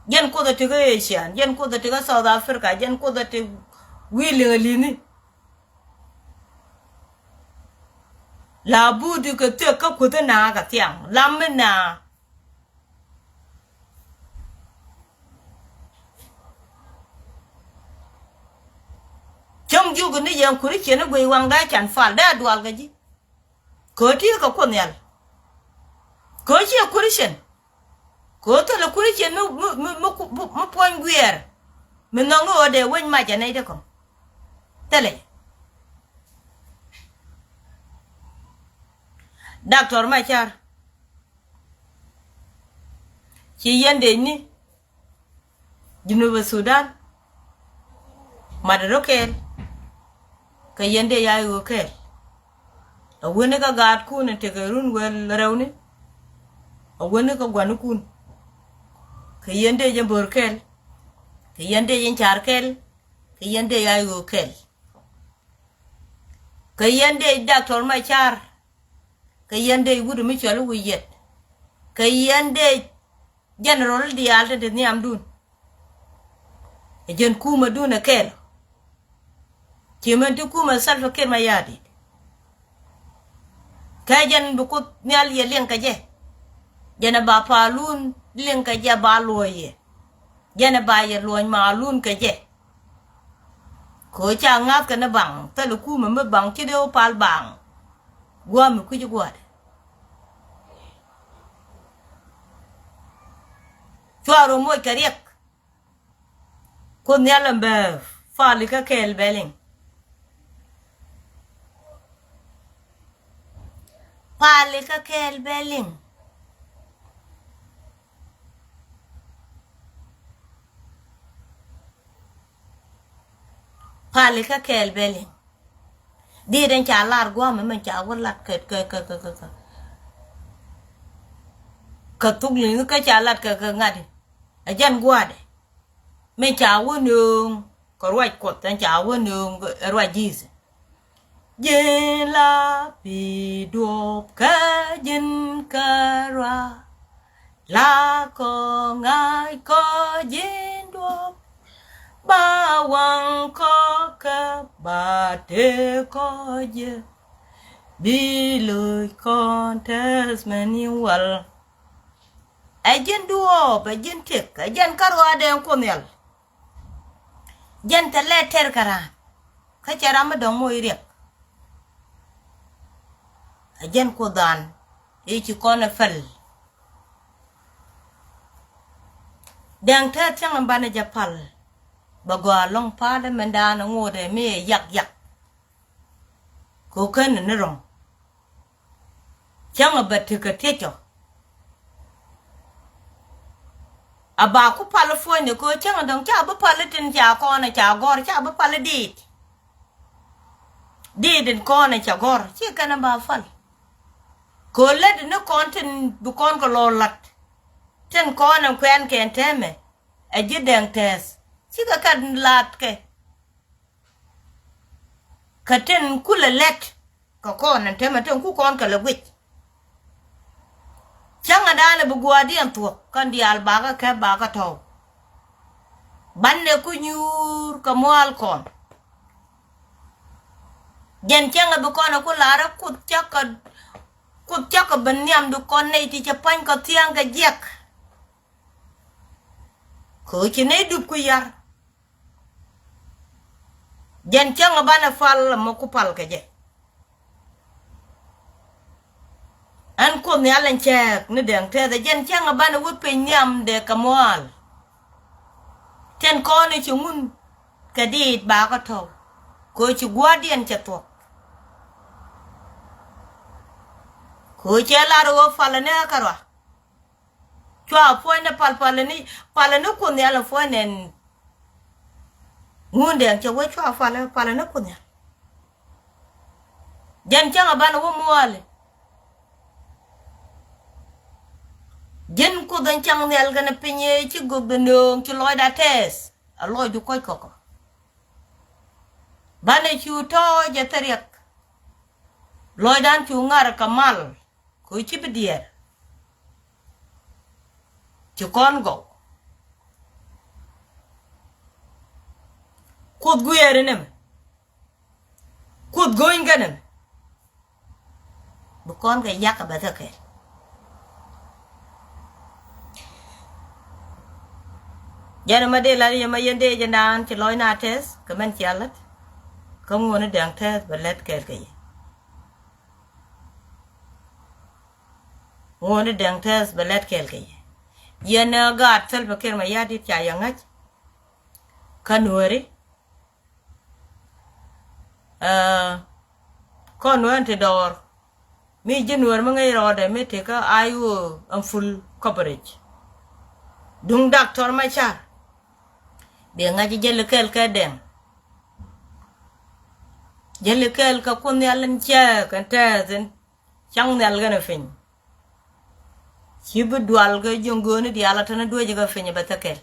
Jɛn kuoth ɛ ti kä Asia, jɛn kuoth ɛ ti kä South Africa, jɛn kuoth ɛ ti wi̱i̱ liŋ ɛ li̱ni. La buut i̱ kɛ thök kä kuoth i̱ na kɛ thiaŋ lam i̱ na. Cäŋ jiök ni yɛn Christian ni guiy waŋ dee can fal dee a dual kɛ ji̱. Kɛ ɣöö ti kɛ kuoth nhial. Kɛ ɣöö ciɛ Christian. Kɛ ɣöö thilɛ Christian mi, mi, mi, mi, mi, mi puɔ̱ny guiɛɛr. Mi nhɔŋ ni ɣöö dee wec mac ɛ nɛy ti kɔ̱ŋ. Thilɛ. Doctor Machar. Ci yɛn dee ni Junub Sudan. Mat rɔ kɛɛl. Kɛ yɛn dee ya i̱ ɣöö kɛɛl. A wen i̱ kä gaatkun in tekɛ run wel rɛwni. a wäni kä guanikun. Kɛ yɛn dee jɛ bör kɛl, kɛ yɛn dee jɛ car kɛl, kɛ yɛn dee jɛ a ɣöö kɛl, kɛ yɛn dee Doctor Macar, kɛ yɛn dee wut mi cɔl i̱ wi̱i̱ yɛt, kɛ yɛn dee general diaal tin te nhiamdun. Ɛ jɛn kumɛdun ɛ kɛɛl. Ci mɛn ti kumɛ Salva Kiir Mayardit. Kɛ jɛn bi Kuoth Nhial yɛ liŋ kɛ jɛ. Jɛn ɛ ba paalun liŋ kɛ jɛ ba luɔ̱c yɛ. Jɛn ɛ ba yɛ luɔ̱c maalun kɛ jɛ. Kɛ ɣöö ca ŋa̱th kɛ ni baŋ thil kumɛ mi baŋ ci dee wä pal baŋ. Gua̱a̱th mi kui̱c gua̱a̱th. Cua rɔ moc kɛ riɛk. Kuoth Nhial ɛn bɛ pali kä kɛɛl bɛ liŋ. Pali kä kɛɛl bɛ liŋ. Pali kä kɛɛl bɛ liŋ. Dit ɛn ca lar gua̱a̱mɛ mɛn ca wä lat kɛ kɛ kɛ kɛ kɛ kɛ thuk liŋ kä ca lat kɛ kɛ ŋa̱t. Ɛ jɛn gua̱a̱dɛ mɛn ca wä nööŋ kɛ ruac Kuɔth ɛn ca wä nööŋ ɛ ruac Ji̱th. Ji̱n la pi̱i̱ duɔ̱ɔ̱p kä ji̱n kärua. La kɔ ŋa̱c kɔ ji̱n duɔ̱ɔ̱p. Ba waŋ kɔ kä ba tëë kɔ jɛ. Bi lo̱c kɔn tɛth mɛn i̱ wal. Ɛ ji̱n duɔ̱ɔ̱p, ɛ ji̱n tëk, ɛ jɛn kärua dee Kuoth Nhial. Jɛn te lɛ tɛr kɛ raan kä cɛ ram mi dɔ̱ŋ moc riɛk. Ɛ jɛn Kuothdan i̱ ci kɔn ɛ päl. Dɛŋ te thiäŋ in banɛ jɛ pal. Bɛ gɔaa lɔ̱ŋ pa̱a̱t ɛmɛndan ɛ ŋot ɛ mi ɛ yak yak. Kɛ ɣöö ken ni rɔ̱ŋ. Cäŋ a bɛ tekɛ tiecɔ. A ba ku pal puɔ̱nyni kɛ ɣöö cäŋ a dɔ̱ŋ ca bi pal itin ca kɔn a ca gɔ̱r ca bi pal idiit. Diit in kɔn a ca gɔ̱r ci kɛn a ba pal. Kɛ ɣöö lät ni kɔn tin bi kɔn kɛ lɔ la̱t. Tin kɔn a kuɛn kɛn tɛmɛ a ji̱ dɛŋ tɛth cikɛ kɛn la̱t kɛ. Kä tin kulɛ lɛt kɛ kɔn ɛn temɛ tin ku kɔn kɛ lɛ guic. Cäŋɛ da̱a̱n ɛ bi gua̱a̱diɛn thuɔ̱k kɛn diaal bakä kɛ bakä tɔ̱w. Banɛ ku nyuur kɛ muaal kɔn. Jɛn cäŋɛ bi kɔn ɛ ku la̱rä Kuoth cäkä, Kuoth cäkä ben nhiamdu kɔn nɛy ti cɛ pa̱ny kɛ thia̱a̱ŋ kɛ jiɛk. Kɛ ɣöö ci nɛy dup ku yar. Jɛn cäŋ a banɛ pal ɛmɔ ku pal kɛ jɛ. Ɛn Kuoth Nhial ɛn cɛɛk ni dɛŋ tɛth ɛ jɛn cäŋ a banɛ wä piny nhiamdɛ kɛ muaal. Tin kɔn i̱ ci ŋun kɛ diit bakä tɔ̱w. Kɛ ɣöö ci gua̱a̱diɛn cɛ thuɔ̱k. Kɛ ɣöö cɛ lar ɣöö palä ni ɣä kärɔa. Cua puɔ̱ny ni pal, palä ni, palä ni Kuoth Nhial puɔ̱ny nɛn. Ŋun dɛŋ cɛ wee cua palä, palä ni Kuoth Nhial. Jɛn cäŋ a banɛ wä muɔɔli. Ji̱n Kuoth ɛn cäŋ nhial kɛnɛ piny ëë ci gök dɛ nööŋ ci lɔcda tɛɛth. A lɔcdu kɔc kɔkɔ. Banɛ cu tɔ̱ɔ̱c ɛ thil riɛk. Lɔcdan cu ŋa̱r kɛ mal. Kɛ ɣöö ci bi diɛɛr. Ci kɔn gɔw. Kuoth guiɛɛri nɛmɛ. Kuoth go̱o̱ny kɛ nɛmɛ. Bi kɔn kɛ yak kɛ bɛ thɛ kɛ. Jɛn ɛmɛ dee lat yɛ mɛ yɛn dee jɛ naan ci lɔcna tɛth kɛ mɛn cia lät. Kä ŋuɔ̱ni dɛŋ tɛth bɛ lät kɛɛl kɛ yɛ. Ŋuɔ̱ni dɛŋ tɛth bɛ lät kɛɛl kɛ yɛ. Yɛn ɛ gaat Salva Kiir Mayardit ca yɛ ŋa̱c. Kä Nuääri. Ɛ, kɔn Nuäär ti dɔɔr. Mi ji̱ Nuäär mi ŋäc rɔɔdɛ mi tekä I O and full coverage. Duŋ Doctor Machar. Bi ŋa̱c jäli kɛɛl kɛ dɛŋ. Jäli kɛɛl kɛ Kuoth Nhial in cääk ɛn tɛɛth in. Cäŋ nhial kɛnɛ piny. Ci bi dual kɛ jiöŋ gööni diaal a tɛn duec kɛ piny bɛ thɛ kɛl.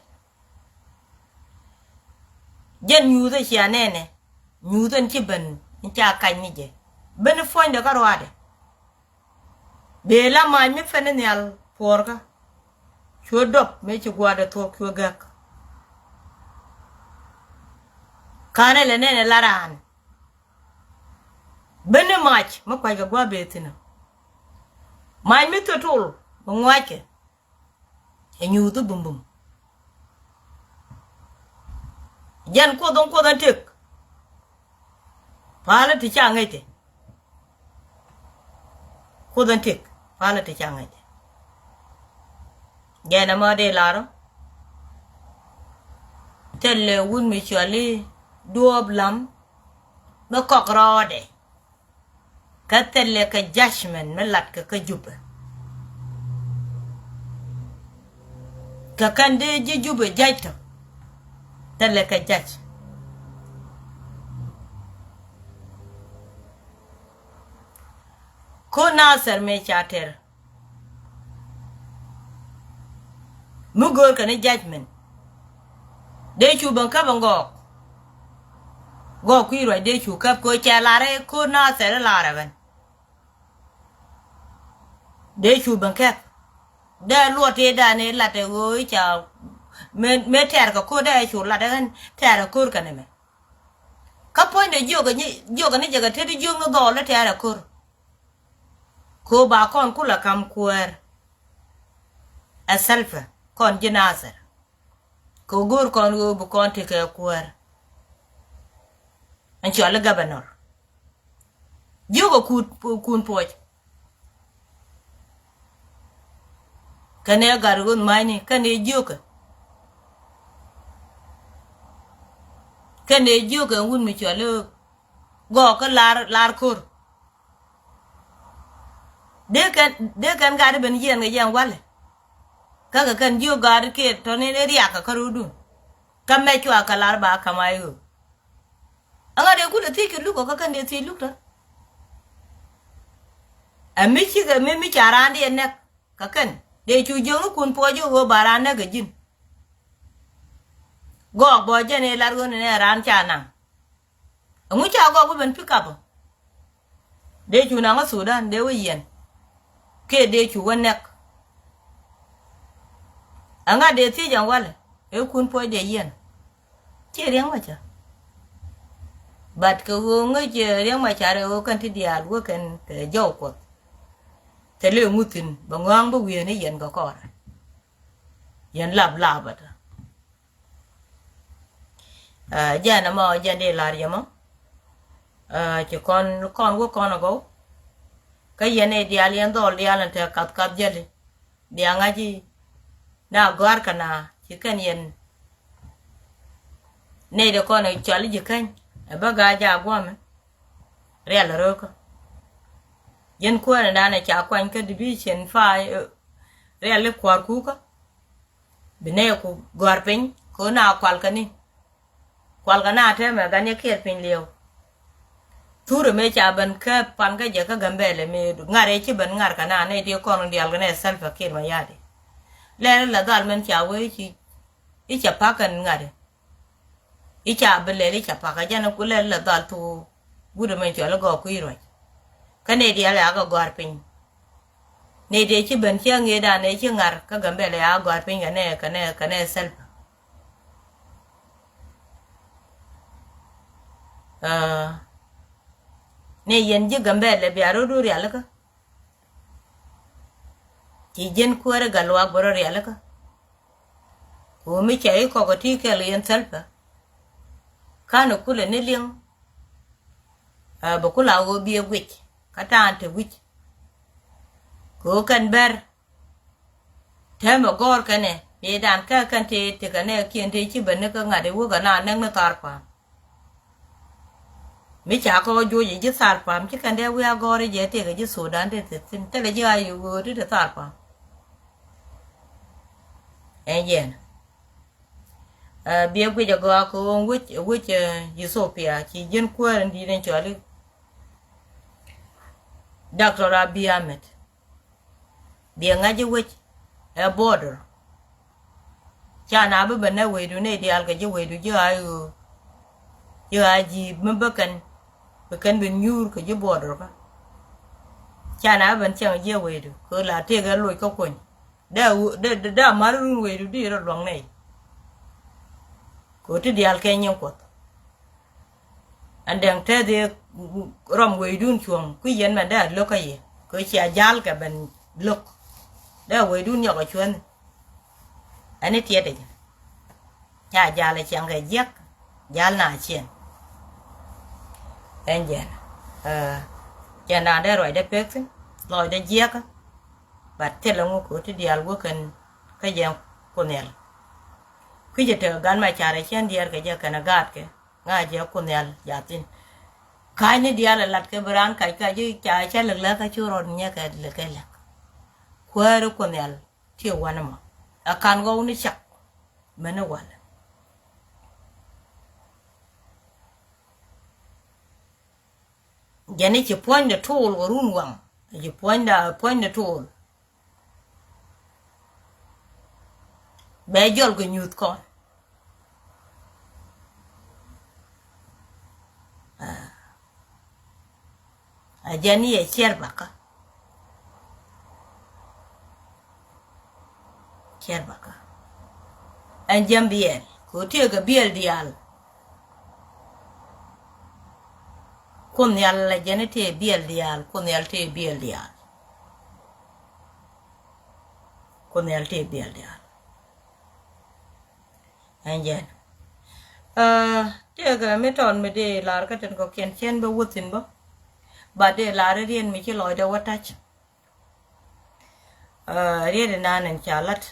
Jɛn nyuuth ɛ cia nɛnɛ, nyuuth ɛn ci ben in ca kac ni jɛ. Ben puɔ̱nydɛ kä ruaadɛ. Bee la mac mi pen ni nhial puɔrkä. Cuɛ dɔp mëë ci gua̱a̱dɛ thuɔ̱k cuɛ gäk. Ka̱n ɛ lɛ nɛnɛ la raan. Beni mac mi kuackɛ gua̱a̱ bee thi̱n ɔ. Mac mi thötul bi ŋuackɛ. Ɛ nyuuth i̱ bumbum. Jɛn kuoth in kuoth in tëk. Palä ti ca ŋäc ti. Kuoth in tëk. Palä ti ca ŋäc ti. Jɛn ɛmɔ dee lar ɔ. Thilɛ wut mi cuali duɔɔp lam. Mi kɔk rɔɔdɛ. Kä thilɛ kɛ judgment mi lat kɛ kä Jubɛ. Kɛ kɛn dee ji̱ Jubɛ judge tɔ. Thilɛ kɛ judge. Ko Nasir mi ca tɛr. Mi go̱o̱r kɛn ni judgment. Dee cu ben käp ɛn gɔɔk. Gɔɔk kui̱ ruac dee cu käp kɛ ɣöö cɛ lar ɛ ko̱r Nasir ɛ lar ɛ ben. Dee cu ben käp. Dee luɔt tëë dan ɛ lat ɛ ɣöö i̱ ca mëë, mëë tɛɛr kɛ ko̱r dee cu lat ɛ ɣän tɛɛr ɛ ko̱r kɛn ɛmɛ. Kä puɔ̱nydɛ jiökɛ ni, jiökɛ ni jɛ kɛ tet i̱ jiök ni dhɔɔl i̱ tɛɛr ɛ ko̱r. Kɛ ɣöö ba kɔn kulɛ ka̱m kuäär. Ɛ Salva kɔn ji̱ Nasir. Kɛ ɣöö go̱o̱r kɔn ɣöö bi kɔn tekɛ kuäär. Ɛn cɔal i̱ governor. Jiökɛ kun, kun puɔc. Kɛn ɛ gat ɣöth ma̱cni kɛn ɛ jiökɛ. Kɛn ɛ jiökɛ wut mi cɔal i̱ gɔɔk kä lar, lar ko̱r. Dee kɛn, dee kɛn gat i̱ ben yiɛn kɛ jɛn walɛ. Kä kɛ kɛn jiök gat i̱ kiɛ tɔ̱ni ni riak kɛ kärɔ̱dun. Kä mɛ cua kɛ lar ba ka̱m a i̱ ɣöö. Ɛŋa dee kulɛ thiec kɛ luk ɔ kä kɛn dee thiec luk tɔ̱. Ɛ mi cikɛ mi, mi ca raandiɛn nɛk kɛ kɛn dee cu jiökni kun puɔc i̱ ɣöö ba raan nɛk kɛ ji̱n. Gɔɔk bɔ jɛn i̱ lar ɣöö ni nɛ raan ca naŋ. Ɛŋu ca gɔɔk bi ben pick up ɔ? Dee cu naŋ kä Sudan dee wä yiɛn. Kiɛ dee cu wä nɛk. Ɛŋa dee thiec ɛn walɛ ëë kun puɔc dee yiɛn. Ciɛ Riɛk Macar. But kɛ ɣöö ŋäc Riɛk Macar ɛ ɣöö kɛn ti diaal wä kɛn kɛ jɔw Kuɔth. Thilɛ ŋuthin bɛ ŋɔ̱a̱ŋ bä wi̱i̱ni yɛn kɛ kɔrɛ. Yɛn lap lap bä tɔ. Ɛ, jɛn ɛmɔ jɛn dee lar yɛ mɔ. Ɛ, ci kɔn, kɔn wä kɔn agɔw. Kä yɛn ɛ diaal yɛn dhɔl diaal ɛn te kath kath jäli. Bia ŋa̱c i̱ na gɔ̱a̱r kɛ na ci kɛn yɛn. Nɛy dee kɔn ɛ cɔal i̱ ji̱ käny ɛ bä ga̱a̱c a gua̱mɛ. Rial röökä. Yɛn kuäär ɛn da̱a̱n ɛ ca kuany kä division five, ɛ, rial i̱ kua̱r kukä. Bi nɛɛku gɔ̱a̱r piny kɛ ɣöö na kualkɛ ni. Kualkɛ na tɛmɛ gan yɛ kiɛɛr piny liɛw. Thurɛ mëë ca ben kä pan kä jɛ kä Gambɛlɛ mëë ŋa̱r ëë ci ben ŋa̱r kɛ na nɛy ti kɔn diaal kɛ nɛ Salva Kiir Mayardit. Lɛl la dhal mɛn ca wee ci i̱ ca pak kɛn ŋa̱r. I̱ ca bi lɛl i̱ ca pak kɛ jɛn ku lɛl la dhal thuk. Guut ɛmɛ cɔl i̱ gɔɔk kui̱ ruac. Kä nɛy diaal ɛ a kɛ gɔ̱a̱r piny. Nɛy tëë ci ben ciɛ ŋi̱i̱cdan ëë ci ŋa̱r kä Gambɛlɛ a gɔ̱a̱r piny kɛ nɛ, kɛ nɛ, kɛ nɛ Salva. Aa, nɛ yɛn ji̱ Gambɛlɛ bia rɔ̱du rialikä. Ci ji̱n kuäärä Gatluak bä rɔ rialikä. Ku mi cɛ i̱ kɔk ɛ ti kɛl yɛn Salva. Ka̱n ɛ kulɛ ni liŋ. Aa, bɛ kula ɣöö biɛ guic kä ta̱a̱n te wi̱c. Kɛ ɣöö kɛn bɛr. Täämɛ gɔ̱r kɛnɛ mëëdan kä kɛn tëë tekɛ nɛ kiɛn tëë ci ben ni kä ŋa̱t i̱ wä kɛ na näk ni Tharpam. Mi ca kɔ juɔc i̱ ji̱ Tharpam ci kɛn dee wi̱i̱ a gɔ̱r i̱ jɛ tëëkɛ ji̱ Sudan tëë thi̱n thilɛ ji̱ a yio̱o̱ ti ti Tharpam. Ɛn yɛn. Ɛ, biɛ guic a gɔaa kɛ ɣöö wec, wec, ɛ, Ethiopia ci ji̱n kuäär in di̱i̱t in cɔal i̱ Doctor Abiy Ahmed. Biɛ ŋa̱c i̱ wec ɛ border. Ca na bi ben nɛ wecdu nɛy diaal kɛ ji̱ wecdu ji̱ a ɣöö ji̱ a ji̱ mi bä kɛn bi kɛn bi nyuur kɛ ji̱ border kä. Ca na bi ben cieŋ ji̱ a wecdu kɛ la tëëk ɛ loc kä kuny. Dee a wä- dee dee a ma̱r run wecdu di rɔ luɔ̱ŋ nɛy. Kɛ ɣöö ti diaal kɛ nyin Kuɔth. Ɛn dɛŋ tɛth i̱ rɔm wecdun cuɔ̱ŋ kui̱ yɛn mɛn dee a lo̱k kä yɛ kɛ cia ja̱l kɛ ben lo̱k. Dee a wecdun nyɔk a cuäni. Ɛn i̱ tiɛt i̱ ca ja̱l ɛ ciaŋ kɛ jiäk ja̱l na ciɛn. Ɛn jɛn cɛn da̱a̱n dee ruacdɛ pek thi̱n lɔcdɛ jiäkä. But thilɛ ŋuk kɛ ti diaal wä kɛn kä jɛ Kuoth Nhial. Kui̱cɛ tekɛ gan ma carɛ cɛn diɛɛr kɛ jɛ kɛn a gaatkɛ ŋa̱ jɛ Kuoth Nhial jathin. Ka̱cni diaal ɛ lat kɛ bi raan kac kac i̱ ca cä lɛk lɛk kä cu rɔɔd nyɛ kɛ lɛk kɛ lɛk. Kuääri Kuoth Nhial ti wanɛ mɔ ɛ ka̱n ɣɔw ni cak. Mɛn ni walɛ jɛn i̱ ci puɔ̱nydɛ tuul kɛ run waŋ. Ci puɔ̱nydɛ puɔ̱nydɛ tuul. Bɛ jɔl kɛ nyuuth kɔn. A jɛn i̱ ɛ ciɛr bakä. Ciɛr bakä. Ɛn jɛn biɛl kɛ ɣöö tëëkɛ biɛl diaal. Kuoth Nhial a jɛn i̱ tëë biɛl diaal Kuoth Nhial tëë biɛl diaal. Kuoth Nhial tëë biɛl diaal. Ɛn jɛn tëëkɛ mi tɔn mi dee lar kä tin kɔ̱kiɛn cɛn bä wä thi̱n bä. Ba dee lar i̱ riɛn mi ci lɔcdɛ wä ta̱c. Riet inan in ca lat.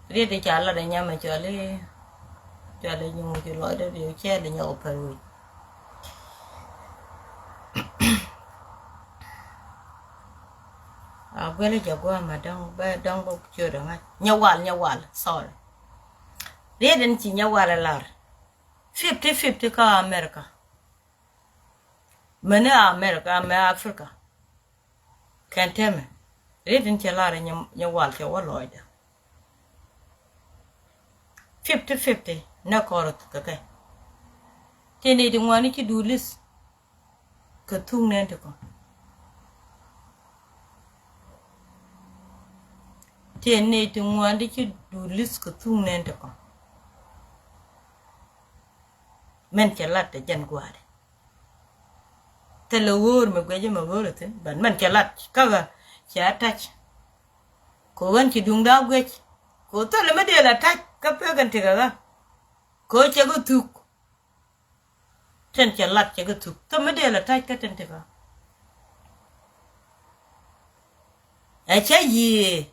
Riet ica lat inyam icuali cuali nyuŋ ci lɔcdä di cɛl inyɔk pɛr wi̱c. A guɛli jɛ guam a dɔŋ bɛ dɔŋ bä ciöt a ŋa̱c nyɛ wal nyɛ wal sorry. Riet in ci nyɛ wal a lar. Fifty fifty kä America. Meni America mɛ Africa. Kɛn tɛmɛ riet in cɛ lar nyɛ wal cɛ wä lɔcdä. Fifty fifty nɛ kɔr kɛ kɛ. Tëë nɛy ti ŋuani ci duut li̱th kɛ thuk nɛn ti kɔn. Tëë nɛy ti ŋuani ci duut li̱th kɛ thuk nɛn ti kɔn. Mɛn cɛ lat tɛ jɛn gua̱a̱ri. Thilɛ ɣöör mi guɛc mi ɣöör thi̱n but mɛn cɛ lat kä ɣä cɛ a ta̱c. Kɛ ɣän ci duŋda guɛc kɛ thilɛ mi dee la ta̱c kä pek ɛn tekɛ ɣä. Kɛ ɣä cɛ kɛ thuk. Tɛn cɛ lat cɛ kɛ thuk thilɛ mi dee la ta̱c kä tɛn tekɛ ɣä. Ɛ cä yiëë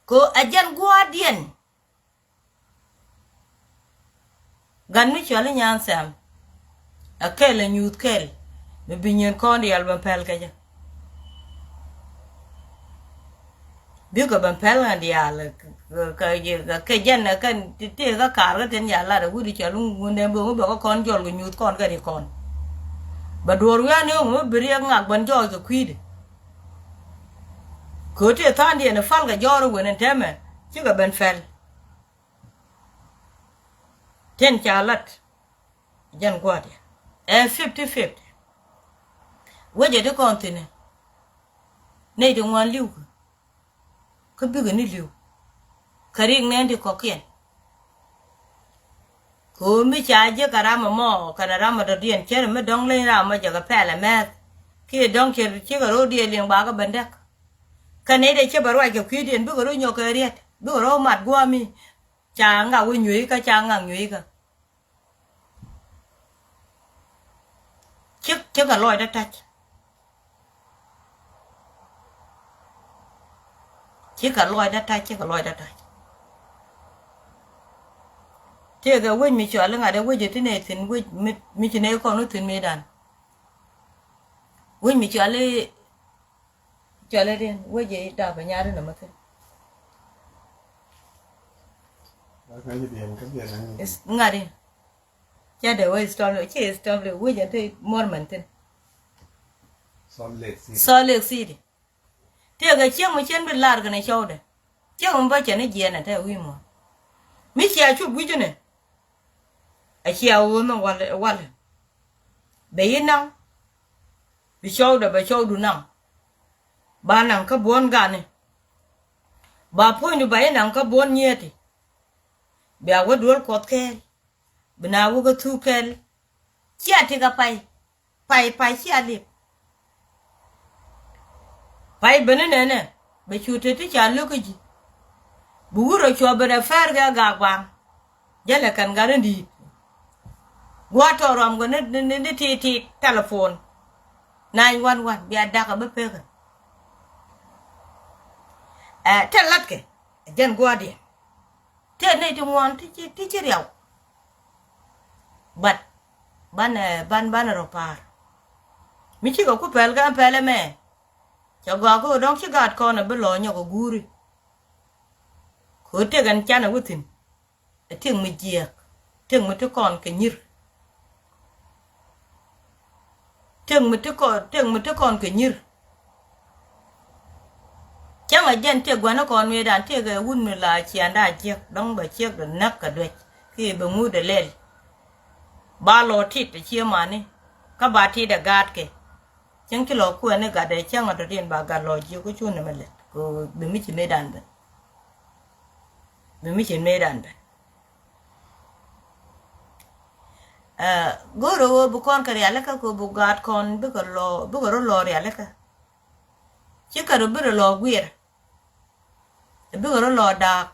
kɛ ɣä ɛ jɛn gua̱a̱rdiɛn. Gat mi cɔal i̱ Nyan Thɛm. Ɛ kɛl ɛ nyuuth kɛl mi bi nyin kɔn diaal ben pɛl kɛ jɛ. Bikɛ ben pɛl ŋa diaal kɛ jɛn ɛ kɛn ti ti kä kaar kä tin ya lat ɛ wut i̱ cɔal i̱ ŋun dee bi ŋu bɛ kä kɔn jɔl kɛ nyuuth kɔn kɛ ri kɔn. Bɛ duɔɔr wi̱i̱ an i̱ ŋu mi bi riɛk ŋak ben jɔɔc kɛ kui̱dɛ. Kɛ ɣöö tëë tha̱a̱ŋdiɛn ɛ pal kɛ jɔɔr ɛ wen ɛn täämɛ cikɛ ben pɛl. Tin ca lat jɛn gua̱a̱thiɛn ɛ fifty fifty. Wecɛ ti kɔn thi̱n ɛ nɛy ti ŋuan li̱w kä kä bikɛ ni li̱w. Kä rik nɛn ti kɔ̱kiɛn. Kɛ ɣöö mi ca ji̱ kɛ ram ɛmɔ kɛnɛ ram ɛ dɔ̱diɛn cär mi dɔ̱ŋ leny ram ɛ jɛ kɛ pɛl ɛ mɛth. Kiɛ dɔ̱ŋ cär cikɛ ro̱o̱diɛn liŋ bakä ben däk. Kä nɛy dee cä bɛ ruac kɛ kui̱diɛn bikɛ ro̱o̱ nyɔk kɛ riɛt bikɛ ro̱o̱ mat gua̱a̱mi. Ca ŋak wä nyueekä ca ŋak nyueekä. Cik cikɛ lɔcdä ta̱c. Cikɛ lɔcdä ta̱c cikɛ lɔcdä ta̱c. Tëëkɛ wec mi cɔal i̱ ŋa̱t ɛ wec ɛ ti nɛy thi̱n wec mi ci nɛy kɔn wä thi̱n mëëdan. Wec mi cɔal i̱ Cɔl ɛ diɛn wec i̱ dap ɛ nyari nɔmɔ thi̱n. Ŋa̱t i̱ cɛ dee wec stop ci stop wec ɛ ti muɔr mɛn thi̱n. Salt Lake City. Salt Lake City. Tëëkɛ ciek mi cien bi lar kɛnɛ cɔwdɛ. Ciek mi bä cɛ ni jiɛɛn ɛ te wi̱i̱ muɔ̱ɔ̱n. Mi cia cup wi̱cini. A cia ɣöö ni wal wal. Bɛ yi naŋ. Bi cɔwdɛ bɛ cɔwdu naŋ. Ba naŋ kä buɔ̱n gani. Ba puɔ̱nydu ba yi naŋ kä buɔ̱n nyieti. Bia wä duel Kuɔth kɛɛl. Bi na wä kä thuk kɛɛl. Cia tik a pay. Pay, pay cia lip. Pay beni nɛnɛ bɛ cu te ti ca lök kä ji̱. Bi wut rɔ cuɔ ben ɛ fɛr kɛ gak baŋ. Jälɛ kɛn gat in di̱i̱t. Gua̱a̱t tɔɔr rɔm kɛ ni, ni, ni, ni ti, ti telephone. Nine one one bia dak ɛ bi pekɛ. Ɛ, te latkɛ ɛ jɛn gua̱a̱tdiɛn. Tëë nɛy ti ŋuan ti ci, ti ci riaw. But banɛ, ban, banɛ rɔ pa̱a̱r. Mi cikɛ ku pɛl kɛ pɛl ɛmɛ. Cɛ gɔaa kä dɔ̱ŋ ci gaat kɔn ɛ bi lɔ nyɔk ɛ guuri. Kɛ ɣöö tëk ɛn canɛ wä thi̱n. Ɛ tëk mi jiääk. Tëk mi ti kɔn kɛ nyir. Tëk mi ti kɔn, tëk mi ti kɔn kɛ nyir. Cäŋ a jɛn tëk gua̱n kɔn mëëdan tëk ɛ wut mi la ciɛŋda jiäk dɔ̱ŋ bɛ ciek dɔ näk kɛ duec. Kiɛ bɛ ŋut ɛ lɛl. Ba lɔ tit ɛ cie mani. Kä ba tit ɛ gaatkɛ. Cäŋ ci lɔ kuɛn ni gat ɛ cäŋ a dɔ̱diɛn ba gat lɔ jiök kä cu nɛmɛ lɛt. Kɛ bi mi ci mëëdan ben. Bi mi ci mëëdan ben. Ɛ, go̱o̱rä ɣöö bi kɔn kɛ rialikä kɛ bi gaat kɔn bikɛ lɔ, bikɛ rɔ lɔ rialikä. Cikɛ rɔ bi rɔ lɔ guiɛr. Bikɛ rɔ lɔ daak.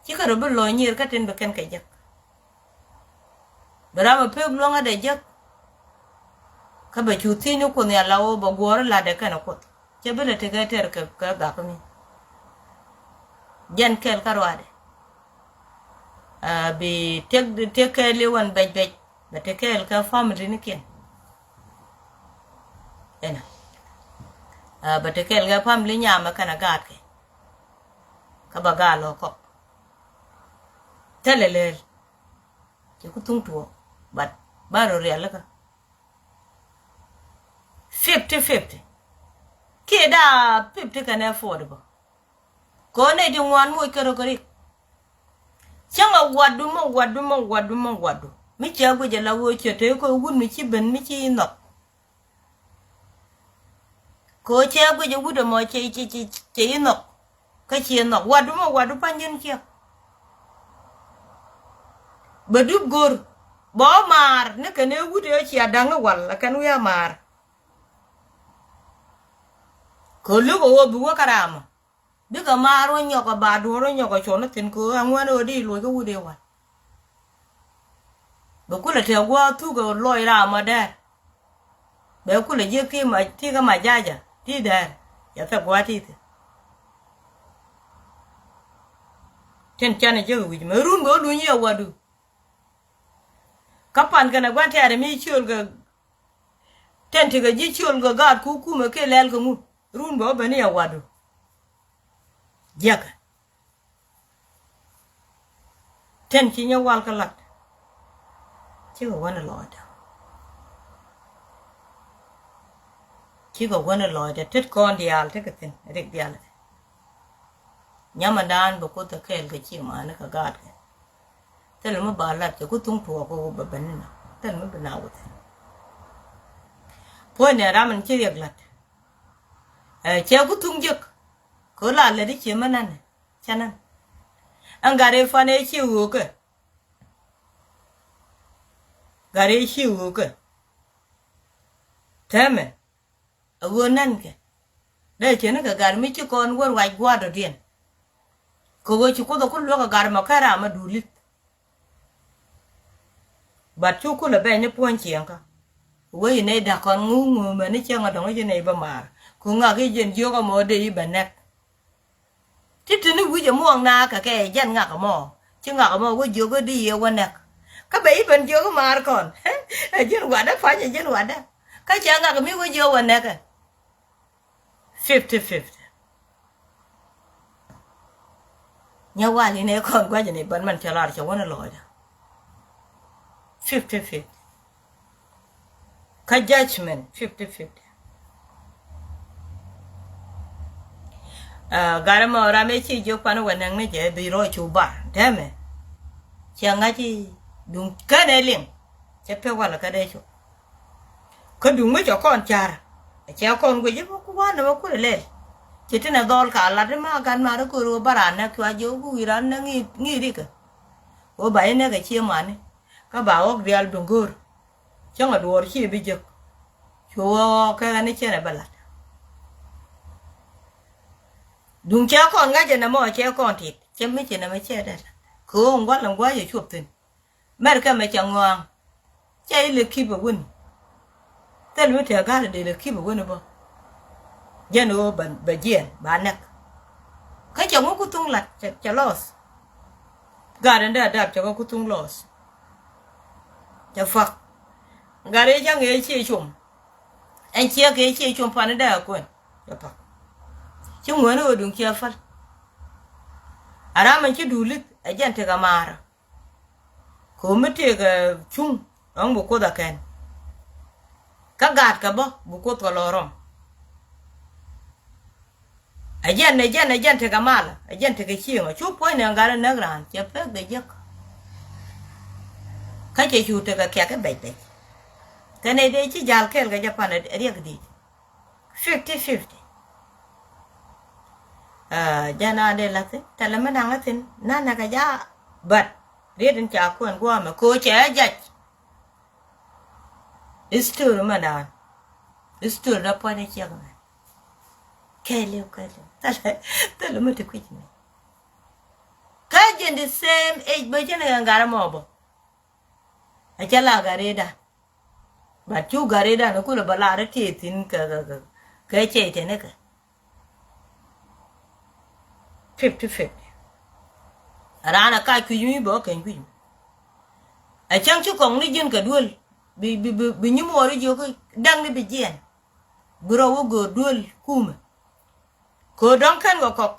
Cikɛ rɔ bi lɔ nyier kä tin bi kɛn kɛ jek. Bi ram a pek luäŋä dee jek. Kä bɛ cu thiec ni Kuoth nhial la ɣöö bɛ guɔ̱ɔ̱r lat dee kɛn a Kuoth. Cɛ bi lɛ tekɛ tɛr kɛ, kɛ gak mi. Jɛn kɛl kä ruaadɛ. Aa, bi tëk, tëk kɛɛl iwän bɛc bɛc. Bɛ tëk kɛɛl kɛ family ni kiɛn. Ɛnɛ. Aa, bɛ tëk kɛɛl kɛ family nyamɛ kɛnɛ gaatkɛ. Kä bɛ gaal lɔ kɔk. Thilɛ lɛl. Cɛ ku thuŋ tuɔɔk. But ba rɔ rialikä. Fifty fifty. Kiɛ daa fifty kɛnɛ forty bä. Kɛ ɣöö nɛy ti ŋuan moc kärɔ kä rik. Cäŋ a watdu mɔ watdu mɔ watdu mɔ watdu. Mi cɛ guic ala ɣöö cɛ te kɛ wut mi ci ben mi ci nhɔk. Kɛ ɣöö cɛ guic a wut ɛmɔ cɛ, cɛ, cɛ, cɛ i̱ nhɔk. Kä ciɛ nhɔk. Watdu mɔ watdu pa̱ny ji̱n ciɛ. Bɛ dup go̱r. Bɛ ɣä maar ni kɛn ëë wut ëë cia da̱ŋ i̱ wal ɛ kɛn wi̱i̱ a maar. Kɛ luk ɛ ɣöö bi wä kä ramɔ. Bikɛ maar wä nyɔk ɛ ba duɔ̱ɔ̱r wä nyɔk ɛ cuɔn ni thi̱n kɛ ɣöö aŋuɛn ɣöö di luɔc kä wut ëë wal. Bɛ kulɛ tɛk gua̱a̱th thuk ɛ lɔc ramɔ dɛr. Bɛ kulɛ jiäk ti ma, ti kä ma jaja ti dɛr. Yɛ thɛ gua̱a̱th ti thi̱n. Tin canɛ jek wi̱c mɛ run bɛ wä luny yɛ wadu. Kä pan kɛnɛ gua̱n tɛɛrɛ mi ciöl kɛ. Tɛn ti kɛ ji̱ ciöl kɛ gaat ku kumɛ kiɛ lɛl kɛ ŋu. Run bɛ wä ben i̱ a wadu. Jiäkɛ. Tɛn ci nyɛ wal kä lat. Cikɛ wänɛ lɔcdä. Cikɛ wänɛ lɔcdä tet kɔn diaal tekɛ thi̱n rik diaal. Nyamɛ daan bɛ kuoth ɛ kɛɛl kɛ ci mani kɛ gaatkɛ. Thil mi ba lat cɛ ku thuŋ tuɔɔk kɛ wä bɛ ben ni na. Thil mi bi na wä thi̱n. Puɔ̱ny nɛ ram in ci riɛk lat. Ɛ cɛ ku thuŋ jiäk. Kɛ ɣöö la lät i̱ cie mä nani. Cä nani. Ɛn gat i̱ fan ëë ci ɣöökä. Gat ëë ci ɣöökä. Täämɛ. A ɣöö nɛn kɛ. Dee cɛ ni kɛ gat mi ci kɔn wä ruac gua̱a̱r dɔ̱diɛn. Kɛ ɣöö ci kuoth ɛ ku luäk ɛ gat ɛmɔ kɛ ram ɛ duut li̱th. But cu kulɛ bɛny ni puɔ̱ny ciɛŋkä. Wee nɛy da̱k kɔn ŋu ŋu mɛn ni cieŋ adɔ̱ŋ i̱ ci nɛy bä maar. Ku ŋak i̱ jiɛn jiök ɛmɔ dee i̱ bɛ nɛk. Ti te ni wi̱c ɛmuɔ̱ɔ̱ŋ naath kɛ kɛ jɛn ŋak ɛmɔ. Ci ŋak ɛmɔ wä jiök i̱ di yɛ wä nɛk. Kä bɛ i̱ ben jiök i̱ maar kɔn. Ɛ jiɛn watdä pa̱ny ɛ jiɛn watdä. Kä cɛ ŋak mi wä jiök wä nɛkɛ. Fifty fifty. Nyɛ wal inɛ kɔn gua̱c ni ban man cɛ lar cɛ wänɛ lɔcdä. Fifty fifty. Kä judgment fifty fifty. Aa, garɛ mɔ ram ëë ci jiök pan wä näk ni jɛ bi rɔɔc cu bar tɛmɛ. Cɛ ŋa̱c i̱ duŋ kɛn ɛ liŋ. Cɛ pek walɛ kä dee cu. Kä duŋ mi cɛ kɔn car. Cɛ kɔn guic i̱ ku wanɛ mɛ kulɛ lɛl. Ci tin ɛ dhɔl ka lat i̱ ma gat mar i̱ ko̱r ɣöö ba raan näk cua jiök ku wi̱i̱ raan näk ŋi̱i̱c rikɛ. Ɣöö ba i̱ näk ɛ cie mani. Kä ba ɣɔk diaal duŋ go̱o̱r. Cäŋ ɛ duɔɔr ci bi jek. Cu ɣɔɔk kɛ ɣän i̱ cɛn ɛ bä la̱t. Duŋ cɛ kɔn ŋa̱c ɛn ɛmɔ cɛ kɔn tit cɛ mi ci nɛmɛ cɛ dɛt. Kɛ ɣöö ŋua̱l ɛn gua̱c ɛ cuɔp thi̱n. Mɛr kɛ mɛ cɛ ŋɔaŋ. Cɛ ilɛ kip ɛ wun. Thil mi tɛɛ ga̱r ɛ dee lɛ kip ɛ wun ɛ bä. Jɛn ɣöö bɛ jiɛn ba nɛk. Kä cɛ ŋu ku thuŋ lat cɛ lɔs. Gat ɛn dee adap cɛ kɛ ku thuŋ lɔs. Cɛ fuak. Gat ëë cä ŋee ciɛ com. Ɛn ciɛ kɛ ciɛ com pan dee a kuɛn. Cɛ pak. Ci ŋuɛni ɣöö duŋ ciɛ päl. A ram ɛn ci duuli̱th ɛ jɛn tekɛ maarä. Kɛ ɣöö mi tekɛ cuŋ ɛŋ bi kuoth a kɛn. Kä gaatkɛ bä bi kuoth kɛ lɔ rɔm. Ɛ jɛn ɛ jɛn ɛ jɛn tekɛ malä ɛ jɛn tekɛ cieŋ ɛ cu puɔ̱ny nɛ gat ɛ näk raan cɛ pek dee jiäk. Kä cɛ cu tekɛ kiak i̱ bɛc bɛc. Kɛn ɛ dee ci jal kɛɛl kɛ jɛ pan ɛ riɛk di̱i̱t. Fifty fifty. Jɛn a dee la̱thi̱n thilɛ mi naŋ a thi̱n na̱n nɛ kɛ ja. But riet in ca kuɛn gua̱a̱mɛ ko̱ cɛ jac. History mɛ daan. History dä puɔ̱ny ciɛk mɛ. Kɛɛliw kɛɛliw thilɛ mi ti kui̱c mɛ. Kä jɛn the same age bä cɛn kɛ gat ɛmɔ bä. A cɛ la gat rɛɛdan. But cu gat rɛɛdan kulɛ bä lar ti thi̱n kɛ kɛ kɛ cɛ tɛn kɛ. Fifty fifty. Raan a kac kui̱c mi bä kɛny kui̱c mi. A cäŋ ci kɔŋ ni ji̱n kɛ duel. Bi bi bi bi nyi muɔɔri jiök da̱ŋ ni bi jiɛn. Bi rɔ wä göör duel kumɛ. Kɛ dɔ̱ŋ kɛn kɛ kɔk.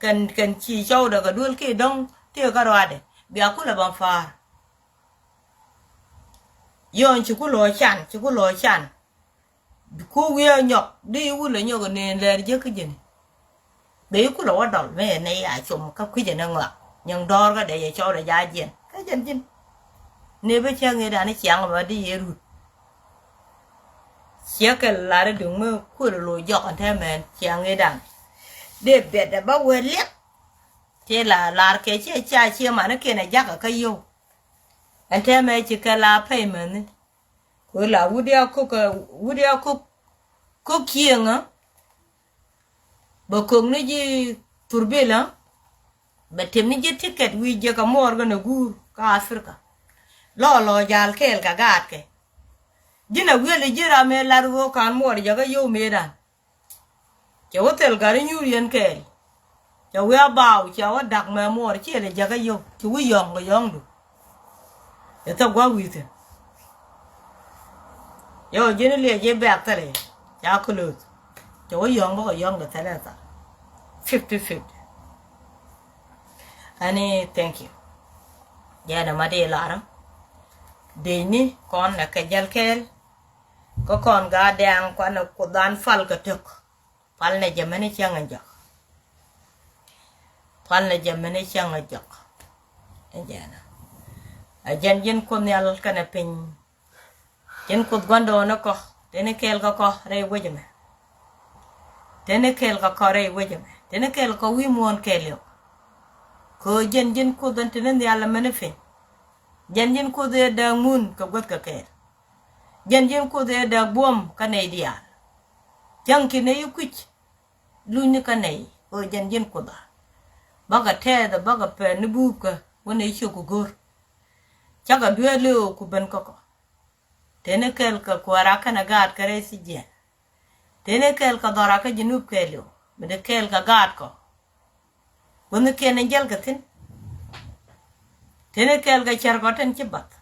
Kɛn kɛn ci cɔwdɛ kɛ duel kiɛ dɔ̱ŋ tëë kä ruaadɛ bia kulɛ ban pa̱a̱r. Yɔn ci ku lo̱o̱ can ci ku lo̱o̱ can. Ku wiee nyɔk di wulɛ nyɔk neen lɛɛr jiäk kä jɛni. Bɛ i̱ kulɛ wä dɔl mëë nɛ ya com kä kui̱cɛ ni ŋɔak nyɛŋ dɔɔr kä dee yɛ cɔwdɛ ja jiɛn kä jɛn ji̱n. Ni bä cäŋ i̱ dan i̱ ciaŋ bä di yɛ rut. Ciɛ kɛ lar i̱ duŋ mi kuël lo̱c jɔk ɛn tɛmɛn ciaŋ i̱ dan. Dee biɛt dɛ bä wee liɛk. Ti la lar kɛ ciɛ ca ciɛ man i̱ kiɛn ɛ jakä kä yio̱w. Ɛn tɛmɛ ci kɛ la pɛy mäni. Kɛ la wut ya kok wut ya kok kok cieŋä. Bɛ kok ni ji̱ thurbilä. Bɛ tim ni ji̱ ticket wi̱i̱ jiɛ kɛ muɔɔr kɛnɛ guur kä Africa. Lɔ lɔ jal kɛɛl kɛ gaatkɛ. Ji̱n a wi̱el ji̱ ram mëë lat ɣöö ka̱n muɔɔr jakä yio̱w mëëdan. Cɛ wä thil gat inyuur yɛn kɛɛl. Cɛ wi̱i̱ a baaw cɛ wä dak mɛ muɔɔr ciɛ lɛ jakä yio̱w ci wi̱i̱ yɔ̱ŋ kɛ yɔ̱ŋdu. Ɛ thok gua̱ wi̱i̱ thi̱n. Yɛ wä ji̱n liɛ ji̱ bɛ̈k thilɛ ca close. Cɛ wä yɔ̱ŋ bä kɛ yɔ̱ŋ dɛ thilɛ thal. Fifty fifty. Ani thank you. Jɛn ɛmɔ di larä. Dee ni kɔn nɛ kɛ jäl kɛɛl. Kä kɔn gaat dɛ̈ɛ̈ŋ kuanɛ kuothdan pal kɛ tök. Pal nɛ jɛ mɛni cäŋ ɛ jɔk. Pal nɛ jɛ mɛni cäŋ ɛ jɔk. Ɛ jɛn ɛ jɛn ji̱n kuoth nhial kɛnɛ piny. Ji̱n kuoth gua̱ndɔɔŋnikɔ teni kɛɛl kɛ kɔ rɛy wec ɛmɛ. Teni kɛɛl kɛ kɔ rɛy wec ɛmɛ teni kɛɛl kɛ wi̱i̱ muɔ̱ɔ̱n kɛɛliw. Kɛ ɣöö jɛn ji̱n kuoth ɛn teni nhial ɛmɛni piny. Jɛn ji̱n kuoth ëë dääk mun kɛ guäth kɛ kɛɛl. Jɛn ji̱n kuoth ëë dääk buɔ̱m kä nɛy diaal. Cäŋ ci nɛy i̱ kui̱c lunyni kä nɛy ɣöö jɛn ji̱n kuothä. Bakɛ tɛɛth ɛ bakɛ pɛn ni buupkä wä nɛy ciök kɛ go̱r. Cakɛ dueeli ɣöö ku ben kä kɔ. Teni kɛɛl kɛ kuäära kɛnɛ gaat kɛ rɛy thi̱jiɛn. Teni kɛɛl kɛ dhɔra kä ji̱ nup kɛɛliw mi di kɛɛl kɛ gaat kɔ. Kuäthnikiɛn in jäl kɛ thi̱n. Teni kɛɛl kɛ cär kɔ tin ci bath.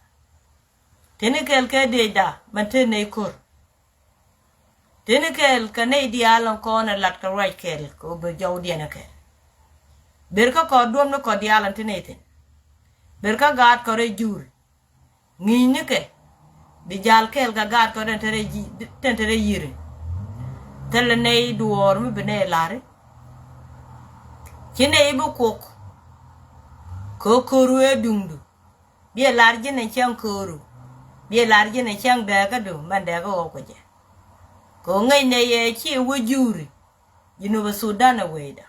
Teni kɛɛl kɛ dëëcda mɛn te nɛy ko̱r. Teni kɛɛl kɛ nɛy diaal in kɔn ɛ lat kɛ ruac kɛɛl kɛ ɣöö bɛ jɔwdiɛn ɛ kɛɛl. Ber kä kɔ duɔ̱mni kɔ diaal in te nɛy thi̱n. Ber kä gaat kɔ rɛy juuri. Ŋi̱i̱cnikɛ bi jal kɛɛl kɛ gaatkɔ tin te rɛy yiëri. Thilɛ nɛy duɔ̱ɔ̱r mi bi nɛy la̱ri. Ci nɛy bi kuɔk. Kɛ ɣöö kööru ëë duŋdu. Biɛ lar ji̱n ɛ cäŋ kööru. Biɛ lar ji̱n ɛ cäŋ dɛɛkädu mɛn dɛɛkä ɣɔw kɛ jɛ. Kɛ ɣöö ŋäc nɛy ɛ ci wä juuri. Junub Sudan ɛ wecdä.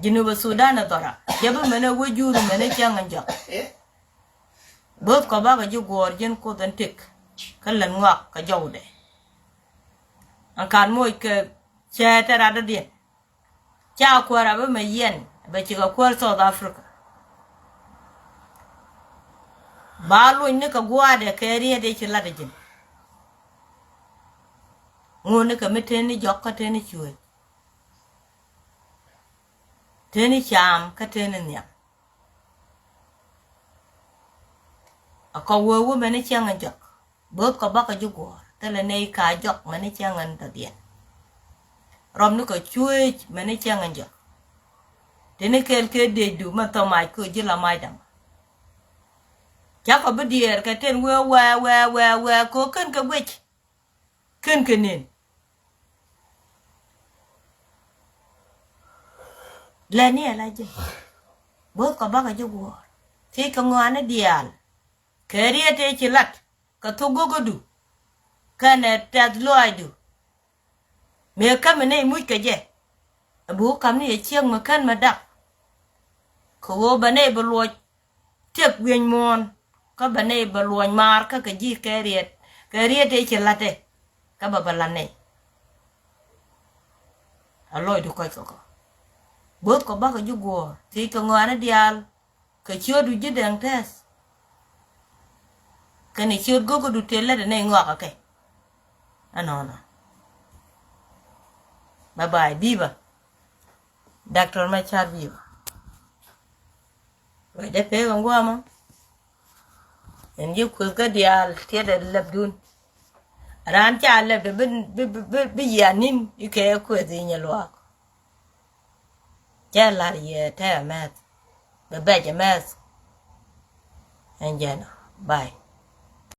Junub Sudan ɛ dhɔra. Jɛ bi mɛn ɛ wä juuri mɛn ɛ cäŋ ɛ jɔk. Bo̱o̱th kɔ bakɔ ji̱ guɔ̱ɔ̱r ji̱n Kuoth ɛn tëk. Kä lät ŋɔak kɛ jɔwdɛ. Ɛn kan moc kɛ cɛɛt ɛ rat dɔ̱diɛn. Ca kuäär a bä mɛ yɛn bɛ cikɛ kuäär South Africa. Ba luny ni kɛ gua̱a̱dɛ kɛ riet i̱ ci lat ji̱n. Ŋun ni kɛ mi teni jɔk kä teni cuëëc. Teni cam kä teni nhiam. A kɔ wee wä mɛni cäŋ in jɔk. Bo̱o̱th kɔ bakɔ ji̱ guɔ̱ɔ̱r thilɛ nɛy ka jɔk mɛni cäŋ in dɔ̱diɛn. Rɔm ni kɔ cuëëc mɛni cäŋ in jɔk. Tini kɛɛl kɛ dëëcdu mɛ thɔ mac kɛ ji̱ la mac dama. Cakɔ bi diɛɛr kɛ ten wee wee wee wee wee kɛ kän kɛ guic. Kän kɛ nen. Lɛni ala jɛ. Bo̱o̱th kɔ bakɔ ji̱ guɔ̱ɔ̱r thiec kɛ ŋɔaani diaal. Kɛ riet tëë ci lat kɛ thok go̱o̱kädu. Kɛnɛ tɛth lɔaacdu. Mëë kämɛ nɛy muc kɛ jɛ. Ɛ bi wä ka̱m ni yɛ ciek mɛ kän mɛ dak. Kɛ ɣöö bɛ nɛy bɛ luɔc tiek wieny muɔ̱ɔ̱n kä bɛ nɛy bɛ luɔc maar kä kɛ ji̱ kɛ riet kɛ riet tëë ci la̱t ɛ. Kä bɛ bɛ la̱t nɛy. A lɔcdu kɔc kɛ kɔ. Bo̱o̱th kɔ bakɔ ji̱ guɔ̱ɔ̱r thiec kɛ ŋɔaani diaal. Kɛ ciötdu ji̱ dɛŋ tɛth. Kɛnɛ ciöt go̱o̱kädu tëë lät ɛ nɛy ŋɔak ɛ kɛ. Ɛnɔnɔ. Bye bye. Biba. Doctor Machar Biba. Ruacdɛ pek ɛn guamä. Ɛn ji̱ kueth kä diaal tiɛtdɛ lɛpdun. Raan ca lɛpdɛ bi, bi, bi, bi, bi yian ni̱n i̱ kɛ kueth i̱ nyɛ luaak. Cɛ la̱r yɛ tɛ ɛ mɛth. Bɛ bɛc ɛ mɛth. Ɛn jɛn ɔ. Bye.